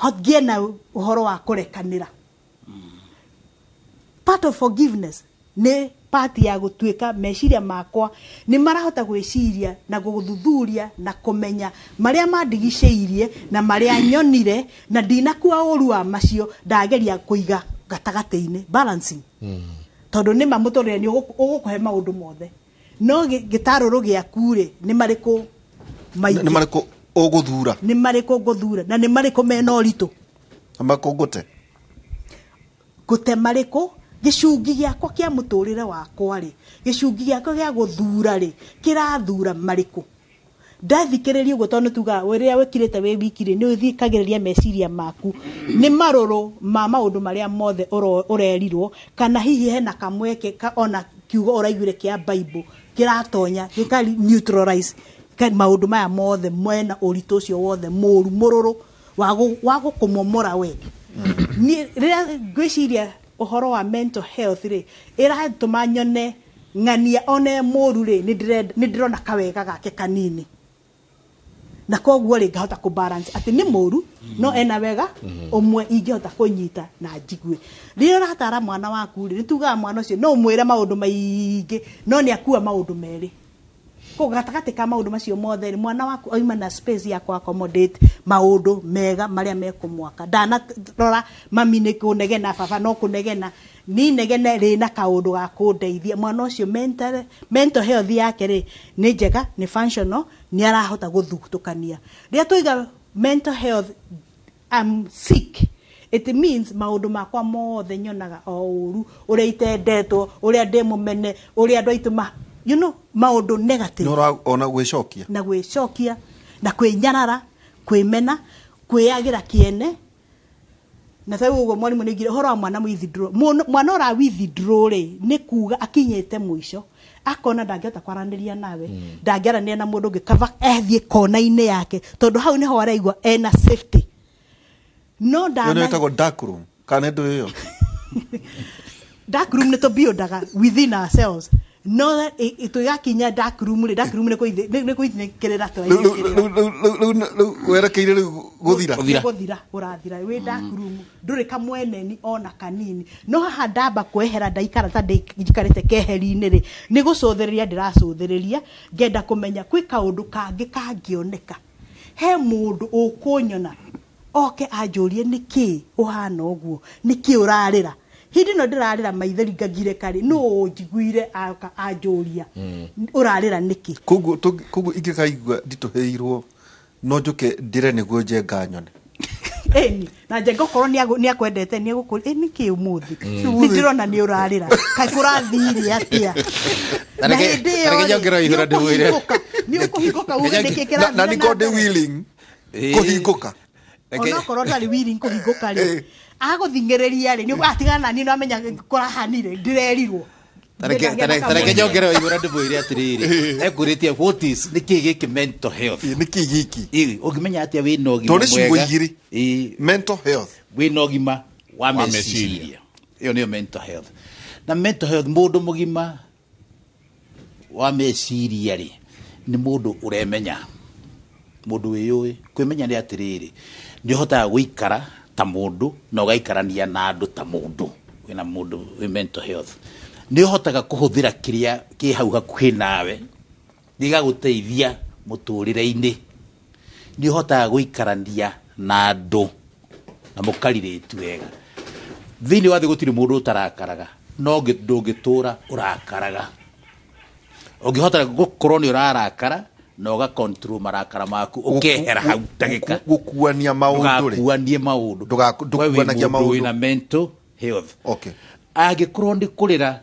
ngĩe na ũhoro wa kũrekanĩra. Part of forgiveness nĩ part ya gũtuĩka meciria makwa nĩ marahota gwĩciria na gũthuthuria na kũmenya marĩa mandigicĩirie na marĩa nyonire, na ndinakua ũru wa macio, ndageria kũiga gatagatĩ-inĩ, balancing. Tondũ nĩ ma mũtũrĩre nĩ ũgũkũhe maũndũ mothe, no gĩtarũrũ gĩaku rĩ nĩ marĩkũ maingĩ, nĩ marĩkũ ũgũthura, nĩ marĩkũ ngũthura, na nĩ marĩkũ mena ũritũ, na marĩkũ ngũte, ngũte marĩkũ. Gĩcungi gĩakwa kĩa mũtũrĩre wakwa rĩ, gĩcungi gĩakwa gĩa gũthura rĩ, kĩrathura marĩkũ. Ndathikĩrĩria ũguo tondũ tugaga rĩrĩa wĩkirĩte wĩ wiki rĩ, nĩ ũthikagĩrĩria meciria maku nĩ marũrũ ma maũndũ marĩa mothe ũrerirwo, kana hihi hena kamweke ona kiugo ũraiguire kĩa Bible kĩratonya gĩka neutralize maũndũ maya mothe mwena ũritũ ũcio wothe mũru mũrũrũ wa gũkũmomora we. Niĩ rĩrĩa ngwĩciria ũhoro wa mental health rĩ, ĩratũma nyone ng'ania one mũru rĩ, nĩ ndĩrona kawega gake kanini, na koguo rĩ ngahota kũ balance atĩ nĩ mũru no ena wega ũmwe ingĩhota kũnyita na njigue. Rĩrĩa ũratara mwana waku rĩ, nĩ tugaga mwana ũcio no ũmwĩre maũndũ maingĩ no nĩ akua maũndũ merĩ. Koguo gatagatĩ ka maũndũ macio mothe rĩ, mwana waku oima na space ya kũ accommodate maũndũ mega marĩa mekũmwaka. Ndanarora mami nĩ kũnegena, baba no kũnegena, ni negene rĩ na kaũndũ ga kũndeithia. Mwana ũcio mental health yake rĩ nĩ njega, nĩ functional, nĩ arahota gũthutũkania. Rĩrĩa twaiga mental health, I'm sick, it means maũndũ makwa mothe nyonaga o ũru, ũrĩa itendetwo, ũrĩa ndĩ mũmene, ũrĩa andũ aitũ you know, maũndũ negative. Nĩ ona gwĩcokia, na gwĩcokia, na kwĩnyarara, kwĩmena, kwĩyagĩra kĩene. Na ta ũguo mwarimũ nĩ aigire ũhoro wa mwana withdraw. Mwana ũra withdraw rĩ nĩ kuga akinyĩte mũico, akona ndangĩhota kwaranĩria nawe, ndangĩaranĩria na mũndũ ũngĩ, kaba ethiĩ kona-inĩ yake, tondũ hau nĩho araigua ena safety. No ndana ĩtagwo dark room, kana ndũ ĩyo? Dark room nĩ tũbuildaga within ourselves. No tũgakinya dark room rĩ, dark room nĩ kũithinĩkĩrĩra rĩu werekeire rĩu gũthira, gũthira ũrathira wĩ dark room, ndũrĩ kamweneni ona kanini. No haha ndamba kwehera, ndaikara ta njikarĩte keheri-inĩ rĩ, nĩ gũcũthĩrĩria ndĩracũthĩrĩria, ngenda kũmenya kwĩ kaũndũ kangĩ kangĩoneka. He mũndũ ũkũnyona oke anjũrie nĩkĩ ũhana ũguo, nĩkĩ ũrarĩra. Hĩndĩ ĩno ndĩrarĩra maithori ngagirĩka rĩ, nũ ũnjiguire aka anjũria ũrarĩra nĩkĩ? Koguo ingĩkaigua nditũhĩirwo no njoke ndĩre nĩguo Njenga nyone. Ĩni na Njenga okorwo nĩ akwendete nĩ egũkũria ĩ nĩkĩ ũmũthĩ nĩ ndĩrona nĩ ũrarĩra, kaĩ kũrathire atĩa? Na hĩndĩ ĩyo Reke rĩ, nyongerere ihũra ndĩmwĩre. nĩ ũkũhingũka uge nĩkĩ kĩrathiĩ Na nĩ na korwo ndĩ mbere. willing kũhingũka. Onokorwo ndarĩ willing kũhingũka rĩ, agũthing'ĩrĩria rĩ, nĩ atigana naniĩ no amenya kũrahanire ndĩrerirwo. Tareke nyongerere ihũra ndĩmwĩre atĩrĩrĩ, ekwĩrĩtie what is nĩkĩ gĩkĩ mental health? Nĩkĩ gĩkĩ? Ũngĩmenya atĩa wĩna ũgima Tondũ nĩ ciugo mwega? igĩrĩ. Mental health. Wĩna ũgima wa Wa meciria. Ĩyo nĩyo mental health. Na mental health, mũndũ mũgima wa meciria rĩ, nĩ mũndũ ũremenya, mũndũ wĩyũĩ. Kwĩmenya nĩ atĩrĩrĩ, nĩ ũhotaga gũikara ta mũndũ na ũgaikarania na andũ ta mũndũ wĩna mũndũ wĩ mental health. Nĩ ũhotaga kũhũthĩra kĩrĩa kĩ hau hakuhĩ nawe gĩgagũteithia mũtũrĩre-inĩ. Nĩ ũhotaga gũikarania na andũ na mũkarirĩtu wega. Thĩinĩ wa thĩ gũtirĩ mũndũ ũtarakaraga, no ndũngĩtũra ũrakaraga. Ũngĩhota gũkorwo nĩ ũrarakara na ũga control marakara maku, ũkehera hau ndagĩka. Gũkuania maũndũ rĩ. Ndũgakuanie maũndũ. Ndũkuanagia We wĩ mũndũ maũndũ. wĩna mental health. Okay. Angĩkorwo nĩ kũrĩra,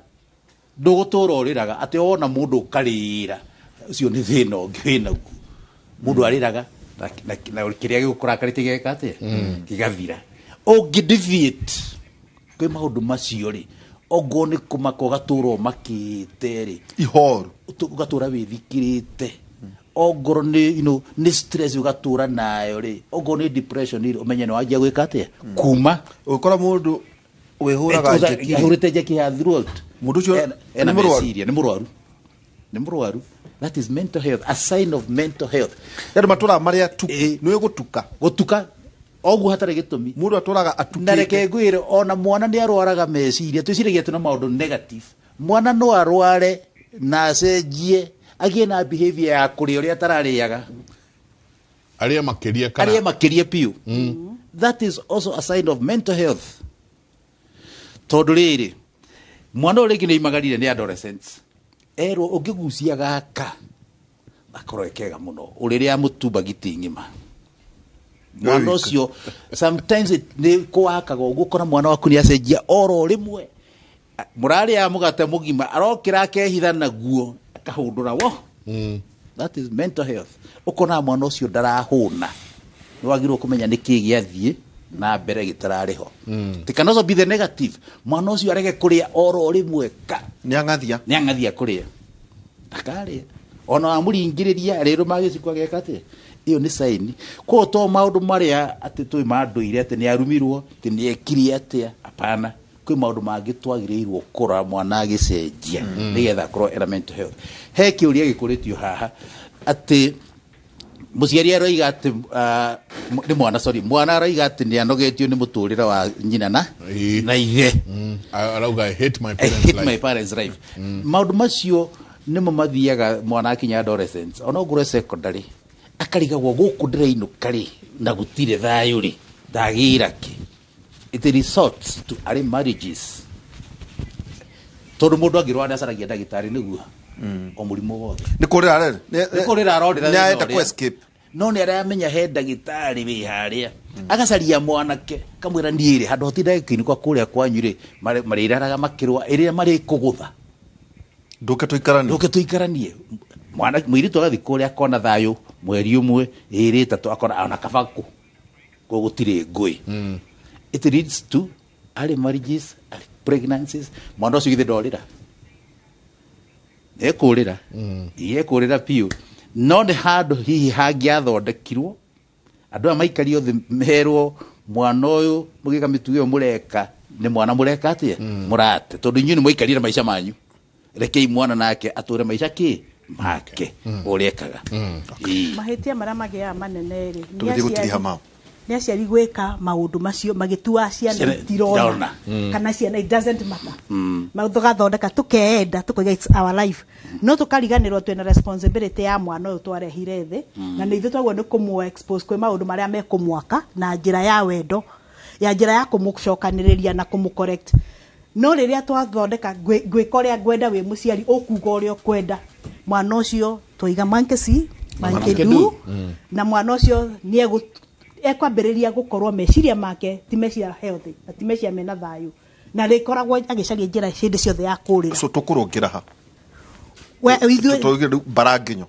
ndũgũtũra ũrĩraga atĩ wona mũndũ ũkarĩra, ũcio nĩ thĩna ũngĩ wĩnaguo. Mũndũ arĩraga na kĩrĩa gĩgũkũrakarĩtie gĩgeka atĩa? Gĩgathira. Ũngĩ deviate kwĩ maũndũ macio rĩ, ongorwo nĩ kũmaka ũgatũra ũmakĩte rĩ, ihoru ũgatũra wĩthikĩrĩte, ongorwo nĩ you know, nĩ stress ũgatũra nayo rĩ, ongorwo nĩ depression rĩ, ũmenye nĩ wanjia gwĩka atĩa kuma ũgĩkora mũndũ wĩhũraga njeki rĩ. ahũrĩte njeki ya throughout. Mũndũ ũcio Ena nĩ mũrwaru. meciria, nĩ mũrwaru, nĩ mũrwaru. That is mental health, a sign of mental health. Andũ matũraga marĩa tu nĩ gũtuka. Gũtuka oguo hatarĩ gĩtũmi. Mũndũ atũraga atukĩte. Na reke ngwĩre, ona mwana nĩ arwaraga meciria. Twĩciragia atĩ no maũndũ negative. Mwana no arware na acenjie agĩe na behavior ya kũrĩa ũrĩa atararĩaga, Arĩa makĩria kana arĩe makĩria biũ. That is also a sign of mental health. Tondũ rĩrĩ, mwana ũyũ rĩngĩ nĩ aimagarire nĩ adolescents, erwo ũngĩgucia gaka gakorwo kega mũno, ũrĩrĩa mũtumba giti ng'ima. Mwana ũcio sometimes nĩ kũwakaga ũguo, ũkora mwana waku nĩ acenjia oro rĩmwe. Mũrarĩa mũgate mũgima, arokĩra akehitha naguo akahũndũra wo. That is mental health. Ũkona mwana ũcio ndarahũna, nĩ wagĩrĩirwo kũmenya nĩkĩ gĩathiĩ na mbere gĩtararĩ ho. It can also be the negative. Mwana ũcio arege kũrĩa oro rĩmwe ka nĩ ang'athia, nĩ ang'athia kũrĩa, ndakarĩa, ona wamũringĩrĩria rĩrũ magĩcikwo ageka atĩa. Ĩyo nĩ sign. Koguo to maũndũ marĩa atĩ twĩ ma ndũire atĩ nĩ arumirwo, atĩ nĩ ekire atĩa, hapana. Kwĩ maũndũ mangĩ twagĩrĩirwo kũrora mwana agĩcenjia nĩgetha akorwo ena mental health. He kĩũria gĩkũrĩtio haha atĩ mũciari aroiga atĩ nĩ mwana, sorry, mwana aroiga atĩ nĩ anogetio nĩ mũtũrĩre wa nyina na ithe. Arauga I hate my I parents' hate life. my parents' life. Maũndũ macio nĩmo mathiaga mwana akinya adolescence, ona ongorwo secondary, akarigagwo gũkũ ndĩrainũka rĩ na gũtirĩ thayũ rĩ, ndagĩra kĩ? It results to early marriages, tondũ mũndũ angĩrwara nĩ acaragia ndagĩtarĩ nĩguo o mũrimũ wothe. Nĩ kũrĩra arerĩ. Nĩ kũrĩra arorĩra Nĩ thĩna arenda ũrĩa. kũ escape. No nĩ aramenya he ndagĩtarĩ wĩ harĩa, agacaria mwanake kamwĩra niĩ rĩ, handũ hotinda gĩkĩinũka kũrĩa kwanyu rĩ, marĩraraga makĩrũa ĩrĩa marĩkũgũtha, ndũke tũikaranie, ndũke tũikaranie. Mwana mũirĩtu agathiĩ kũrĩa akona thayũ mweri ũmwe, ĩrĩ, ĩtatũ, akona ona kaba kũ gũtirĩ ngũĩ. It leads to early marriages, early pregnancies. Mwana ũcio githĩ ndorĩra, ekũrĩra, ekũrĩra biũ. No nĩ handũ hihi hangĩathondekirwo andũ aya maikario thĩ merwo mwana ũyũ mũgĩka mĩtugo ĩyo mũreka nĩ mwana mũreka atĩa, mũrate, tondũ inyuĩ nĩ mwaikarire maica manyu, rekei mwana nake atũre maica kĩ make ũrĩa ekaga. Mahĩtia marĩa magĩaga manene rĩ, nĩ Tũgĩthiĩ gũtiriha aciari. mao. Nĩ aciari gwĩka maũndũ macio magĩtua ciana Ciana itirona itirona. Kana ciana, it doesn't matter. Tũgathondeka tũkeenda tũkoiga it's our life, no tũkariganĩrwo twĩna responsibility ya mwana ũyũ twarehire thĩ. Na nĩ ithuĩ twagwo nĩ kũmũ expose kwĩ maũndũ marĩa mekũmwaka na njĩra ya wendo, ya njĩra ya kũmũcokanĩrĩria na kũmũ correct. No rĩrĩa twathondeka ngwĩka ũrĩa ngwenda wĩ mũciari, ũkuga ũrĩa ũkwenda, mwana ũcio twaiga monkey see, monkey do. Na mwana ũcio nĩ ekwambĩrĩria gũkorwo meciria make ti meciria healthy na ti meciria mena thayũ, na rĩkoragwo agĩcaria njĩra hĩndĩ ciothe ya kũrĩra. So tũkũrũngĩra ha? We ithuĩ Tũrũngĩre rĩu baranginyo.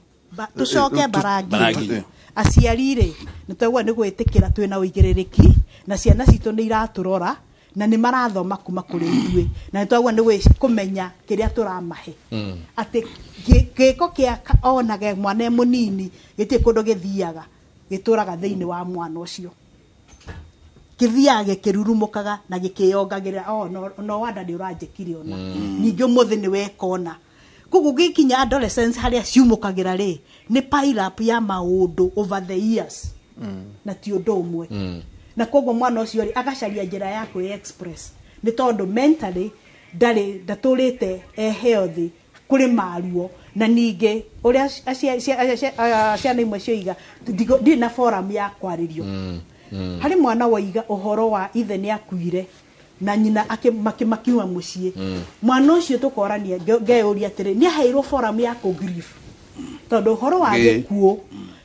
Tũcoke baranginyo. Aciari rĩ, nĩ twagwo nĩ gwĩtĩkĩra twĩna ũigĩrĩrĩki na ciana citũ nĩ iratũrora na nĩ marathoma kuma kũrĩ ithuĩ, na nĩ twagwo nĩ kũmenya kĩrĩa tũramahe, atĩ gĩko kĩa onage mwana e mũnini gĩtirĩ kũndũ gĩthiaga, gĩtũraga thĩinĩ wa mwana ũcio, gĩthiaga gĩkĩrurumũkaga na gĩkĩyongagĩrĩra. Oh, no wanda nĩ ũranjĩkire ona ningĩ ũmũthĩ nĩ weka ona. Koguo gĩkinya adolescence harĩa ciumũkagĩra rĩ, nĩ pile up ya maũndũ over the years na ti ũndũ ũmwe. Na koguo mwana ũcio rĩ, agacaria njĩra ya kwĩ express, nĩ tondũ mentally ndarĩ ndatũrĩte e healthy, kũrĩ maruo. Na ningĩ ũrĩa ciana imwe cioiga, ndirĩ na forum ya kwarĩrio. Harĩ mwana waiga ũhoro wa ithe nĩ akuire na nyina makiuma mũciĩ. Mwana ũcio tũkorania ngeyũria atĩrĩ, nĩ aheirwo forum ya kũ grieve? Tondũ ũhoro wa gĩkuũ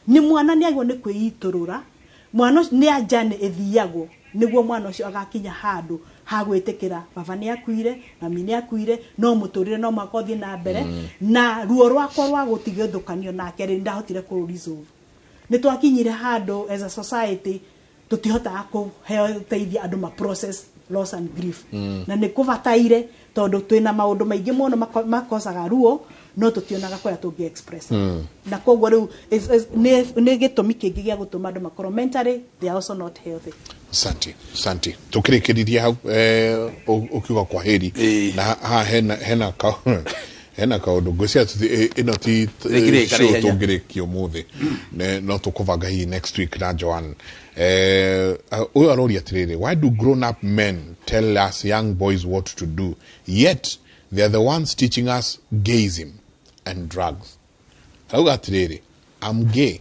nĩ mwana nĩ agĩrĩirwo nĩ kwĩitũrũra, mwana ũcio nĩ anjani ĩthiagwo nĩguo mwana ũcio agakinya handũ ha gwĩtĩkĩra baba nĩ akuire, mami nĩ akuire, no mũtũrĩre no mũhaka ũthiĩ na mbere. Na ruo rwakwa rwa gũtigithũkanio nake rĩ, ndahotire kũ resolve. Nĩ twakinyire handũ as a society tũtihotaga kũteithia andũ ma process loss and grief. Na nĩ kũbataire, tondũ twĩna maũndũ maingĩ mũno makosaga ruo, no tũtionaga kũrĩa tũngĩ express. Na koguo rĩu nĩ gĩtũmi kĩngĩ gĩa gũtũma andũ makorwo mentally they are also not healthy. Asante, asante. Tukĩrĩkĩrĩria hau, ũkiuga kwa heri na haha hena kaũndũ ngwĩciria ĩno ti Rĩkĩrĩka show ihenya. tũngĩrĩkia ũmũthĩ. No tũkũbanga hihi next week na Joan. Ũyũ aroria atĩrĩrĩ, why do grown up men tell us young boys what to do, yet they are the ones teaching us gayism and drugs? Arauga atĩrĩrĩ, I'm gay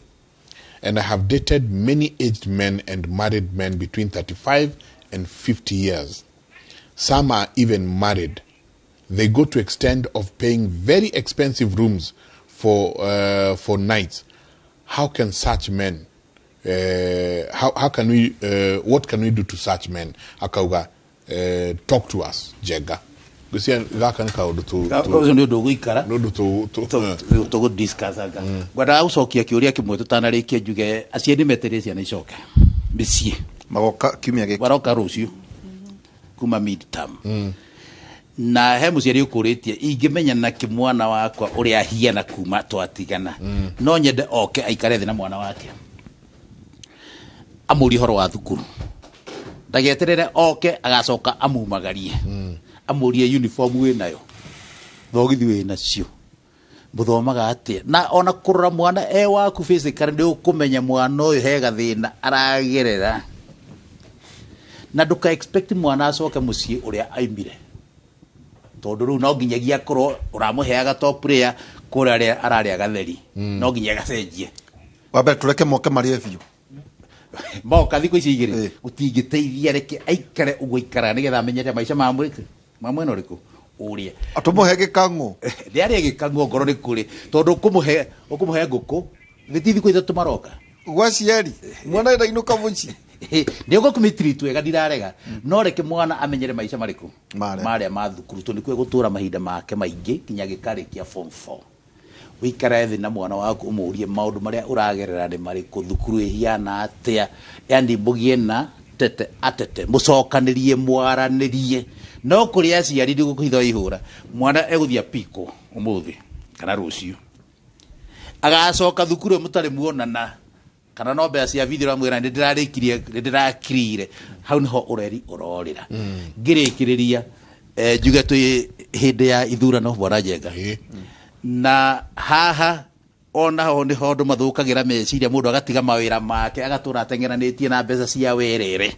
and I have dated many aged men and married men between 35 and 50 years. Some are even married. They go to extent of paying very expensive rooms for nights. How can such men, how can we, what can we do to such men? Akauga, talk to us, Jenga. Ngwĩciria gaka nĩ kaũndũ Ũcio nĩ ũndũ ũgũikara nĩ ũndũ tũgũdiscussaga. Ngwendaga gũcokia kĩũria kĩmwe tũtanarĩkia, njuge aciari metereire ciana icoke mĩciĩ. Magoka kiumia gĩkĩ. Maroka rũciũ kuma midterm. Na he mũciari ũkũrĩtie, ingĩmenya na kĩ mwana wakwa ũrĩa ahiana kuma twatigana? No nyende oke aikare thĩ na mwana wake, amũrie ũhoro wa thukuru, ndageterere oke agacoka amumagarie. Amũrie uniform wĩnayo, thogithi wĩnacio, mũthomaga atĩa, na ona kũrora mwana e waku physically nĩ ũkũmenya mwana ũyũ he gathĩna aragerera. Na ndũka expect mwana acoke mũciĩ ũrĩa aimire, tondũ rĩu no nginyagia akorwo ũramũheaga top layer, kũrĩa ararĩa gatheri. No nginya gacenjie. Wa mbere tũreke moke marĩe biũ. Moka thikũ ici igĩrĩ gũtingĩteithia, reke aikare ũguo aikaraga nĩgetha amenyere maica ma ma mwena ũrĩkũ ũrĩa. Tũmũhe gĩkang'ũ. Ndĩarĩe gĩkang'ũ ngoro nĩ kũrĩ, tondũ ũkũmũhe ngũkũ gĩti thikũ 3 maroka. Gwa ciari mwana ndainũka mũciĩ. Nĩ ũgũkũmĩtreat wega, ndirarega, no reke mwana amenyere maica marĩkũ marĩa ma thukuru, tondũ nĩkuo egũtũra mahinda make maingĩ nginya gĩkarĩkia form 4. Wĩikare thĩ na mwana waku, ũmũrie maũndũ marĩa ũragerera nĩ marĩkũ, thukuru ĩhiana atĩa, yani mũgĩe na tete atete, mũcokanĩrie, mwaranĩrie. No kũrĩ aciari ndigũkũhitha ihũra, mwana egũthiĩ apiko ũmũthĩ kana rũciũ, agacoka thukuru ĩyo mũtarĩ muonana, kana no mbeca cia video ũramwĩra nĩ ndĩrarĩkirie, nĩ ndĩrakirire. Hau nĩho ũreri ũrorĩra. Ngĩrĩkĩrĩria, njuge twĩ hĩndĩ ya ithurano, bwana Njenga, na haha ona ho nĩho andũ mathũkagĩra meciria, mũndũ agatiga mawĩra make, agatũra ateng'eranĩtie na mbeca cia werere,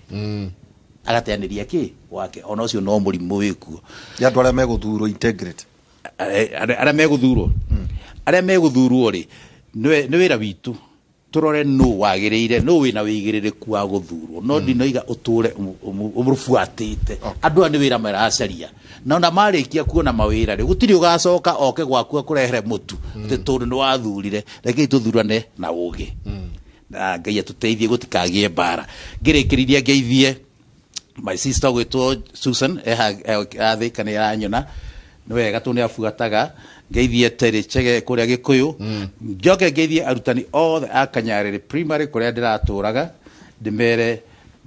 agateanĩria kĩ wake. Ona ũcio no mũrimũ wĩkuo. Ya andũ arĩa megũthurwo integrity. Arĩa megũthurwo, arĩa megũthurwo rĩ, nĩ wĩra witũ. Tũrore nũ wagĩrĩire, nũ wĩna wĩigĩrĩrĩku wa gũthurwo, no ndinoiga ũtũre ũmũbuatĩte. Andũ aya nĩ wĩra maracaria, na ona marĩkia kuona mawĩra rĩ, gũtirĩ ũgacoka oke gwaku akũrehere mũtu atĩ tondũ nĩ wathurire. Rekei tũthurane na ũgĩ, na Ngai atũteithie gũtikagĩe mbara. Ngĩrĩkĩrĩria, ngeithie my sister gwĩtwo Susan athĩka nĩ aranyona nĩ wega tondũ nĩ abuataga. Ngeithie Terry Chege kũrĩa Gĩkũyũ. Njoke ngeithie arutani othe a Kanyarĩrĩ Primary kũrĩa ndĩratũraga, ndĩmere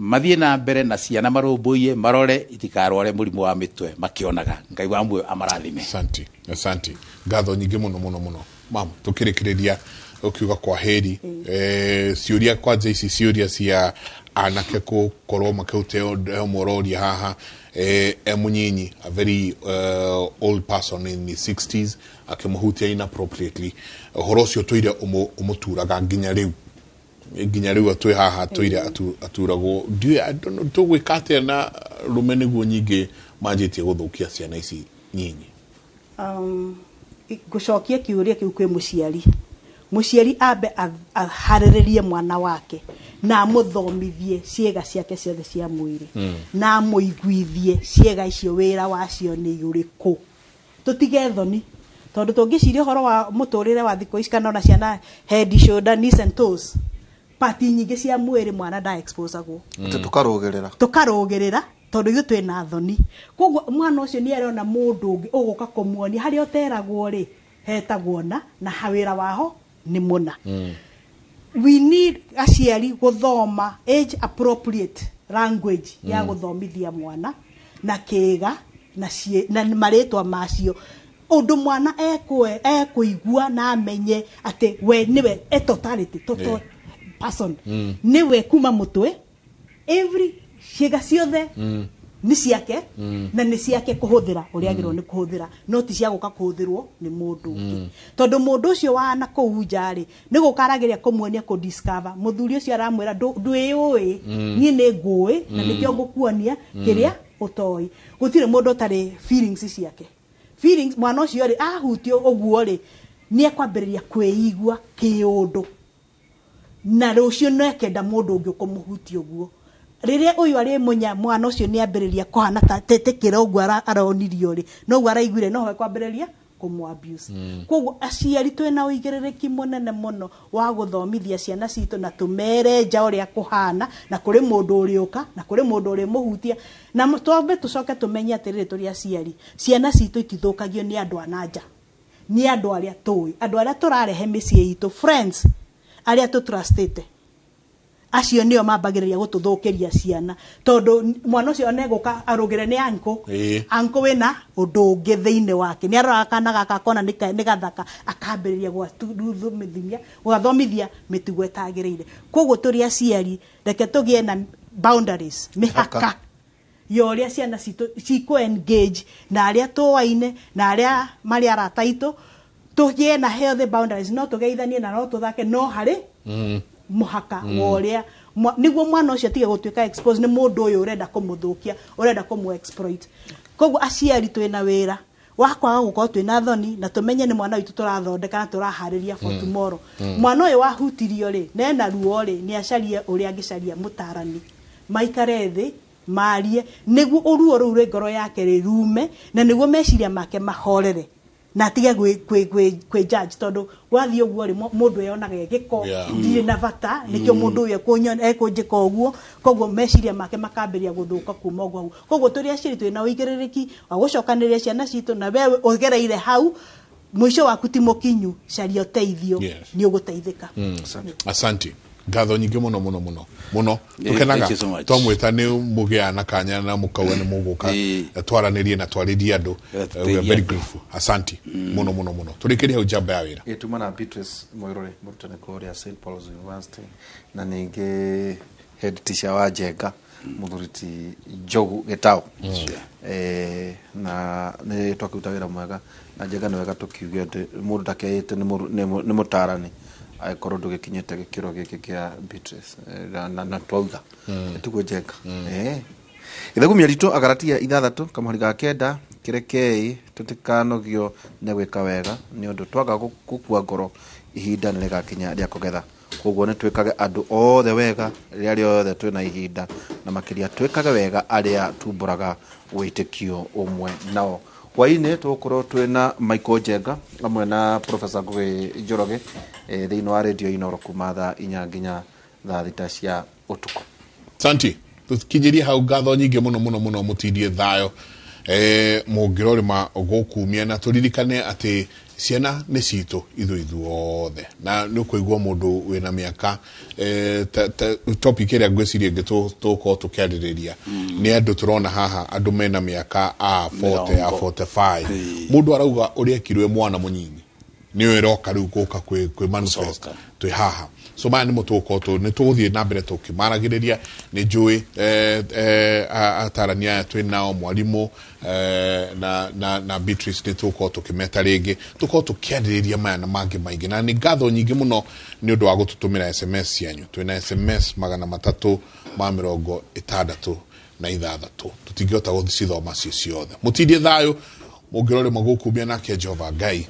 mathiĩ na mbere na ciana, marũmbũiye, marore itikarware mũrimũ wa mĩtwe makĩonaga. Ngai wa muoyo amarathime. Asante, asante, ngatho nyingĩ mũno mũno mũno, mam. Tũkĩrĩkĩrĩria ũkiuga kwa heri, ciũria kwanja ici ciũria cia anake gũkorwo makĩhutio ũmwe ũroria haha, e mũnyinyi, a very old person in the 60s akĩmũhutia inappropriately. Ũhoro ũcio tũire ũmũturaga nginya rĩu, nginya rĩu atwĩ haha tũire aturagwo. Ndiũĩ, I don't know, tũgwĩka atĩa na rũme nĩguo nyingĩ manjĩtie gũthũkia ciana ici nyinyi? Ngũcokia kĩũria kĩu kwĩ mũciari. Mũciari ambe aharĩrĩrie mwana wake na amũthomithie ciĩga ciake ciothe cia mwĩrĩ, na amũiguithie ciĩga icio wĩra wacio nĩ ũrĩkũ. Tũtige thoni, tondũ tũngĩciria ũhoro wa mũtũrĩre wa thikũ ici, kana ona ciana, head, shoulder, knees and toes, pati nyingĩ cia mwĩrĩ mwana nda exposagwo. Atĩ tũkarũgĩrĩra. Tũkarũgĩrĩra tondũ ithuĩ twĩna thoni. Koguo mwana ũcio nĩ arona mũndũ ũngĩ ũgũka kũmuonia harĩa ũteragwo rĩ hetagwo na wĩra waho nĩ mũna. We need aciari gũthoma age appropriate language ya gũthomithia mwana na kĩga na, na marĩtwa macio, ũndũ mwana ekũigua na amenye atĩ we nĩwe a totality, total person, nĩwe kuma mũtwe, every ciĩga ciothe nĩ ciake, na nĩ ciake kũhũthĩra ũrĩa agĩrĩirwo nĩ kũhũthĩra, no ti cia gũka kũhũthĩrwo nĩ mũndũ ũngĩ, tondũ mũndũ ũcio wa na kũu nja rĩ, nĩ gũka arageria kũmuonia kũ discover. Mũthuri ũcio aramwĩra, "Ndwĩyũĩ, niĩ nĩ ngũĩ na nĩkĩo ngũkuonia kĩrĩa ũtoĩ." Gũtirĩ mũndũ ũtarĩ feelings ciake. Feelings mwana ũcio rĩ, ahutio ũguo rĩ, nĩ ekwambĩrĩria kwĩigua kĩũndũ, na rũciũ no ekenda mũndũ ũngĩ ũkũmũhutia ũguo. Rĩrĩa ũyũ arĩmũnya, mwana ũcio nĩ ambĩrĩria kũhana ta tetĩkĩra ũguo aronirio rĩ, noguo araiguire, noho ekwambĩrĩria kũmũ abuse. Koguo aciari twĩna ũigĩrĩrĩki mũnene mũno wa gũthomithia ciana citũ na tũmere nja ũrĩa kũhana, na kũrĩ mũndũ ũrĩũka na kũrĩ mũndũ ũrĩmũhutia, na twambe tũcoke tũmenye atĩrĩrĩ, tũrĩ aciari, ciana citũ itithũkagio nĩ andũ a na nja, nĩ andũ arĩa tũĩ, andũ arĩa tũrarehe mĩciĩ itũ, friends arĩa tũtrustĩte, acio nĩo mambagĩrĩria gũtũthũkĩria ciana, tondũ mwana ũcio onegũka arũgĩre nĩ anko anko wĩna ũndũ ũngĩ thĩinĩ wake. Nĩ aroraga kana gaka akona nĩ gathaka, akambĩrĩria gwatuthomithia gwathomithia mĩtugo ĩtagĩrĩire. Koguo tũrĩ aciari, reke tũgĩe na boundaries, mĩhaka ya ũrĩa ciana citũ cikũ engage na arĩa tũaine na arĩa marĩ arata aitũ. Tũgĩe na healthy boundaries. No tũgeithanie na no tũthake, no harĩ mũhaka wa ũrĩa nĩguo mwana ũcio atige gũtuĩka expose nĩ mũndũ ũyũ ũrenda kũmũthũkia, ũrenda kũmũ exploit. Koguo aciari twĩna wĩra wa kwaga gũkorwo twĩna thoni, na tũmenye nĩ mwana witũ tũrathondeka na tũraharĩria for tomorrow. Mwana ũyũ wahutirio rĩ, nena ruo rĩ, nĩ acarie ũrĩa angĩcaria mũtarani, maikare thĩ marie, nĩguo ũruo rũu rwĩ ngoro yake rĩrume, na nĩguo meciria make mahorere na atige kwĩ judge, tondũ wathiĩ ũguo rĩ, mũndũ eyonaga e gĩko, ndirĩ na bata, nĩkĩo mũndũ ũyũ ekũnjĩka ũguo. Koguo meciria make makambĩrĩria gũthũka kuma ũguo hau. Koguo tũrĩ aciari twĩna ũigĩrĩrĩki wa gũcokanĩrĩria ciana citũ, na we ũgereire hau, mũico waku ti mũkinyu, caria ũteithio, nĩ ũgũteithĩka. Asante, ngatho nyingĩ mũno mũno mũno mũno. Tũkenaga Thank you so much. Twamwĩta nĩ mũgĩaga na kanya na mũkauga nĩ mũgũka twaranĩrie na twarĩrie andũ. We are very grateful. Asante mũno mũno mũno. Tũrĩkĩrie hau, njamba ya wĩra. Ĩtuma na Beatrice Mwĩrũrĩ, mũrutani kũrĩa St Paul's University, na ningĩ head teacher wa Njenga, mũthuri ti Njogu Gĩtaũ. Na nĩ twakĩruta wĩra mwega na Njenga. Nĩ wega tũkiuge atĩ mũndũ ndakeĩte nĩ mũtarani angĩkorwo ndũgĩkinyĩte gĩkĩro gĩkĩ kĩa Beatrice. Na twauga tiguo Njenga. Ithagumia ritũ Agaratia 6:9, kĩrekei tũtikanogio nĩ gwĩka wega, nĩ ũndũ twaga gũkua ngoro, ihinda nĩ rĩgakinya rĩa kũgetha. Koguo nĩ twĩkage andũ othe wega rĩrĩa rĩothe twĩna ihinda, na makĩria twĩkage wega arĩa tumbũraga wĩtĩkio ũmwe nao. Hwaĩ-inĩ tũgũkorwo twĩna Michael Njenga hamwe na Professor Ngugi Njoroge thĩinĩ wa Radio Inoro kuma thaa 4 nginya thaa 6 cia ũtukũ. Santi, tũkinyĩrie hau ngatho nyingĩ mũno mũno mũno, mũtindie thayũ mũngĩrorĩma gũkumia, na tũririkane atĩ ciana nĩ citũ ithuĩ ithuothe, na nĩ ũkũigua mũndũ wĩna mĩaka topic ĩrĩa ngwĩciria ĩngĩ tũgũkorwo tũkĩarĩrĩria nĩ andũ tũrona haha andũ mena mĩaka a 40 a 45, mũndũ arauga ũrĩa ekirwo mwana mũnyinyi nĩyo ĩroka rĩu gũka kwĩ manifest twĩ haha. So maya nĩmo tũgũkorwo nĩ tũgũthiĩ na mbere tũkĩmaragĩrĩria. Nĩ njũĩ atarani aya twĩ nao, mwarimũ na Beatrice, nĩ tũgũkorwo tũkĩmeta rĩngĩ tũkorwo tũkĩarĩrĩria maya na mangĩ maingĩ. Na nĩ ngatho nyingĩ mũno nĩ ũndũ wa gũtũtũmĩra SMS cianyu. Twĩna SMS 366 tũtingĩhota gũcithoma cio ciothe. Mũtindie thayũ, mũngĩrorĩma gũkumia, nake Jehova Ngai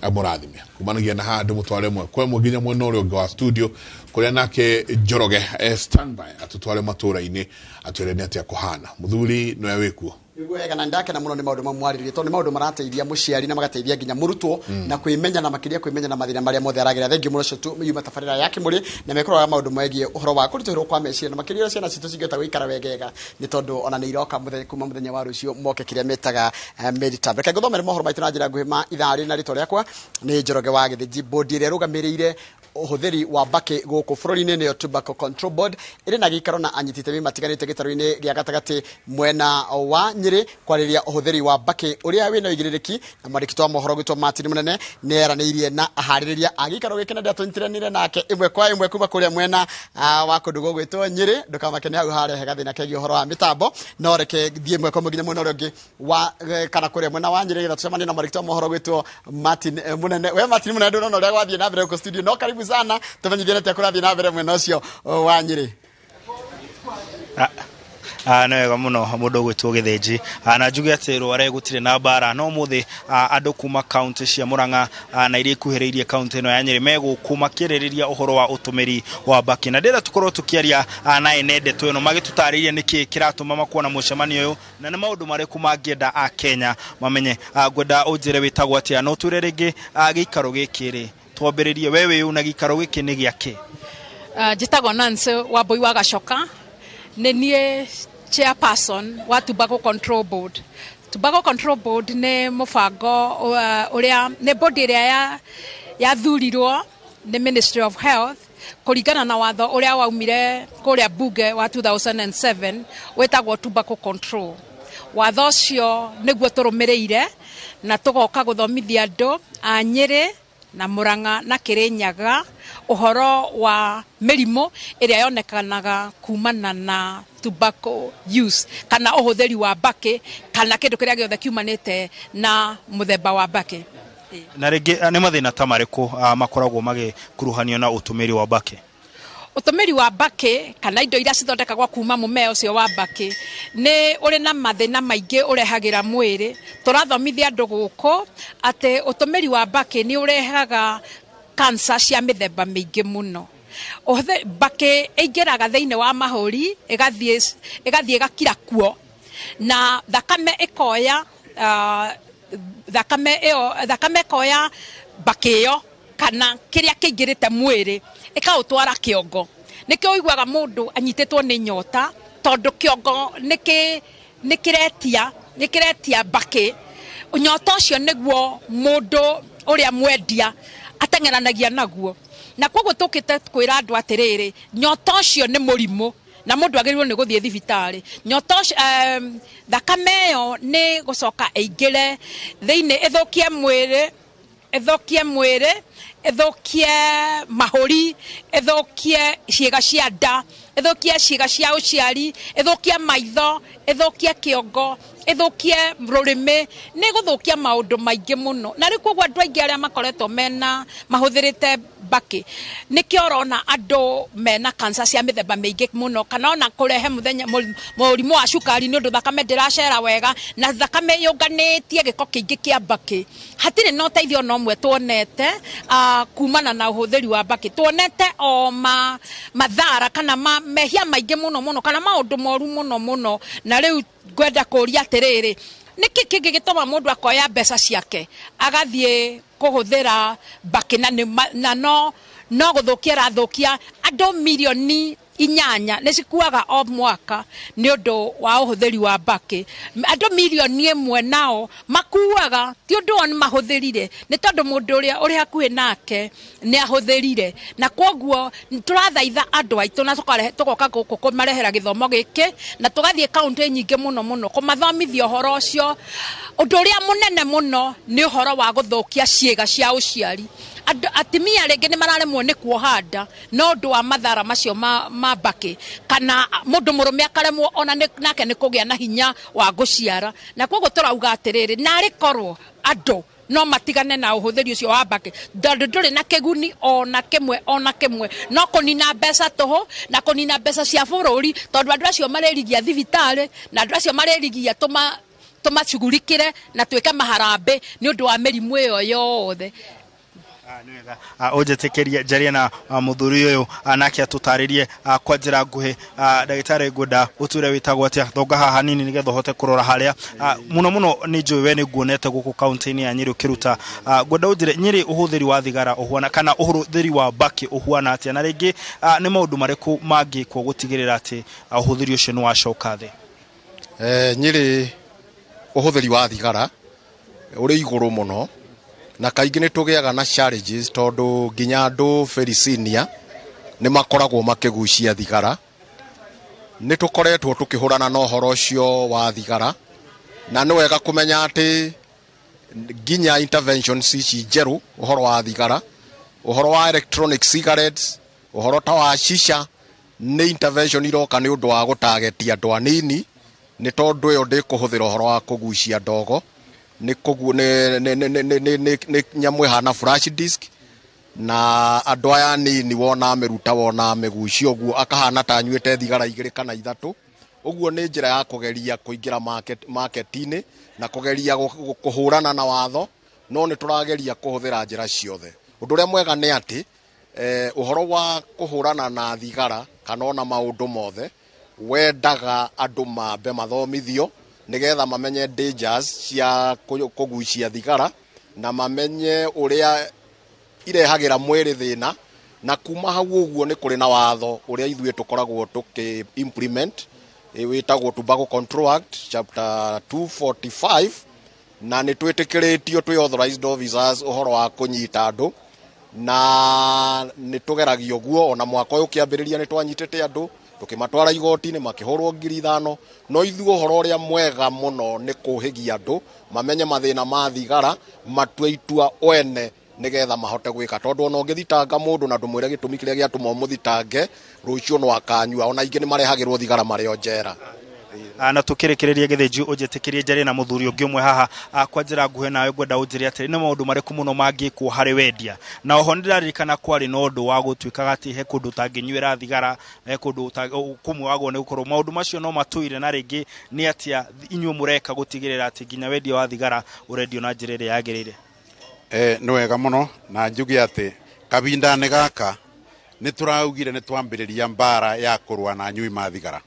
amũrathime. Kumanagia na haha ndĩmũtware mwe kwa ĩmwe nginya mwena ũrĩa ũngĩ wa studio kũrĩa nake Njoroge standby atũtware matũra-inĩ atwĩre nĩ atĩa kũhana. Mũthuri nĩwe wĩkuo. Nĩguo wega, na ndakena mũno nĩ maũndũ mamwe mwarĩrĩria, tondũ nĩ maũndũ marateithia mũciari na magateithia nginya mũrutwo na kwĩmenya, na makĩria kwĩmenya na mathĩna marĩa mothe aragerera. Thengiũ mũno ũcio yuma tabarĩra ya Kĩmũrĩ na mekũroraga maũndũ megiĩ ũhoro wa kũritũhĩrwo kwa meciria, na makĩria ũrĩa ciana citũ cingĩhota gũikara wegega, nĩ tondũ ona nĩ iroka kuma mũthenya wa rũciũ moke kĩrĩa metaga midterm. Reke ngũthomere mohoro maitũ na njĩra nguhĩ ma ithaa rĩrĩ, na rĩtwa rĩakwa nĩ Njoroge wa Gĩthĩnji. Bodi ĩrĩa ĩrũgamĩrĩire ũhũthĩri wa mbakĩ gũkũ bũrũri-inĩ nĩyo Tobacco Control Board ĩrĩ na gĩikaro na anyiti itemi matiganĩte gĩtarũ-inĩ gĩa gatagatĩ mwena wa Nyĩrĩ kwarĩrĩria ũhũthĩri wa mbakĩ ũrĩa wĩna ũigĩrĩrĩki. Na mwandĩki wa mohoro gwitũ Martin Mũnene nĩ eranĩirie na aharĩrĩria a gĩikaro gĩkĩ na ndatũnyitanĩire nake ĩmwe kwa ĩmwe kuma kũrĩa mwena wa kũndũ gũgwĩtwo Nyĩrĩ. Ndũkamake nĩ hau harehe gathĩna kegiĩ ũhoro wa mĩtambo, no reke thiĩ ĩmwe kwa ĩmwe nginya mwena ũrĩa ũngĩ wa kana kũrĩa mwena wa Nyĩrĩ getha tũcemanie na mwandĩki wa mohoro gwĩtwo Martin Mũnene. We Martin Mũnene, ndũrona ũrĩa gwathiĩ na mbere gũkũ studio, no karibu sana tũmenyithie nĩ atĩa kũrathiĩ na mbere mwena ũcio wa Nyĩrĩ. Nĩ wega mũno mũndũ ũgwĩtwo Gĩthĩnji, na njuge atĩ Rware gũtirĩ na mbara, no ũmũthĩ andũ kuma kaunti cia Murang'a na iria ikuhĩrĩirie kaunti ĩno ya Nyĩrĩ megũkũ makĩarĩrĩria ũhoro wa ũtũmĩri wa mbakĩ, na ndĩrenda tũkorwo tũkĩaria na ene ndeto ĩno magĩtũtarĩrie nĩkĩ kĩratũma makuona mũcemanio ũyũ na nĩ maũndũ marĩkũ mangĩenda a Kenya mamenye. Ngwenda ũnjĩre wĩtagwo atĩa, na ũtwĩre rĩngĩ gĩikaro gĩkĩ rĩ twambĩrĩrie we wĩ na gĩikaro gĩkĩ nĩ gĩakĩ? Njĩtagwo Nancy Wambui wa Gacoka, nĩ niĩ chairperson wa Tobacco Control Board. Tobacco Control Board nĩ mũbango ũrĩa nĩ board ĩrĩa yathurirwo nĩ Ministry of Health kũringana na watho ũrĩa waumire kũrĩa bunge wa 2007 wĩtagwo Tobacco Control. Watho ũcio nĩguo tũrũmĩrĩire na tũgoka gũthomithia andũ a Nyĩrĩ na Murang'a na Kĩrĩnyaga ũhoro wa mĩrimũ ĩrĩa yonekanaga kumana na tobacco use kana ũhũthĩri wa mbakĩ kana kĩndũ kĩrĩa gĩothe kiumanĩte na mũthemba wa mbakĩ. Na rĩngĩ nĩ mathĩna ta marĩkũ makoragwo magĩkuruhanio na ũtũmĩri wa mbakĩ? Ũtũmĩri wa mbakĩ kana indo iria cithondekagwo kuma mũmea ũcio wa mbakĩ nĩ ũrĩ na mathĩna maingĩ ũrehagĩra mwĩrĩ. Tũrathomithia andũ gũkũ atĩ ũtũmĩri wa mbakĩ nĩ ũrehaga kansa cia mĩthemba mĩingĩ mũno. Mbakĩ ĩingĩraga thĩinĩ wa mahũri ĩgathiĩ ĩgakira kuo na thakame ĩkoya thakame ĩyo thakame ĩkoya mbakĩ ĩyo kana kĩrĩa kĩingĩrĩte mwĩrĩ ĩkaũtwara kĩongo. Nĩkĩo ũiguaga mũndũ anyitĩtwo nĩ nyota tondũ kĩongo nĩ kĩretia mbakĩ. Nyota ũcio nĩguo mũndũ ũrĩa mwendia ateng'eranagia naguo, na koguo tũkĩte kwĩra andũ atĩrĩrĩ, nyota ũcio nĩ mũrimũ na mũndũ agĩrĩirwo nĩ gũthiĩ thibitarĩ. Nyota ũcio thakame ĩyo nĩ gũcoka ĩingĩre thĩinĩ ĩthũkie mwĩrĩ, ĩthũkie mwĩrĩ, ĩthũkie mahũri, ĩthũkie ciĩga cia nda, Ĩthũkie ciĩga cia ũciari, ĩthũkie maitho, ĩthũkie kĩongo, ĩthũkie rũrĩmĩ, nĩ gũthũkia maũndũ maingĩ mũno. Na rĩu koguo andũ aingĩ arĩa makoretwo mena mahũthĩrĩte mbakĩ, nĩkĩo ũrona andũ mena cancer cia mĩthemba mĩingĩ mũno, kana ona kũrehe mũthenya mũrimũ wa cukari nĩ ũndũ thakame ndĩracera wega, na thakame yũnganĩtie gĩko kĩingĩ kĩa mbakĩ. Hatirĩ na ũteithio ona ũmwe tuonete kumana na ũhũthĩri wa mbakĩ. Tuonete o mathara kana mehia maingĩ mũno mũno, kana maũndũ moru mũno mũno. Na rĩu ngwenda kũria atĩrĩrĩ, nĩkĩ kĩngĩgĩtũma mũndũ akoya mbeca ciake agathiĩ kũhũthĩra mbakĩ na no gũthũkia arathũkia andũ mirioni 8 nĩ cikuaga o mwaka nĩ ũndũ wa ũhũthĩri wa mbakĩ. Andũ mirioni 1 nao makuaga ti ũndũ o nĩ mahũthĩrire, nĩ tondũ mũndũ ũrĩa ũrĩ hakuhĩ nake nĩ ahũthĩrire. Na kwoguo tũrathaitha andũ aitũ na tũgoka gũkũ kũmarehera gĩthomo gĩkĩ, na tũgathiĩ kaũntĩ nyingĩ mũno mũno kũmathomithia ũhoro ũcio. Ũndũ ũrĩa mũnene mũno nĩ ũhoro wa gũthũkia ciĩga cia ũciari. Atumia rĩngĩ nĩ mararemwo nĩ kuoha nda no ũndũ wa mathara macio ma mbakĩ, kana mũndũ mũrũme akaremwo ona nake nĩ kũgĩa na hinya wa gũciara. Na kwoguo tũrauga atĩrĩrĩ, narĩ korwo andũ no matigane na ũhũthĩri ũcio wa mbakĩ, tondũ ndũrĩ na kĩguni ona kĩmwe ona kĩmwe, no kũnina mbeca tũhũ na kũnina mbeca cia bũrũri, tondũ andũ acio marĩrigia thibitarĩ na andũ acio marĩrigia tũmacugurikĩre na twĩke maharambĩ nĩ ũndũ wa mĩrimũ ĩyo yothe. Ũnjĩtĩkĩrie njarie na mũthuri ũyũ nake atũtarĩrie kwa njĩra nguhĩ. Ndagĩtarĩ, ngwenda ũtwĩre wĩtagwo atĩa, thonga haha hanini nĩgetha ũhote kũrora harĩa mũno mũno nĩ njũĩ we nĩ nguonete gũkũ kaũntĩ-inĩ ya Nyĩrĩ ũkĩruta. Ngwenda ũnjĩre Nyĩrĩ ũhũthĩri wa thigara ũhuana kana ũhũthĩri wa mbakĩ ũhuana atĩa, na rĩngĩ nĩ maũndũ marĩkũ mangĩkwo gũtigĩrĩra atĩ ũhũthĩri ũcio nĩ wacoka thĩ? Nyĩrĩ ũhũthĩri wa thigara ũrĩ igũrũ mũno, na kaingĩ nĩ tũgĩaga na challenges tondũ nginya andũ very senior nĩ makoragwo makĩgucia thigara. Nĩ tũkoretwo tũkĩhũrana na ũhoro ũcio wa thigara, na nĩ wega kũmenya atĩ nginya interventions ici njerũ ũhoro wa thigara, ũhoro wa electronic cigarettes, ũhoro ta wa shisha, nĩ intervention iroka nĩ ũndũ wa gũtagetia andũ anini, nĩ tondũ ĩyo ndĩkũhũthĩra ũhoro wa kũgucia ndogo, nĩ nyamũ ĩhana flash disk, na andũ aya anini wona amĩruta wona amĩgucia ũguo akahana ta anyuĩte thigara 2 kana 3. Ũguo nĩ njĩra ya kũgeria kũingĩra market-inĩ na kũgeria kũhũrana na watho, no nĩ tũrageria kũhũthĩra njĩra ciothe. Ũndũ ũrĩa mwega nĩ atĩ ũhoro wa kũhũrana na thigara kana ona maũndũ mothe wendaga andũ mambe mathomithio nĩgetha mamenye dangers cia kũgucia thigara, na mamenye ũrĩa irehagĩra mwĩrĩ thĩna, na kuma hau ũguo nĩ kũrĩ na watho ũrĩa ithuĩ tũkoragwo tũkĩ implement, wĩtagwo Tobacco Control Act chapter 245, na nĩ twĩtĩkĩrĩtio twĩ authorized officers ũhoro wa kũnyita andũ, na nĩ tũgeragia ũguo. Ona mwaka ũyũ ũkĩambĩrĩria nĩ twanyitĩte andũ tũkĩmatwara igoti-inĩ makĩhũrwo 5,000. No ithuĩ ũhoro ũrĩa mwega mũno nĩ kũhĩgia andũ mamenye mathĩna ma thigara, matue itua wene nĩgetha mahote gwĩka, tondũ ona ũngĩthitanga mũndũ na ndũmwĩre gĩtũmi kĩrĩa gĩatũma ũmũthitange, rũciũ no akanyua. Ona aingĩ nĩ marehagĩrwo thigara marĩ o njera. Na tũkĩrĩkĩrĩria Gĩthĩnji, ũnjĩtĩkĩrie njarie na mũthuri ũngĩ ũmwe haha kwa njĩra nguhĩ, nawe ngwenda ũnjĩre atĩrĩ, nĩ maũndũ marĩkũ mũno mangĩkwo harĩ wendia? Na oho nĩ ndĩraririkana kwarĩ na ũndũ wa gũtuĩkaga atĩ he kũndũ ũtangĩnyuĩra thigara, he kũndũ kũmwe wagwo nĩ gũkorwo maũndũ macio no matũire, na rĩngĩ nĩ atĩa inyuĩ mũreka gũtigĩrĩra atĩ nginya wendia wa thigara ũrendio na njĩra ĩrĩa yagĩrĩire? Nĩ wega mũno, na njuge atĩ kabinda-inĩ gaka nĩ tũraugire nĩ twambĩrĩria mbara ya kũrũa na anyui ma thigara.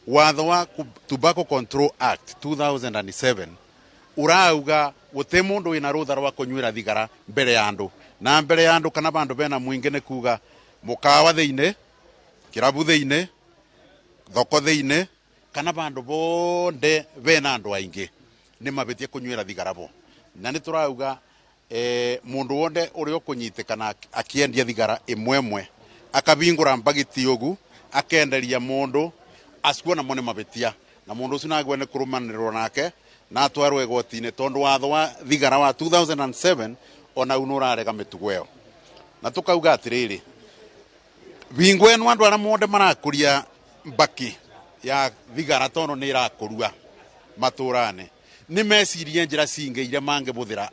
Watho wa Tobacco Control Act 2007 urauga gũtĩ mũndũ wĩna rũtha rwa kũnyuĩra thigara mbere ya andũ, na mbere ya andũ kana bandũ bena mũingĩ nĩ kuga mũkawa thĩinĩ, kĩrabu thĩinĩ, thoko thĩinĩ, kana bandũ bonde bena andũ aingĩ nĩ mabĩtie kũnyuĩra thigara bo. Na nĩ tũrauga mũndũ wonde ũrĩa ũkũnyitĩkana akĩendia thigara ĩmwe ĩmwe akabingũra mbagiti ũgu akenderia mũndũ acio namo nĩ mabĩtia, na mũndũ ũcio nagwe nĩ kũrũmanĩrĩrwo nake na atwarwo igoti-inĩ, tondũ watho wa thigara wa 2007 ona u nĩ ũrarega mĩtugo ĩyo. Na tũkauga atĩrĩrĩ, Bingo eno andu aria mothe marakuria mbaki ya thigara tono ni irakurua maturane ni mecirie njira cingi iria mangibuthira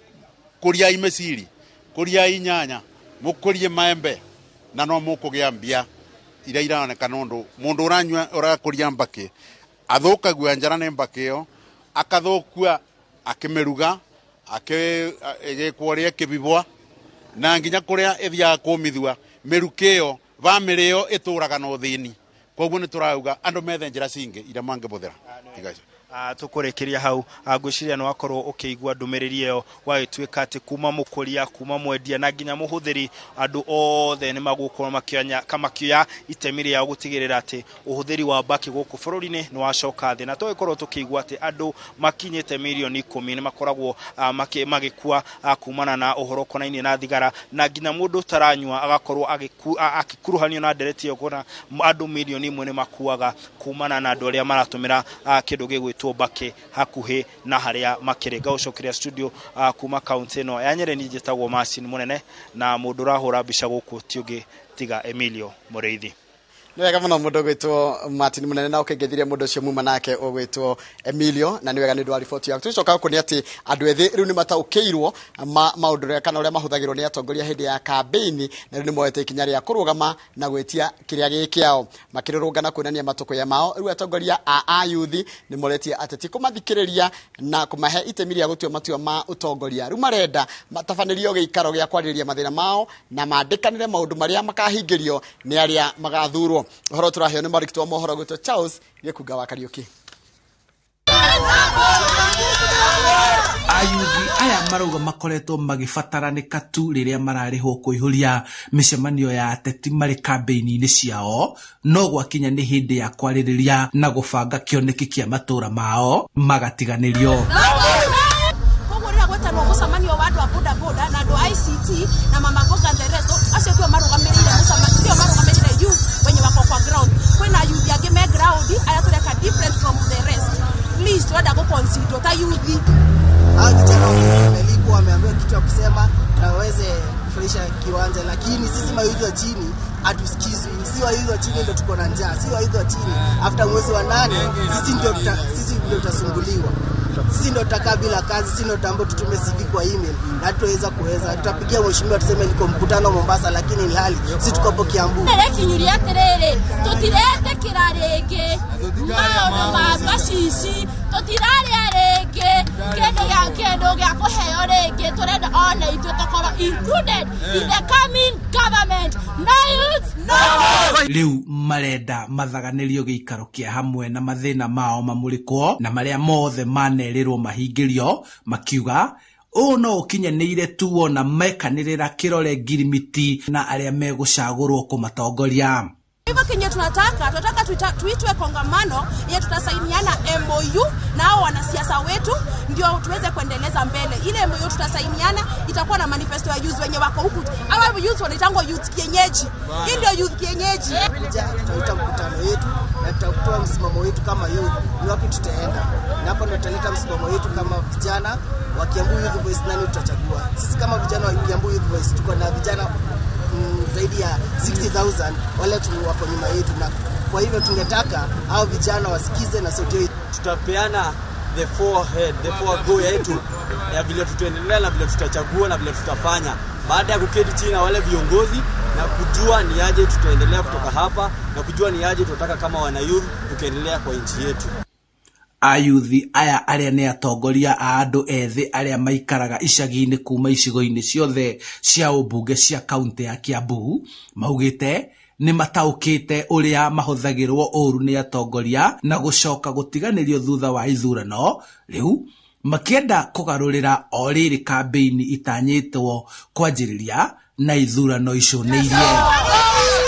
kuria imeciri kuria inyanya mukurie maembe na no mukugia mbia iria iraoneka nondu mundu uranyua urakuria mbaki athukagua njara ni mbaki iyo akathukua akimiruga igikwo ria kibibwa na nginya kuria ithiaga kumithua miruki iyo bamĩrĩ ĩyo ĩtũraga na ũthĩni koguo nĩ tũrauga andũ methe njĩra cingĩ iria mangĩbũthĩra. Tukurikiria hau ngwiciria nĩ wakorwo ũkĩigua ndũmĩrĩri ĩyo gwagĩtuĩka atĩ kuma mũkũria kuma mwendia na nginya mũhũthĩri andũ othe nĩ magũkorwo makĩoya itemi rĩao gũtigĩrĩra atĩ ũhũthĩri wa mbakĩ gũkũ bũrũri-inĩ nĩ wacoka thĩ na tũgĩkorwo tũkĩigua atĩ andũ makinyĩte mirioni 10 nĩ makoragwo magĩkua kumana na ũhoro ũkonainie na thigara na nginya mũndũ ũtaranyua agakorwo akĩkuruhanio na ndereti ĩyo kuona andũ mirioni 1 nĩ makuaga kumana na andũ arĩa maratũmĩra kĩndũ gĩgwĩtwo mbakĩ hakuhĩ na harĩa makĩrĩ. Ngagũcokeria studio kuma kaunti ĩno ya Nyeri niĩ njĩtagwo Marcin Mũnene na mũndũ ũrahũra mbica gũkũ ti ũngĩ tiga Emilio Mũrĩithi. Nĩ wega mũno mũndũ ũgwĩtwo Martin Mũnene na ũkĩngeithirie mũndũ ũcio muma nake ũgwĩtwo Emilio na nĩ wega nĩ ũndũ wa riboti yaku. Tũgĩcoka gũkũ nĩ atĩ andũ ethĩ rĩu nĩ mataũkĩirwo maũndũ kana ũrĩa mahũthagĩrwo nĩ atongoria hĩndĩ ya kambĩini na rĩu nĩ moete ikinya rĩa kũrũgama na gwĩtia kĩrĩa gĩ kĩao makĩrũrũngana kuonania matũkũya mao. Rĩu atongoria a ayuthi nĩ moretie ateti kũmathikĩrĩria na kũmahe itemi rĩa gũtua matua ma ũtongoria. Rĩu marenda matabanĩrio gĩikaro gĩa kwarĩrĩria mathĩna mao na mandĩkanĩre maũndũ marĩa makahingĩrio nĩ arĩa magathurwo. Ũhoro tũraheo nĩ mwandĩki wa mohoro gwĩtwo Charles Gĩkunga wa Kariũki. Ayuthi aya marauga makoretwo magĩbataranĩka tu rĩrĩa mararĩhwo kũihũria mĩcemanio ya ateti marĩ kambĩini-inĩ ciao no gwakinya nĩ hĩndĩ ya kwarĩrĩria na gũbanga kĩoneki kĩa matũra mao magatiganĩrio. Koguo rĩrĩa gwetanwo mũcemanio wa andũ a boda boda na andũ a ICT na mama mboga and the rest acio tio marũgamĩrĩire mũcemanio tio marũgamĩrĩire youth wenye wako kwa ground. Kwĩna youth angĩ me ground aya tũreka different from the rest. Please twenda gũconsider ta youth. Hao vijana wamelipwa, wameambiwa kitu ya kusema na waweze kufurahisha kiwanja, lakini sisi mayouth wa chini hatusikizwi. Si wayouth wa chini ndio tuko na njaa, si wayouth wa chini after mwezi wa 8 sisi ndio tutasumbuliwa. Sisi ndio tutakaa bila kazi, sisi ndio tutaambiwa tutume CV kwa email na hatutaweza kuweza. Tutapigia mheshimiwa tuseme niko mkutano Mombasa, lakini ilhali sisi tuko hapo Kiambu. Nĩrekinyuria atĩrĩrĩ, tũtiretĩkĩra rĩngĩ maũndũ ma macici, tũtirarĩa rĩngĩ kĩndũ gĩa kũheo rĩngĩ, tũrenda ona ithuĩ tũkorwo included in the coming government. No youth, no vote. Rĩu marenda mathaganĩrio gĩikaro kĩa hamwe na mathĩna mao mamũrĩkwo na marĩa mothe manerĩrwo mahingĩrio makiuga ũũ no ũkinyanĩire tu wona mekanĩrĩra kĩrore ngirimiti na arĩa megũcagũrwo kũmatongoria. Hivyo kenye tunataka tuitwe kongamano yenye tutasainiana MOU na hao wanasiasa wetu ndio tuweze kuendeleza mbele. Ile MOU tutasainiana itakuwa na manifesto ya youth wenye wako huku. Hawa youth wanaitangwa youth kienyeji. Hii ndio youth kienyeji. Tutaita mkutano wetu na tutatoa msimamo wetu kama youth, ni wapi tutaenda. Na hapo ndio tutaleta msimamo wetu kama vijana wa Kiambu Youth Voice, nani tutachagua. Sisi kama vijana wa Kiambu Youth Voice tuko na vijana zaidi ya 60,000 wale wako nyuma yetu, na kwa hivyo tungetaka hao vijana wasikize na sauti yetu. Tutapeana the forehead, the forego yetu ya vile tutaendelea na vile tutachagua na vile tutafanya baada ya kuketi chini na wale viongozi na kujua ni aje tutaendelea kutoka hapa na kujua ni aje tunataka kama wana youth tukiendelea kwa nchi yetu. Ayuthi aya arĩa nĩ atongoria a andũ ethĩ arĩa maikaraga icagi-inĩ kuma icigo-inĩ ciothe cia ũmbunge cia kaunti ya Kiambu maugĩte nĩ mataũkĩte ũrĩa mahũthagĩrwo ũru nĩ atongoria na gũcoka gũtiganĩrio thutha wa ithurano rĩu makĩenda kũgarũrĩra o rĩrĩ kambĩini itanyĩtwo kwanjĩrĩria na ithurano iconĩirie.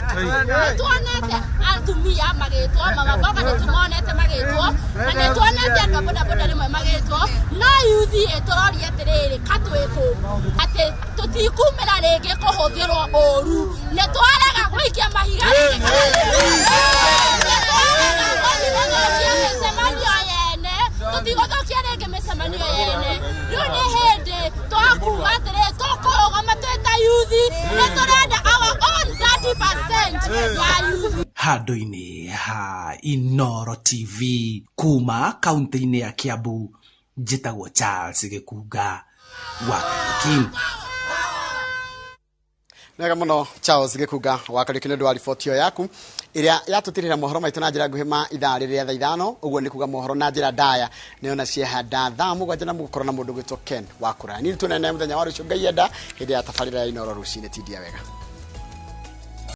Nĩtuonete atumia magĩtwo, mama mboga nĩtũmonete magĩtwo, na nĩtuonete andũ a bodaboda rĩmwe magĩtwo, no yuthi tũroria atĩrĩrĩ katwĩkũ atĩ tũtikumĩra rĩngĩ kũhũthĩrwo ũru, nĩtwarega gũikia mahiga rĩngĩ, nĩtwarega mĩcemanio yene, tũtigũthũkia rĩngĩ mĩcemanio yene. Rĩu nĩ hĩndĩ twakuga atĩrĩrĩ tũkũrũgama twĩ ta yuthi, nĩtũrenda our own 30%. Ya yuthi. Handũ-inĩ ha Inoro TV kuma kaunti-inĩ ya Kiambu, njĩtagwo Charles Gĩkunga wa Kariuki. Wega mũno Charles Gĩkunga wa Kariuki nĩ ũndũ wa riboti ĩyo yaku ĩrĩa yatũtirĩra mohoro maitũ na njĩra nguhĩ ma ithaa rĩrĩa thaa 5. Ũguo nĩ kuga mohoro na njĩra ndaya nĩ ona ciehanda thaa 7 na mũgũkorwo na mũndũ gwĩtwo Ken wa Kũraya. Niĩ tuonane mũthenya wa rũciũ Ngai enda hĩndĩ ya tabarĩra ya Inoro rũcinĩ. Tindia wega.